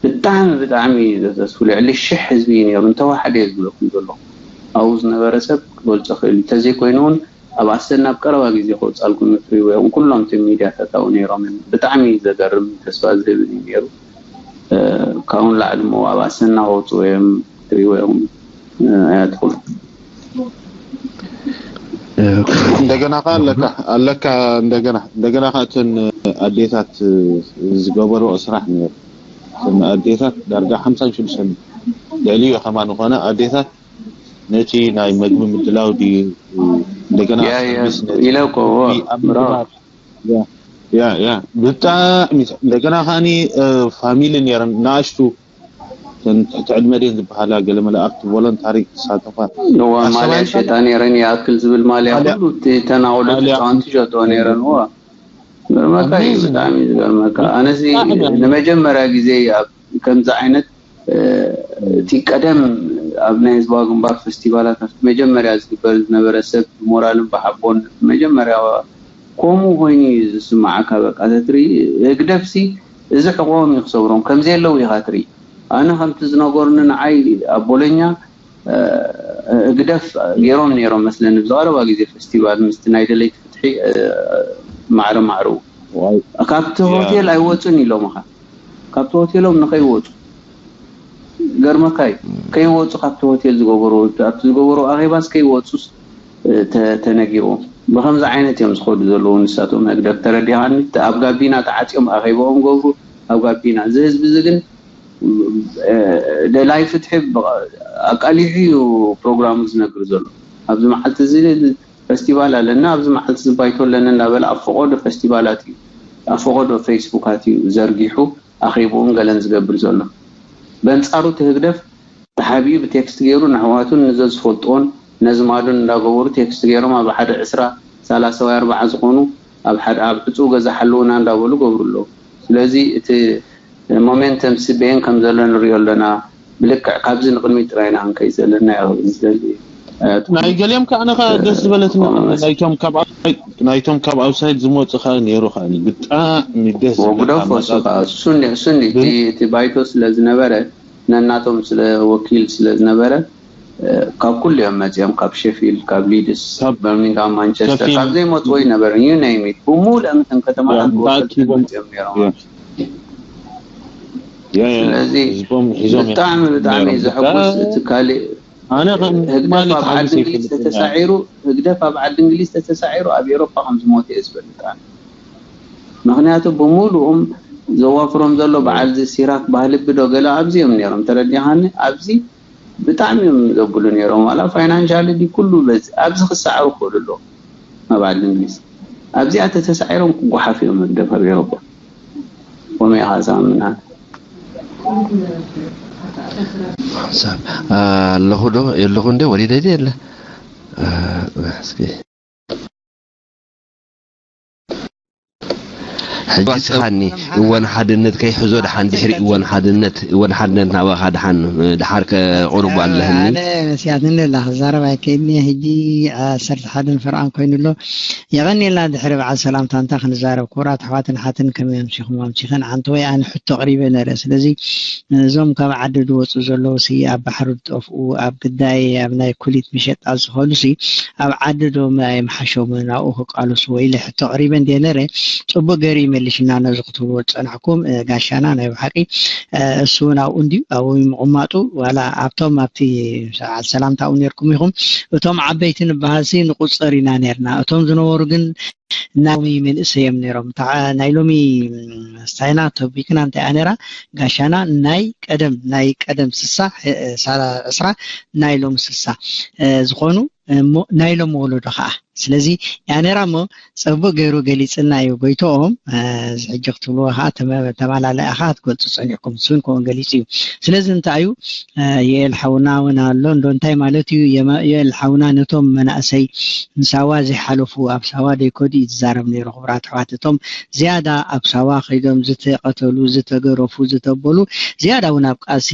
ብጣዕሚ ብጣዕሚ እዩ ዘተስፉ። ልዕሊ ሽሕ ህዝቢ እዩ ነይሩ። እንተወሓደ እየ ዝብለኩም ዘለኹ። ኣብኡ ዝነበረ ሰብ ክገልጾ ክእል እዩ። እንተዘይኮይኑ እውን ኣብ ኣሰና ኣብ ቀረባ ግዜ ክወጻልኩም እዩ። ትሪእዎ ኢኹም። ኩሎም እቲ ሚድያታት ኣብኡ ነይሮም እዮም። ብጣዕሚ ዘገርም ተስፋ ዝህብን እዩ ነይሩ። ካብኡ ንላዕሊ እሞ ኣብ ኣሰና ክወጽኡ እዮም። ትሪእዎ ኢኹም። ኣያ ትኹል። እንደገና ከ ኣለካ ኣለካ እንደገና እንደገና ከ እተን ኣዴታት ዝገበርኦ ስራሕ ነይሩ። እተን ኣዴታት ዳርጋ ሓምሳን ሽዱሽተን ልዕሊኡ ከማን ዝኾነ ኣዴታት ነቲ ናይ መግቢ ምድላው ድዩ እንደገና ያ ያ ሰርቪስ ነቲ ኢለ እኮ ኣብ ምግባር ያ ያ ያ ብጣዕሚ እንደገና ከዓኒ ፋሚሊ ነይረን ንኣሽቱ እተን ትሕቲ ዕድመ ድየን ዝበሃላ ገለ መለ ኣብቲ ቮለንታሪ ክሳተፋ እዋ ማልያ ኣሰባይካ ሸጣ ነይረን ይኣክል ዝብል ማልያ ማልያ- ኩሉ እቲ ተናውሎ ማልያ- ተፃወንቲ ሸጥኦ ነይረን እዋ ገርመካ እዩ ኣሜዚንግ። ብጣዕሚ እዩ ዝገርመካ ኣነዚ ብጣዕሚ። ንመጀመርያ ግዜ ኣብ ከምዚ ዓይነት እ፣ እቲ ቀደም ኣብ ናይ ህዝባዊ ግንባር ፌስቲቫላት ኣብቲ መጀመርያ ዝግበር ዝነበረ ሰብ ብሞራልን ብሓቦን መጀመርያ ከምኡ ኮይኑ እዩ ዝስማዓካ በቃ ተትርኢ ህግደፍሲ እዚ ሕቆም እዩ ክሰብሮም ከምዘየለዉ ኢኻ ትርኢ ኣነ ከምቲ ዝነገሩኒ ንዓይ ኣብ ቦሎኛ ህግደፍ ገይሮም ነይሮም መስለኒ ብዝቐረባ ግዜ ፈስቲቫል ምስቲ ናይ ደለይቲ ፍትሒ ማዕረ ማዕርኡ ካብቲ ሆቴል ኣይወፁን ኢሎምኻ ካብቲ ሆቴሎም ንኸይወፁ ገርመካ እዩ ከይወፁ ካብቲ ሆቴል ዝገበሩ ኣብቲ ዝገበሩ ኣኼባስ ከይወፁስ ተነጊርዎም ብከምዚ ዓይነት እዮም ዝኸዱ ዘለዉ ንሳቶም ህግደፍ ተረዲኻኒ ኣብ ጋቢና ተዓፅዮም ኣኼባኦም ገብሩ ኣብ ጋቢና እዚ ህዝቢ እዚ ግን ደላይ ፍትሒ ኣቃሊሑ እዩ ፕሮግራሙ ዝነግር ዘሎ ኣብዚ መዓልቲ እዚ ፈስቲቫል ኣለና ኣብዚ መዓልቲ እዚ ባይቶ ኣለና እንዳበለ ኣብ ፈቆዶ ፈስቲቫላት እዩ ኣብ ፈቆዶ ፌስቡካት እዩ ዘርጊሑ ኣኼብኡን ገለን ዝገብር ዘሎ በንፃሩ እቲ ህግደፍ ተሓቢኡ ብቴክስት ገይሩ ንኣሕዋቱን ንዘዝፈልጥዎን ነዝማዱን እንዳገበሩ ቴክስት ገይሮም ኣብ ሓደ ዕስራ ሰላሳ ወይ ኣርባዓ ዝኾኑ ኣብ ሓደ ኣብ ዕፁው ገዛ ሓልውና እንዳበሉ ገብሩ ኣለዉ ስለዚ እቲ ሞሜንተም ስቤን ከም ዘሎ ንሪኦ ኣለና። ብልክዕ ካብዚ ንቕድሚት ጥራይና ክንከይ ዘለና እዩ ዝደሊ። ናይ ገሊኦም ከዓ ኣነ ከዓ ደስ ዝበለትኒ ናይቶም ካብ ናይቶም ካብ ኣውሳይድ ዝመፁ ከዓ ነይሩ ከዓ ብጣዕሚ ደስ ወጉዶ ፈሱ ከዓ እሱን እሱን እቲ ባይቶ ስለ ዝነበረ ነናቶም ስለ ወኪል ስለ ዝነበረ ካብ ኩሉ እዮም መፂኦም፣ ካብ ሸፊልድ፣ ካብ ሊድስ፣ በርሚንግሃም፣ ማንቸስተር፣ ካብ ዘይመፅዎ ይነበረ ዩ ነይሚት ብሙሉእ እተን ከተማታት ወከልቲ መፂኦም ነይሮም። ስለዚ ብጣዕሚ ብጣዕሚ ዘሐጉስ እቲ ካሊእ ህግደፍ ኣብ ዓዲ እንግሊዝ ተተሳዒሩ ህግደፍ ኣብ ዓዲ እንግሊዝ ተተሳዒሩ ኣብ ኤሮፓ ከም ዝሞት እየ ዝፈልጥ ኣነ። ምክንያቱ ብምሉኡም ዘዋፍሮም ዘሎ በዓል እዚ ሲራክ ባህልቢ ዶ ገለ ኣብዚ እዮም ነይሮም ተረዲኻኒ። ኣብዚ ብጣዕሚ እዮም ዘብሉ ነይሮም። ዋላ ፋይናንሻሊ ዲ ኩሉ በዚ ኣብዚ ክሰዓሩ ክኽእሉ ኣለዎም ኣብ ዓዲ እንግሊዝ። ኣብዚኣ ተተሳዒሮም ክጓሓፍ እዮም ህግደፍ ኣብ ኤሮፓ። ኮመይ ኢኻ ዝኣምን ኣነ። ኣለኹ ዶ የለኹ እንደ ወሊደ የለ እስኪ ሕጂ ስኻኒ እወን ሓድነት ከይሕዞ ድሓን ድሕሪ እወን ሓድነት እወን ሓድነት ናባኻ ድሓን ድሓር ከቕርቡ ኣለህኒ። መስያትኒ ኣላ ክዛረብ ኣይከይድኒ ሕጂ ዓሰርተ ሓደን ፈርቓን ኮይኑ ኣሎ። የቐኒልና ድሕሪ በዓል ሰላምታ እንታ ክንዛረብ ክቡራት ኣሕዋትን ሓትን ከመይ ኣምሲኹም ኣምሲኸን ኣንቲ ወይ ኣነ ሕቶ ኣቕሪበ ነረ። ስለዚ እዞም ካብ ዓዲ ዝወፁ ዘለዉ ሲ ኣብ ባሕሪ ዝጠፍኡ ኣብ ግዳይ ኣብ ናይ ኩሊት መሸጣ ዝኾኑ ሲ ኣብ ዓዲ ዶ ኣይምሓሾምን ኣብኡ ክቃለሱ ወይ ኢለ ሕቶ ኣቕሪበ እንድየ ነረ። ፅቡቅ ገይሩ ይመልሽና ነዚ ክትብልዎ ዝፀናሕኩም ጋሻና ናይ ብሓቂ እሱ እውን ኣብኡ እንድዩ ኣብኡ ምቕማጡ ዋላ ኣብቶም ኣብቲ ሰዓት ሰላምታ ኣብኡ ነርኩም ኢኹም እቶም ዓበይቲ ንበሃልሲ ንቁፀር ኢና ነርና እቶም ዝነበሩ ግን ናይ ሎሚ መንእሰይ እዮም ነይሮም። ናይ ሎሚ ቻይና ቶፒክና እንታይ እያ ነይራ? ጋሻና ናይ ቀደም ናይ ቀደም ስሳ ዕስራ ናይ ሎሚ ስሳ ዝኾኑ ናይ ሎም ወለዶ ከዓ ስለዚ እያ ነይራ እሞ ፀቡቅ ገይሩ ገሊፅልና እዩ ጎይቶኦም። እዚ ሕጂ ክትብልዎ ከዓ ተመላለኣ ከዓ ትገልፁ ፀኒዕኩም እሱን ከምኡ ገሊፁ እዩ። ስለዚ እንታይ እዩ የኤል ሓውና እውን ኣሎ እንዶ እንታይ ማለት እዩ? የኤል ሓውና ነቶም መናእሰይ ንሳዋ ዘይሓለፉ ኣብ ሳዋ ደይከዱ እዩ ዝዛረብ ነይሩ። ክቡራት ኣሕዋት እቶም ዝያዳ ኣብ ሳዋ ከይዶም ዝተቐተሉ፣ ዝተገረፉ፣ ዝተበሉ ዝያዳ እውን ኣብ ቃልሲ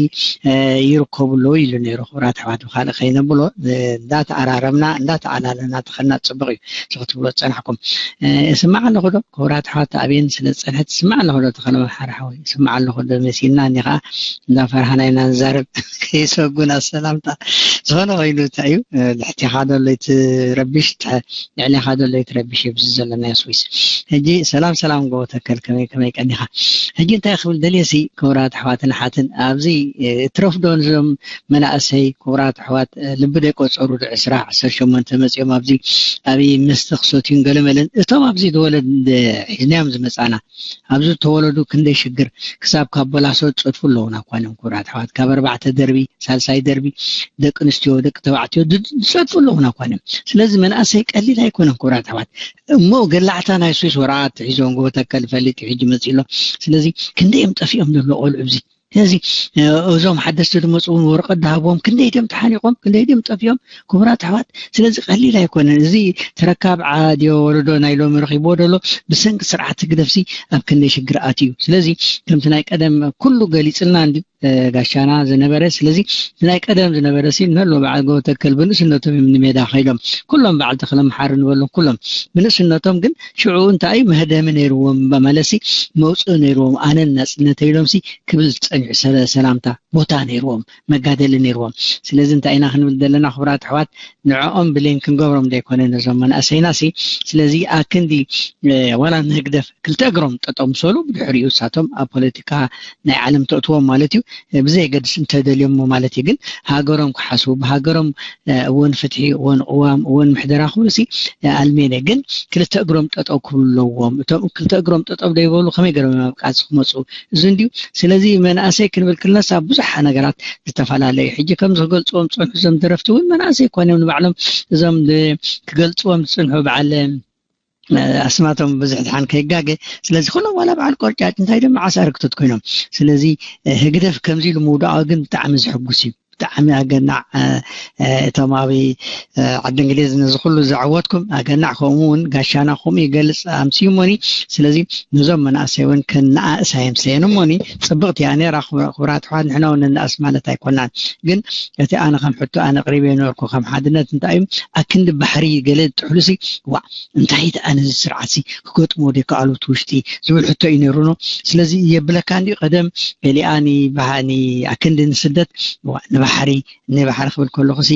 ይርከቡ ኣለዉ ኢሉ ነይሩ። ክቡራት ኣሕዋት ብካልእ ከይነብሎ እንዳተኣራረምና እንዳተኣላለና ተኸና ፅቡቕ እዩ። እዚ ክትብሎ ዝፀናሕኩም እስማዕ ኣለኹ ዶ? ክቡራት ኣሕዋት ኣብየን ስለ ዝፀንሐት እስማዕ ኣለኹ ዶ? ተኸለ መሓሪ ሓወይ እስማዕ ኣለኹ ዶ? መሲልና እኒ ከዓ እንዳፈርሃና ኢና ንዛረብ ከይሰጉና ሰላምታ ዝኾነ ኮይኑ እንታይ እዩ ልሕቲኻ ዶ ለይትረብሽ ልዕሌኻ ዶ ለይትረብሽ እዩ ብዚ ዘለናዮ ስዊስ ሕጂ ሰላም ሰላም ጎቦ ተከል ከመይ ከመይ ቀኒኻ ሕጂ እንታይ ክብል ደልየ ሲ ክቡራት ኣሕዋትን ሓትን ኣብዚ እትረፍዶ ንዞም መናእሰይ ክቡራት ኣሕዋት ልቢ ደይቆፀሩ ዶ ዕስራ ዓሰርተ ሸሞንተ መፂኦም ኣብዚ ኣብ መስተ ክሰትዩን ገለመለን እቶም ኣብዚ ተወለድ ሒዝናዮም ዝመፃና ኣብዚ ዝተወለዱ ክንደይ ሽግር ክሳብ ካብ በላሶ ዝፀድፉ ኣለዉና እኳ እዮም ክቡራት ኣሕዋት ካብ ኣርባዕተ ደርቢ ሳልሳይ ደርቢ ደቂ ኣንስትዮ ደቂ ተባዕትዮ ዝፀድፉ ኣለዉና እኳ እዮም ስለዚ መናእሰይ ቀሊል ኣይኮነን ክቡራት ኣሕዋት እሞ ገላዕታ ናይ ስዊስ ወረቓት ሒዞም ጎቦ ተከል ይፈልጥ እዩ ሕጂ መፂእ ኣሎ ስለዚ ክንደይ እዮም ጠፊኦም ዘሎ ቆልዑ እዚ ስለዚ እዞም ሓደስቲ ዝመፁ እውን ወረቐት ዝሃብዎም ክንደይ ድዮም ተሓኒቆም ክንደይ ድዮም ጠፊኦም ክቡራት ኣሕዋት ስለዚ ቀሊል ኣይኮነን እዚ ተረካብ ዓድዮ ወለዶ ናይ ሎሚ ረኪብዎ ደሎ ብሰንኪ ስርዓት ህግደፍሲ ኣብ ክንደይ ሽግር ኣትዩ ስለዚ ከምቲ ናይ ቀደም ኩሉ ገሊፅልና እንዲ ጋሻና ዝነበረ ስለዚ ናይ ቀደም ዝነበረ ሲ ንህሎ በዓል ጎተከል ብንእስነቶም እዮም ንሜዳ ከይዶም ኩሎም በዓል ተክለ መሓሪ ንበሎም ኩሎም ብንእስነቶም ግን ሽዑ እንታይ መህደሚ ነይርዎም በማለሲ መውፅእ ነይርዎም ኣነን ናፅነት ኢሎም ሲ ክብል ዝፀንሑ ሰላምታ ቦታ ነይርዎም መጋደሊ ነይርዎም ስለዚ እንታይ ኢና ክንብል ዘለና ክቡራት ኣሕዋት ንዕኦም ብሌን ክንገብሮም ዘይኮነ ነዞም መናእሰይና ሲ ስለዚ ኣክንዲ ዋላ ንህግደፍ ክልተ እግሮም ጠጠው ምሰሉ ብድሕሪኡ እሳቶም ኣብ ፖለቲካ ናይ ዓለም ተእትዎም ማለት እዩ ብዘየገድስ እንተደልዮሞ ማለት እዩ ግን ሃገሮም ክሓስቡ ብሃገሮም እውን ፍትሒ እውን ቅዋም እውን ምሕደራ ክብሉ ሲ ኣልሜነ ግን ክልተ እግሮም ጠጠው ክብሉ ኣለዎም እቶም ክልተ እግሮም ጠጠው ደይበሉ ከመይ ገሮም ኣብ ቃልሲ ክመፁ እዚ እንድዩ ስለዚ መናእሰይ ክንብል ክልነሳ ብዙሕ ነገራት ዝተፈላለዩ ሕጂ ከምዚ ክገልፅዎም ዝፅንሑ እዞም ደረፍቲ እውን መናእሰይ እኳ እዮም ንባዕሎም እዞም ክገልፅዎም ዝፅንሑ በዓል ኣስማቶም ብዙሕ ድሓን ከይጋገ ስለዚ ኩሎም ዋላ በዓል ቆርጫጭ እንታይ ደሞ ዓሳርክቶት ኮይኖም ስለዚ ህግደፍ ከምዚ ኢሉ ምውዳቑ ግን ብጣዕሚ ዘሐጉስ እዩ ብጣዕሚ ኣገናዕ። እቶም ኣብ ዓዲ እንግሊዝ ነዚ ኩሉ ዘዕወትኩም ኣገናዕ። ከምኡ እውን ጋሻና ከምኡ ይገልፅ ኣምስዩ እሞኒ። ስለዚ ነዞም መናእሰይ እውን ከነኣእሳ የምሰየን እሞኒ። ፅብቕቲ እያ ነይራ። ክቡራት ኣሕዋት፣ ንሕና እውን ንነኣስ ማለት ኣይኮናን። ግን እቲ ኣነ ከም ሕቶ ኣነ ኣቕሪበ ነበርኩ ከም ሓድነት እንታይ እዩ ኣክንዲ ባሕሪ ገለ ጥሕሉሲ ዋዕ እንታይ ደኣ ነዚ ስርዓትሲ ክገጥሞ ዘይከኣሉ እቲ ውሽጢ ዝብል ሕቶ እዩ ነይሩ። ስለዚ የብለካ እንዲ ቀደም ገሊኣ ንባህኒ ኣክንዲ ንስደት ንባሕሪ ንባሕሪ ክብል ከለኹሲ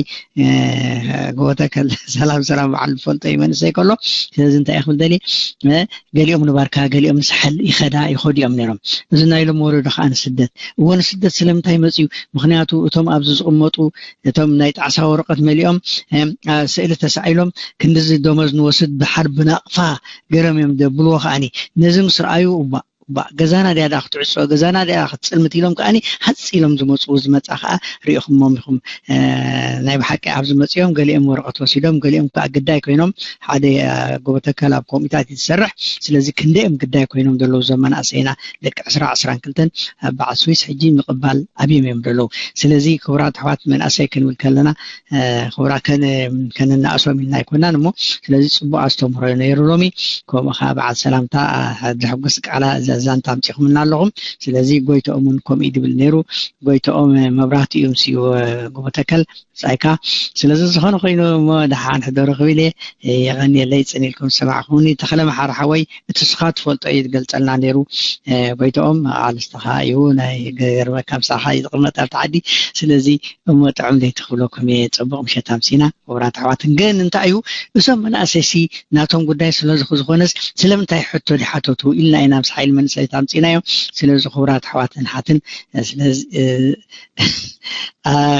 ጎተከል ሰላም ሰላም በዓል ዝፈልጦ እዩ መንእሰይ ከሎ። ስለዚ እንታይ ክብል ደሊ ገሊኦም ንባርካ ገሊኦም ንሳሕል ይኸዳ ይኸዱ እዮም ነይሮም። እዚ ናይ ሎም ወለዶ ከዓ ንስደት እዎ ንስደት ስለምንታይ መፅዩ? ምክንያቱ እቶም ኣብዚ ዝቕመጡ እቶም ናይ ጣዕሳ ወረቐት መሊኦም ስእሊ ተሳኢሎም ክንዲዚ ደሞዝ ንወስድ ድሓር ብናቕፋ ገይሮም እዮም ደብልዎ። ከዓኒ ነዚ ምስ ረኣዩ እባ እባ ገዛና ድያ ዳ ክትዕጾ ገዛና ድያ ክትጽልምት ኢሎም ከዓኒ ሃጽ ኢሎም ዝመጽኡ ዝመጻ ከዓ ሪኢኹሞም ኢኹም። ናይ ብሓቂ ኣብዚ መጺኦም ገሊኦም ወረቐት ወሲዶም ገሊኦም ከዓ ግዳይ ኮይኖም ሓደ ጎበተከል ኣብ ኮሚታት እዩ ዝሰርሕ። ስለዚ ክንደዮም ግዳይ ኮይኖም ዘለዉ እዞም መናእሰይና ደቂ ዕስራ ዕስራን ክልተን በዓል ስዊስ ሕጂ ምቕባል ኣብዮም እዮም ዘለዉ። ስለዚ ክቡራት ኣሕዋት መናእሰይ ክንብል ከለና ክቡራ ከንናእሶም ኢልና ኣይኮናን እሞ ስለዚ ፅቡቅ ኣስተምህሮ ነይሩ። ሎሚ ከምኡ ከዓ በዓል ሰላምታ ዘሕጉስ ቃላ ዛንታ ኣምፂኹምና ኣለኹም። ስለዚ ጎይተኦም እውን ከምኡ ድብል ነይሩ። ጎይተኦም መብራህቲ እዮም ስዩ ጎቦተከል ብፃይካ። ስለዚ ዝኾነ ኮይኑ እሞ ደሓን ሕደሩ ክብል እየ። የቐንየለይ ፅን ኢልኩም ዝሰማዕኹምኒ። ተኽለ መሓሪ ሓወይ እቲ ስኻ ትፈልጦ እዩ ዝገልፀልና ነይሩ። ጎይተኦም ኣልስተኻ እዩ ናይ ገርበካ ምሳኻ እዩ ዝቕመጥ ኣብቲ ዓዲ። ስለዚ እሞ ጥዑም ለይቲ ክብለኩም እየ። ፅቡቕ ምሸት ኣምሲና ክቡራት ኣሕዋት። ግን እንታይ እዩ እዞም መናእሰይሲ ናቶም ጉዳይ ስለዚ ዝኾነስ ስለምንታይ ሕቶ ድሓተቱ ኢልና ኢና ምስ ሓይሊ መንእሰይ ኣምፂናዮ። ስለዚ ክቡራት ኣሕዋትን ሓትን ስለዚ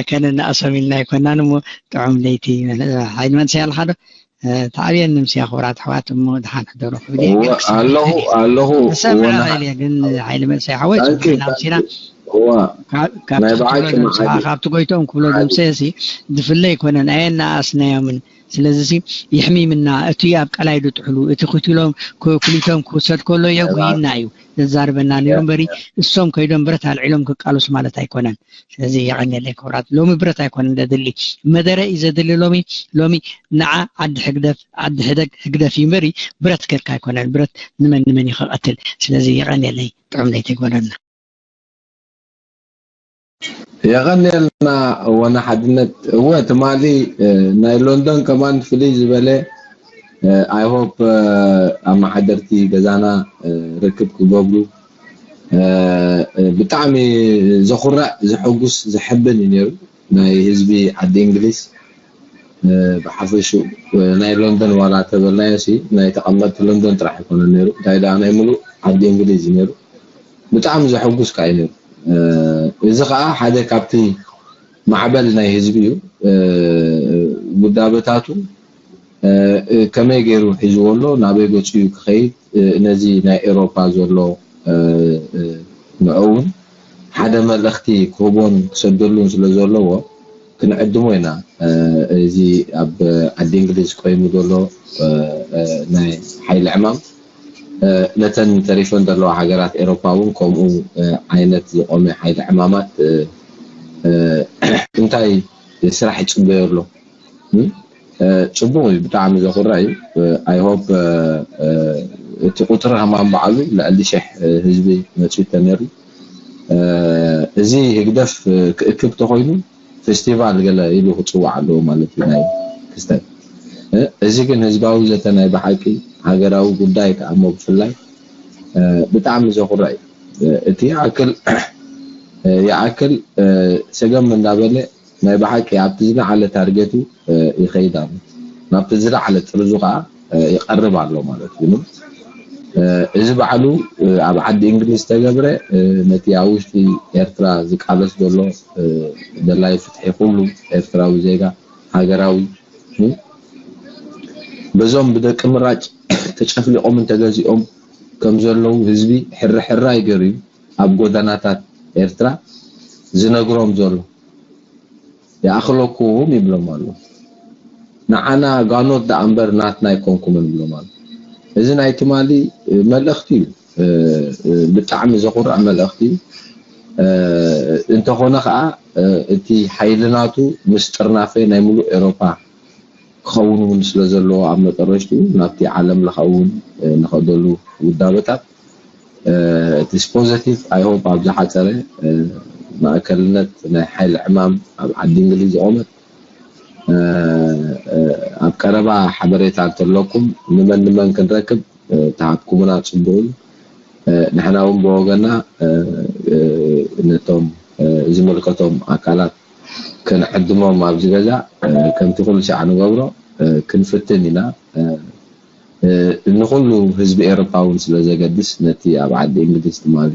ከነናእሶም ኢልና ኣይኮናን እሞ ጥዑም ለይቲ። ሓይሊ መንእሰይ ኣለካ ዶ? ተዓብየኒ ምስያ ክቡራት ኣሕዋት እሞ ደሓን ሕደሩ ክብል እየ። እወ፣ ኣለኹ፣ ኣለኹ። ክሰምዕ እወ፣ እኽእል እየ፣ ግን ሓይሊ መንእሰይ ሓወይ፣ ታንኪ፣ ጽቡቕ ኢና ኣምሲና። ታንኪ። እወ፣ ካብ፣ ካብቲ ናይ ብዓቂ ክትብሎ ደምስኻ፣ መዓዲ። ካብቲ ጎይቶም ክብሎ ሓቂ። ደምሰ ሲ ድፍለ ኣይኮነን፣ ኣየናኣስናዮምን። ስለዚ ሲ ይሕሚምና፣ እቲ ኣብ ቀላይ ድጥሕሉ፣ እቲ ክትሎም፣ ክ-፣ ክሊቶም ክውሰድ ከሎ የጉይና እዩ ዘዛርበና ነይሩ እምበሪ፣ እሶም ከይዶም ብረት ኣልዒሎም ክቃለሱ ማለት ኣይኮነን። ስለዚ የቐንየለይ ክቡራት፣ ሎሚ ብረት ኣይኮነን ዘድሊ፣ መደረ እዩ ዘድሊ ሎሚ። ሎሚ ንዓ ዓዲ ሕግደፍ፣ ዓዲ ሕደግ ህግደፍ እዩ እምበሪ፣ ብረት ጌርካ ኣይኮነን። ብረት ንመን ንመን እዩ ክቐትል? ስለዚ የቐንየለይ፣ ጥዑም ለይቲ ይግበረልና። የቐንየልና ወነ ሓድነት። እወ፣ ትማሊ፣ እ፣ ናይ ሎንዶን ከማን ፍልይ ዝበለ፣ እ፣ I hope፣ እ፣ ኣመሓደርቲ ገዛና፣ እ፣ ርክብ ክገብሩ። እ፣ እ፣ ብጣዕሚ ዘኹርዕ፣ ዘሐጉስ፣ ዘሐብን እዩ ነይሩ። ናይ ህዝቢ ዓዲ እንግሊዝ፣ እ፣ ብሓፈሽኡ፣ እ፣ ናይ ሎንዶን ዋላ ተበልናዮ ሲ፣ ናይ ተቐመጥቲ ሎንዶን ጥራሕ ኣይኮነን ነይሩ። እንታይ ደኣ ናይ ምሉእ ዓዲ እንግሊዝ እዩ ነይሩ። ብጣዕሚ ዘሐጉስ ከኣ እዩ ነይሩ። እ፣ እዚ ኸኣ ሓደ ካብቲ ማዕበል ናይ ህዝቢ እዩ። እ፣ ውዳበታቱ፣ እ፣ እ፣ ከመይ ገይሩ ሒዝዎ ኣሎ፣ ናበይ ገጹ እዩ ክኸይድ፣ እ፣ ነዚ ናይ ኤውሮፓ ዘሎ፣ እ፣ እ፣ ንዑ እውን ሓደ መልእኽቲ ክህቦን ክሰደሉን ስለ ዘለዎ ክንዕድሞ ኢና። እ፣ እዚ ኣብ ዓዲ እንግሊዝ ቆይሙ ዘሎ፣ እ፣ እ፣ ናይ ሓይሊ ዕማም፣ እ፣ ነተን ተሪፈን ዘለዋ ሃገራት ኤውሮፓ እውን ከምኡ፣ እ፣ ዓይነት ዝቆመ ሓይሊ ዕማማት፣ እ፣ እ፣ እንታይ ስራሕ ይጽበዮ ኣሎ? እም? እ፣ ጽቡቕ እዩ፣ ብጣዕሚ ዘኹርዕ እዩ። እ፣ I hope፣ እ፣ እ፣ እቲ ቁጽሪ ከማን በዓሉ ልዕሊ ሽሕ፣ እ፣ ህዝቢ መጺኡ ተነይሩ። እ፣ እዚ ህግደፍ፣ እ፣ ክእክብ ተኾይኑ ፌስቲቫል ገለ ኢሉ ክጽዋዕ ኣለዎ ማለት እዩ ናይ ክስተት። እ፣ እዚ ግን ህዝባዊ ዘተ ናይ ብሓቂ ሃገራዊ ጉዳይ ከኣ እሞ ብፍላይ፣ እ፣ ብጣዕሚ ዘኹርዕ እዩ። እ፣ እቲ ይኣክል፣ እ፣ ይኣክል፣ እ፣ ሰገም እንዳበለ ናይ ብሓቂ ኣብቲ ዝለዓለ ታርጌቱ፣ እ፣ ይኸይድ ኣሎ። ናብቲ ዝለዓለ ጥርዙ ከኣ፣ እ፣ ይቐርብ ኣሎ ማለት እዩ። እ፣ እዚ ባዕሉ፣ እ፣ ኣብ ዓዲ እንግሊዝ ዝተገብረ፣ እ፣ ነቲ ኣብ ውሽጢ ኤርትራ ዝቃለስ ዘሎ፣ እ፣ ደላይ ፍትሒ ኩሉ ኤርትራዊ ዜጋ ሃገራዊ፣ እ፣ በዞም ብደቂ ምራጭ ተጨፍሊቖምን ተገዚኦም ከም ዘለዉ ህዝቢ ሕርሕራይ ገይሩ እዩ ኣብ ጎደናታት ኤርትራ ዝነግሮም ዘሎ። ይኣኽለኩም ይብሎም ኣሎ። ንዓና ጋኖት ደኣ እምበር ናትና ኣይኮንኩምን ይብሎም ኣሎ። እዚ ናይ ትማሊ፣ እ፣ መልእኽቲ እዩ። እ፣ እ፣ ብጣዕሚ ዘኹርዕ መልእኽቲ እዩ። እንተኾነ ከዓ እቲ ሓይሊ ናቱ ምስ ጥርናፈ ናይ ሙሉእ ኤሮፓ ክኸውን እውን ስለ ዘለዎ ኣብ መጠረሽትኡ ናብቲ ዓለም ለኻዊ እውን ንኸደሉ ውዳበታት እቲ positive I hope ኣብ ዝሓፀረ ማእከልነት ናይ ሓይሊ ዕማም ኣብ ዓዲ እንግሊዝ ዝቆመት ኣብ ቀረባ ሓበሬታ እንተለኩም ንመን ንመን ክንረክብ ተሃብኩምና ፅቡቅ እዩ። ንሕና እውን ብወገና ነቶም ዝምልከቶም ኣካላት ክንዕድሞም ኣብዚ ገዛ ከምቲ ኩሉ ሻዕ ንገብሮ ክንፍትን ኢና። ንኹሉ ህዝቢ ኤሮፓ እውን ስለ ዘገድስ ነቲ ኣብ ዓዲ እንግሊዝ ትማሊ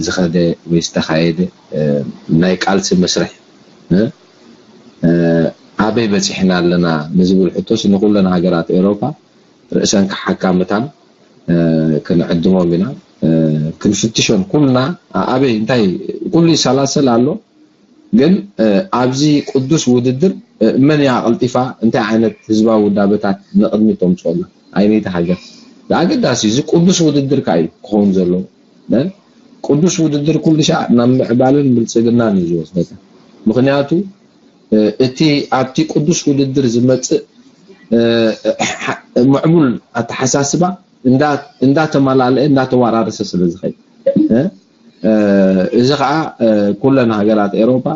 ዝኸደ ወይ ዝተኻየደ ናይ ቃልሲ መስርሕ ኣበይ በፂሕና ኣለና ንዝብል ሕቶስ ንኩለን ሃገራት ኤሮፓ ርእሰን ክሓካ ምታን ክንዕድሞም ኢና ክንፍትሾን ኩልና ኣበይ እንታይ ኩሉ ይሰላሰል ኣሎ ግን ኣብዚ ቅዱስ ውድድር መን እያ ቀልጢፋ እንታይ ዓይነት ህዝባዊ ውዳበታት ንቕድሚት ተምፅኦና ኣይነይቲ ሃገር ኣገዳሲ እዚ ቅዱስ ውድድር ከዓ እዩ ክኸውን ዘለዎ ቅዱስ ውድድር ኩሉ ሻዕ ናብ ምዕባልን ብልፅግናን እዩ ዝወስደካ ምክንያቱ እቲ ኣብቲ ቅዱስ ውድድር ዝመፅእ ምዕቡል ኣተሓሳስባ እንዳተመላለአ እንዳተወራረሰ ስለ ዝኸይድ እዚ ከዓ ኩለን ሃገራት ኤሮፓ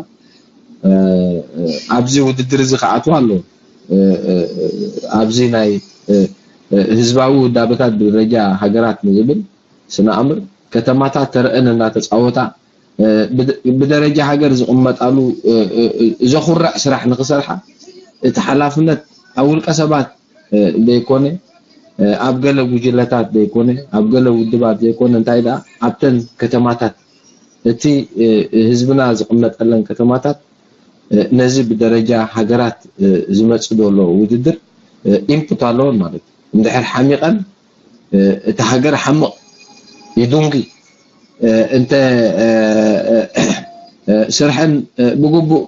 ኣብዚ ውድድር እዚ ክኣትዋ ኣለዎ ኣብዚ ናይ ህዝባዊ ውዳበታት ብደረጃ ሃገራት ንዝብል ስነ ኣምር ከተማታት ተረአን እናተፃወታ ብደረጃ ሃገር ዝቕመጣሉ ዘኹርዕ ስራሕ ንክሰርሓ እቲ ሓላፍነት ኣብ ውልቀ ሰባት ዘይኮነ ኣብ ገለ ጉጅለታት ዘይኮነ ኣብ ገለ ውድባት ዘይኮነ እንታይ ደኣ ኣብተን ከተማታት እቲ ህዝብና ዝቕመጠለን ከተማታት ነዚ ብደረጃ ሃገራት ዝመፅእ ዘሎ ውድድር ኢንፑት ኣለዎን ማለት እዩ እንድሕር ሓሚቐን እቲ ሃገር ሓምቕ ይዱንጊ እንተ ስርሐን ብግቡእ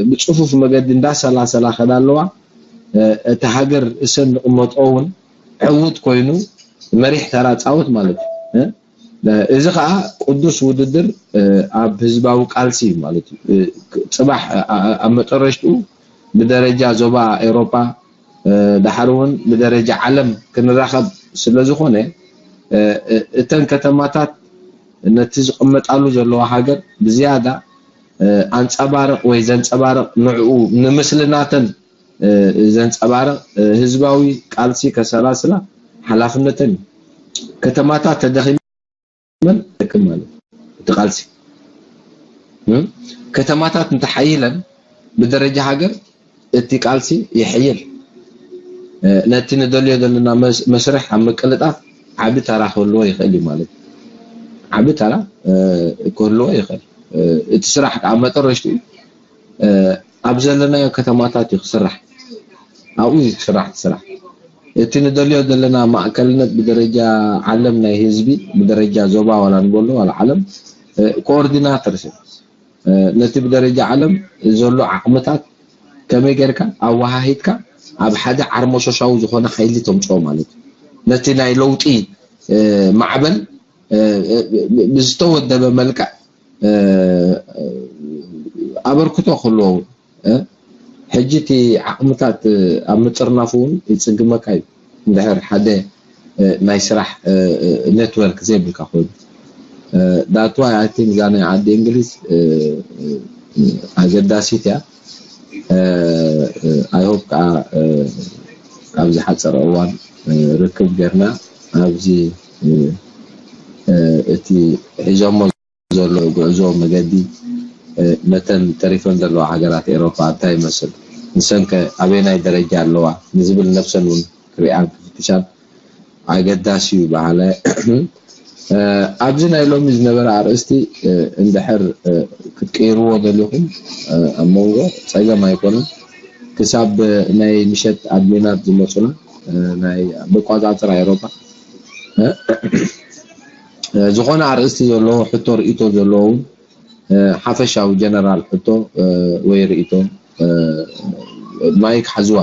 ብፅፉፍ መገዲ እንዳሰላሰላ ከዳ ኣለዋ እቲ ሃገር እሰን ንቕመጦ እውን ዕውት ኮይኑ መሪሕ ተራ ፃወት ማለት እዩ እዚ ከዓ ቅዱስ ውድድር ኣብ ህዝባዊ ቃልሲ ማለት እዩ ፅባሕ ኣብ መጠረሽትኡ ብደረጃ ዞባ ኤሮፓ ዳሓር እውን ብደረጃ ዓለም ክንራኸብ ስለ ዝኾነ እተን ከተማታት ነቲ ዝቕመጣሉ ዘለዋ ሃገር ብዝያዳ ኣንፀባርቕ ወይ ዘንፀባርቕ ንዕኡ ንምስልናተን ዘንፀባርቕ ህዝባዊ ቃልሲ ከሰላስላ ሓላፍነተን እዩ። ከተማታት ተደኺመን ደክም ማለት እቲ ቃልሲ ከተማታት እንተሓይለን ብደረጃ ሃገር እቲ ቃልሲ ይሕይል ነቲ ንደልዮ ዘለና መስርሕ ኣብ ምቅልጣፍ ዓቢ ተራ ክህልዎ ይኽእል እዩ ማለት ዓቢ ተራ ክህልዎ ይኽእል እቲ ስራሕ ከዓ መጠረሽትኡ ኣብ ዘለናዮ ከተማታት እዩ ክስራሕ ኣብኡ እዩ ክስራሕ እቲ ስራሕ እቲ ንደልዮ ዘለና ማእከልነት ብደረጃ ዓለም ናይ ህዝቢ ብደረጃ ዞባ ዋላ ንበሎ ዋላ ዓለም ኮኦርዲናተር ነቲ ብደረጃ ዓለም ዘሎ ዓቕምታት ከመይ ጌርካ ኣወሃሂድካ ኣብ ሓደ ዓርሞሾሻዊ ዝኾነ ሓይሊ ተምፅኦ ማለት እዩ ነቲ ናይ ለውጢ ማዕበል ብዝተወደበ መልክዕ ኣበርክቶ ክህልዎ እውን ሕጂ እቲ ዓቕምታት ኣብ ምጥርናፍ እውን ይፅግመካ እዩ እንድሕር ሓደ ናይ ስራሕ ኔትወርክ ዘይብልካ ኮይኑ ዳትዋ ኣይ ቲንክ እዛ ናይ ዓዲ እንግሊዝ ኣገዳሲት እያ ኣይሆፕ ከዓ ኣብ ዝሓፀረ እዋን ርክብ ጌርና ኣብዚ እቲ ሒዞሞ ዘሎ ጉዕዞ መገዲ ነተን ተሪፈን ዘለዋ ሃገራት ኤሮፓ እንታይ ይመስል ንሰንከ ኣበየናይ ደረጃ ኣለዋ ንዝብል ነብሰን እውን ክሪኣን ክፍትሻን ኣገዳሲ እዩ በሃለ ኣብዚ ናይ ሎሚ ዝነበረ ኣርእስቲ እንድሕር ክትቅይርዎ ደሊኹም ኣብ መንጎ ፀገም ኣይኮነን ክሳብ ናይ ምሸት ኣድሚናት ዝመፁና ናይ መቋፃፅራ ኤሮፓ ዝኾነ ኣርእስቲ ዘለዎ ሕቶ ርእቶ ዘለዎም ሓፈሻዊ ጀነራል ሕቶ ወይ ርእቶ ማይክ ሓዝዋ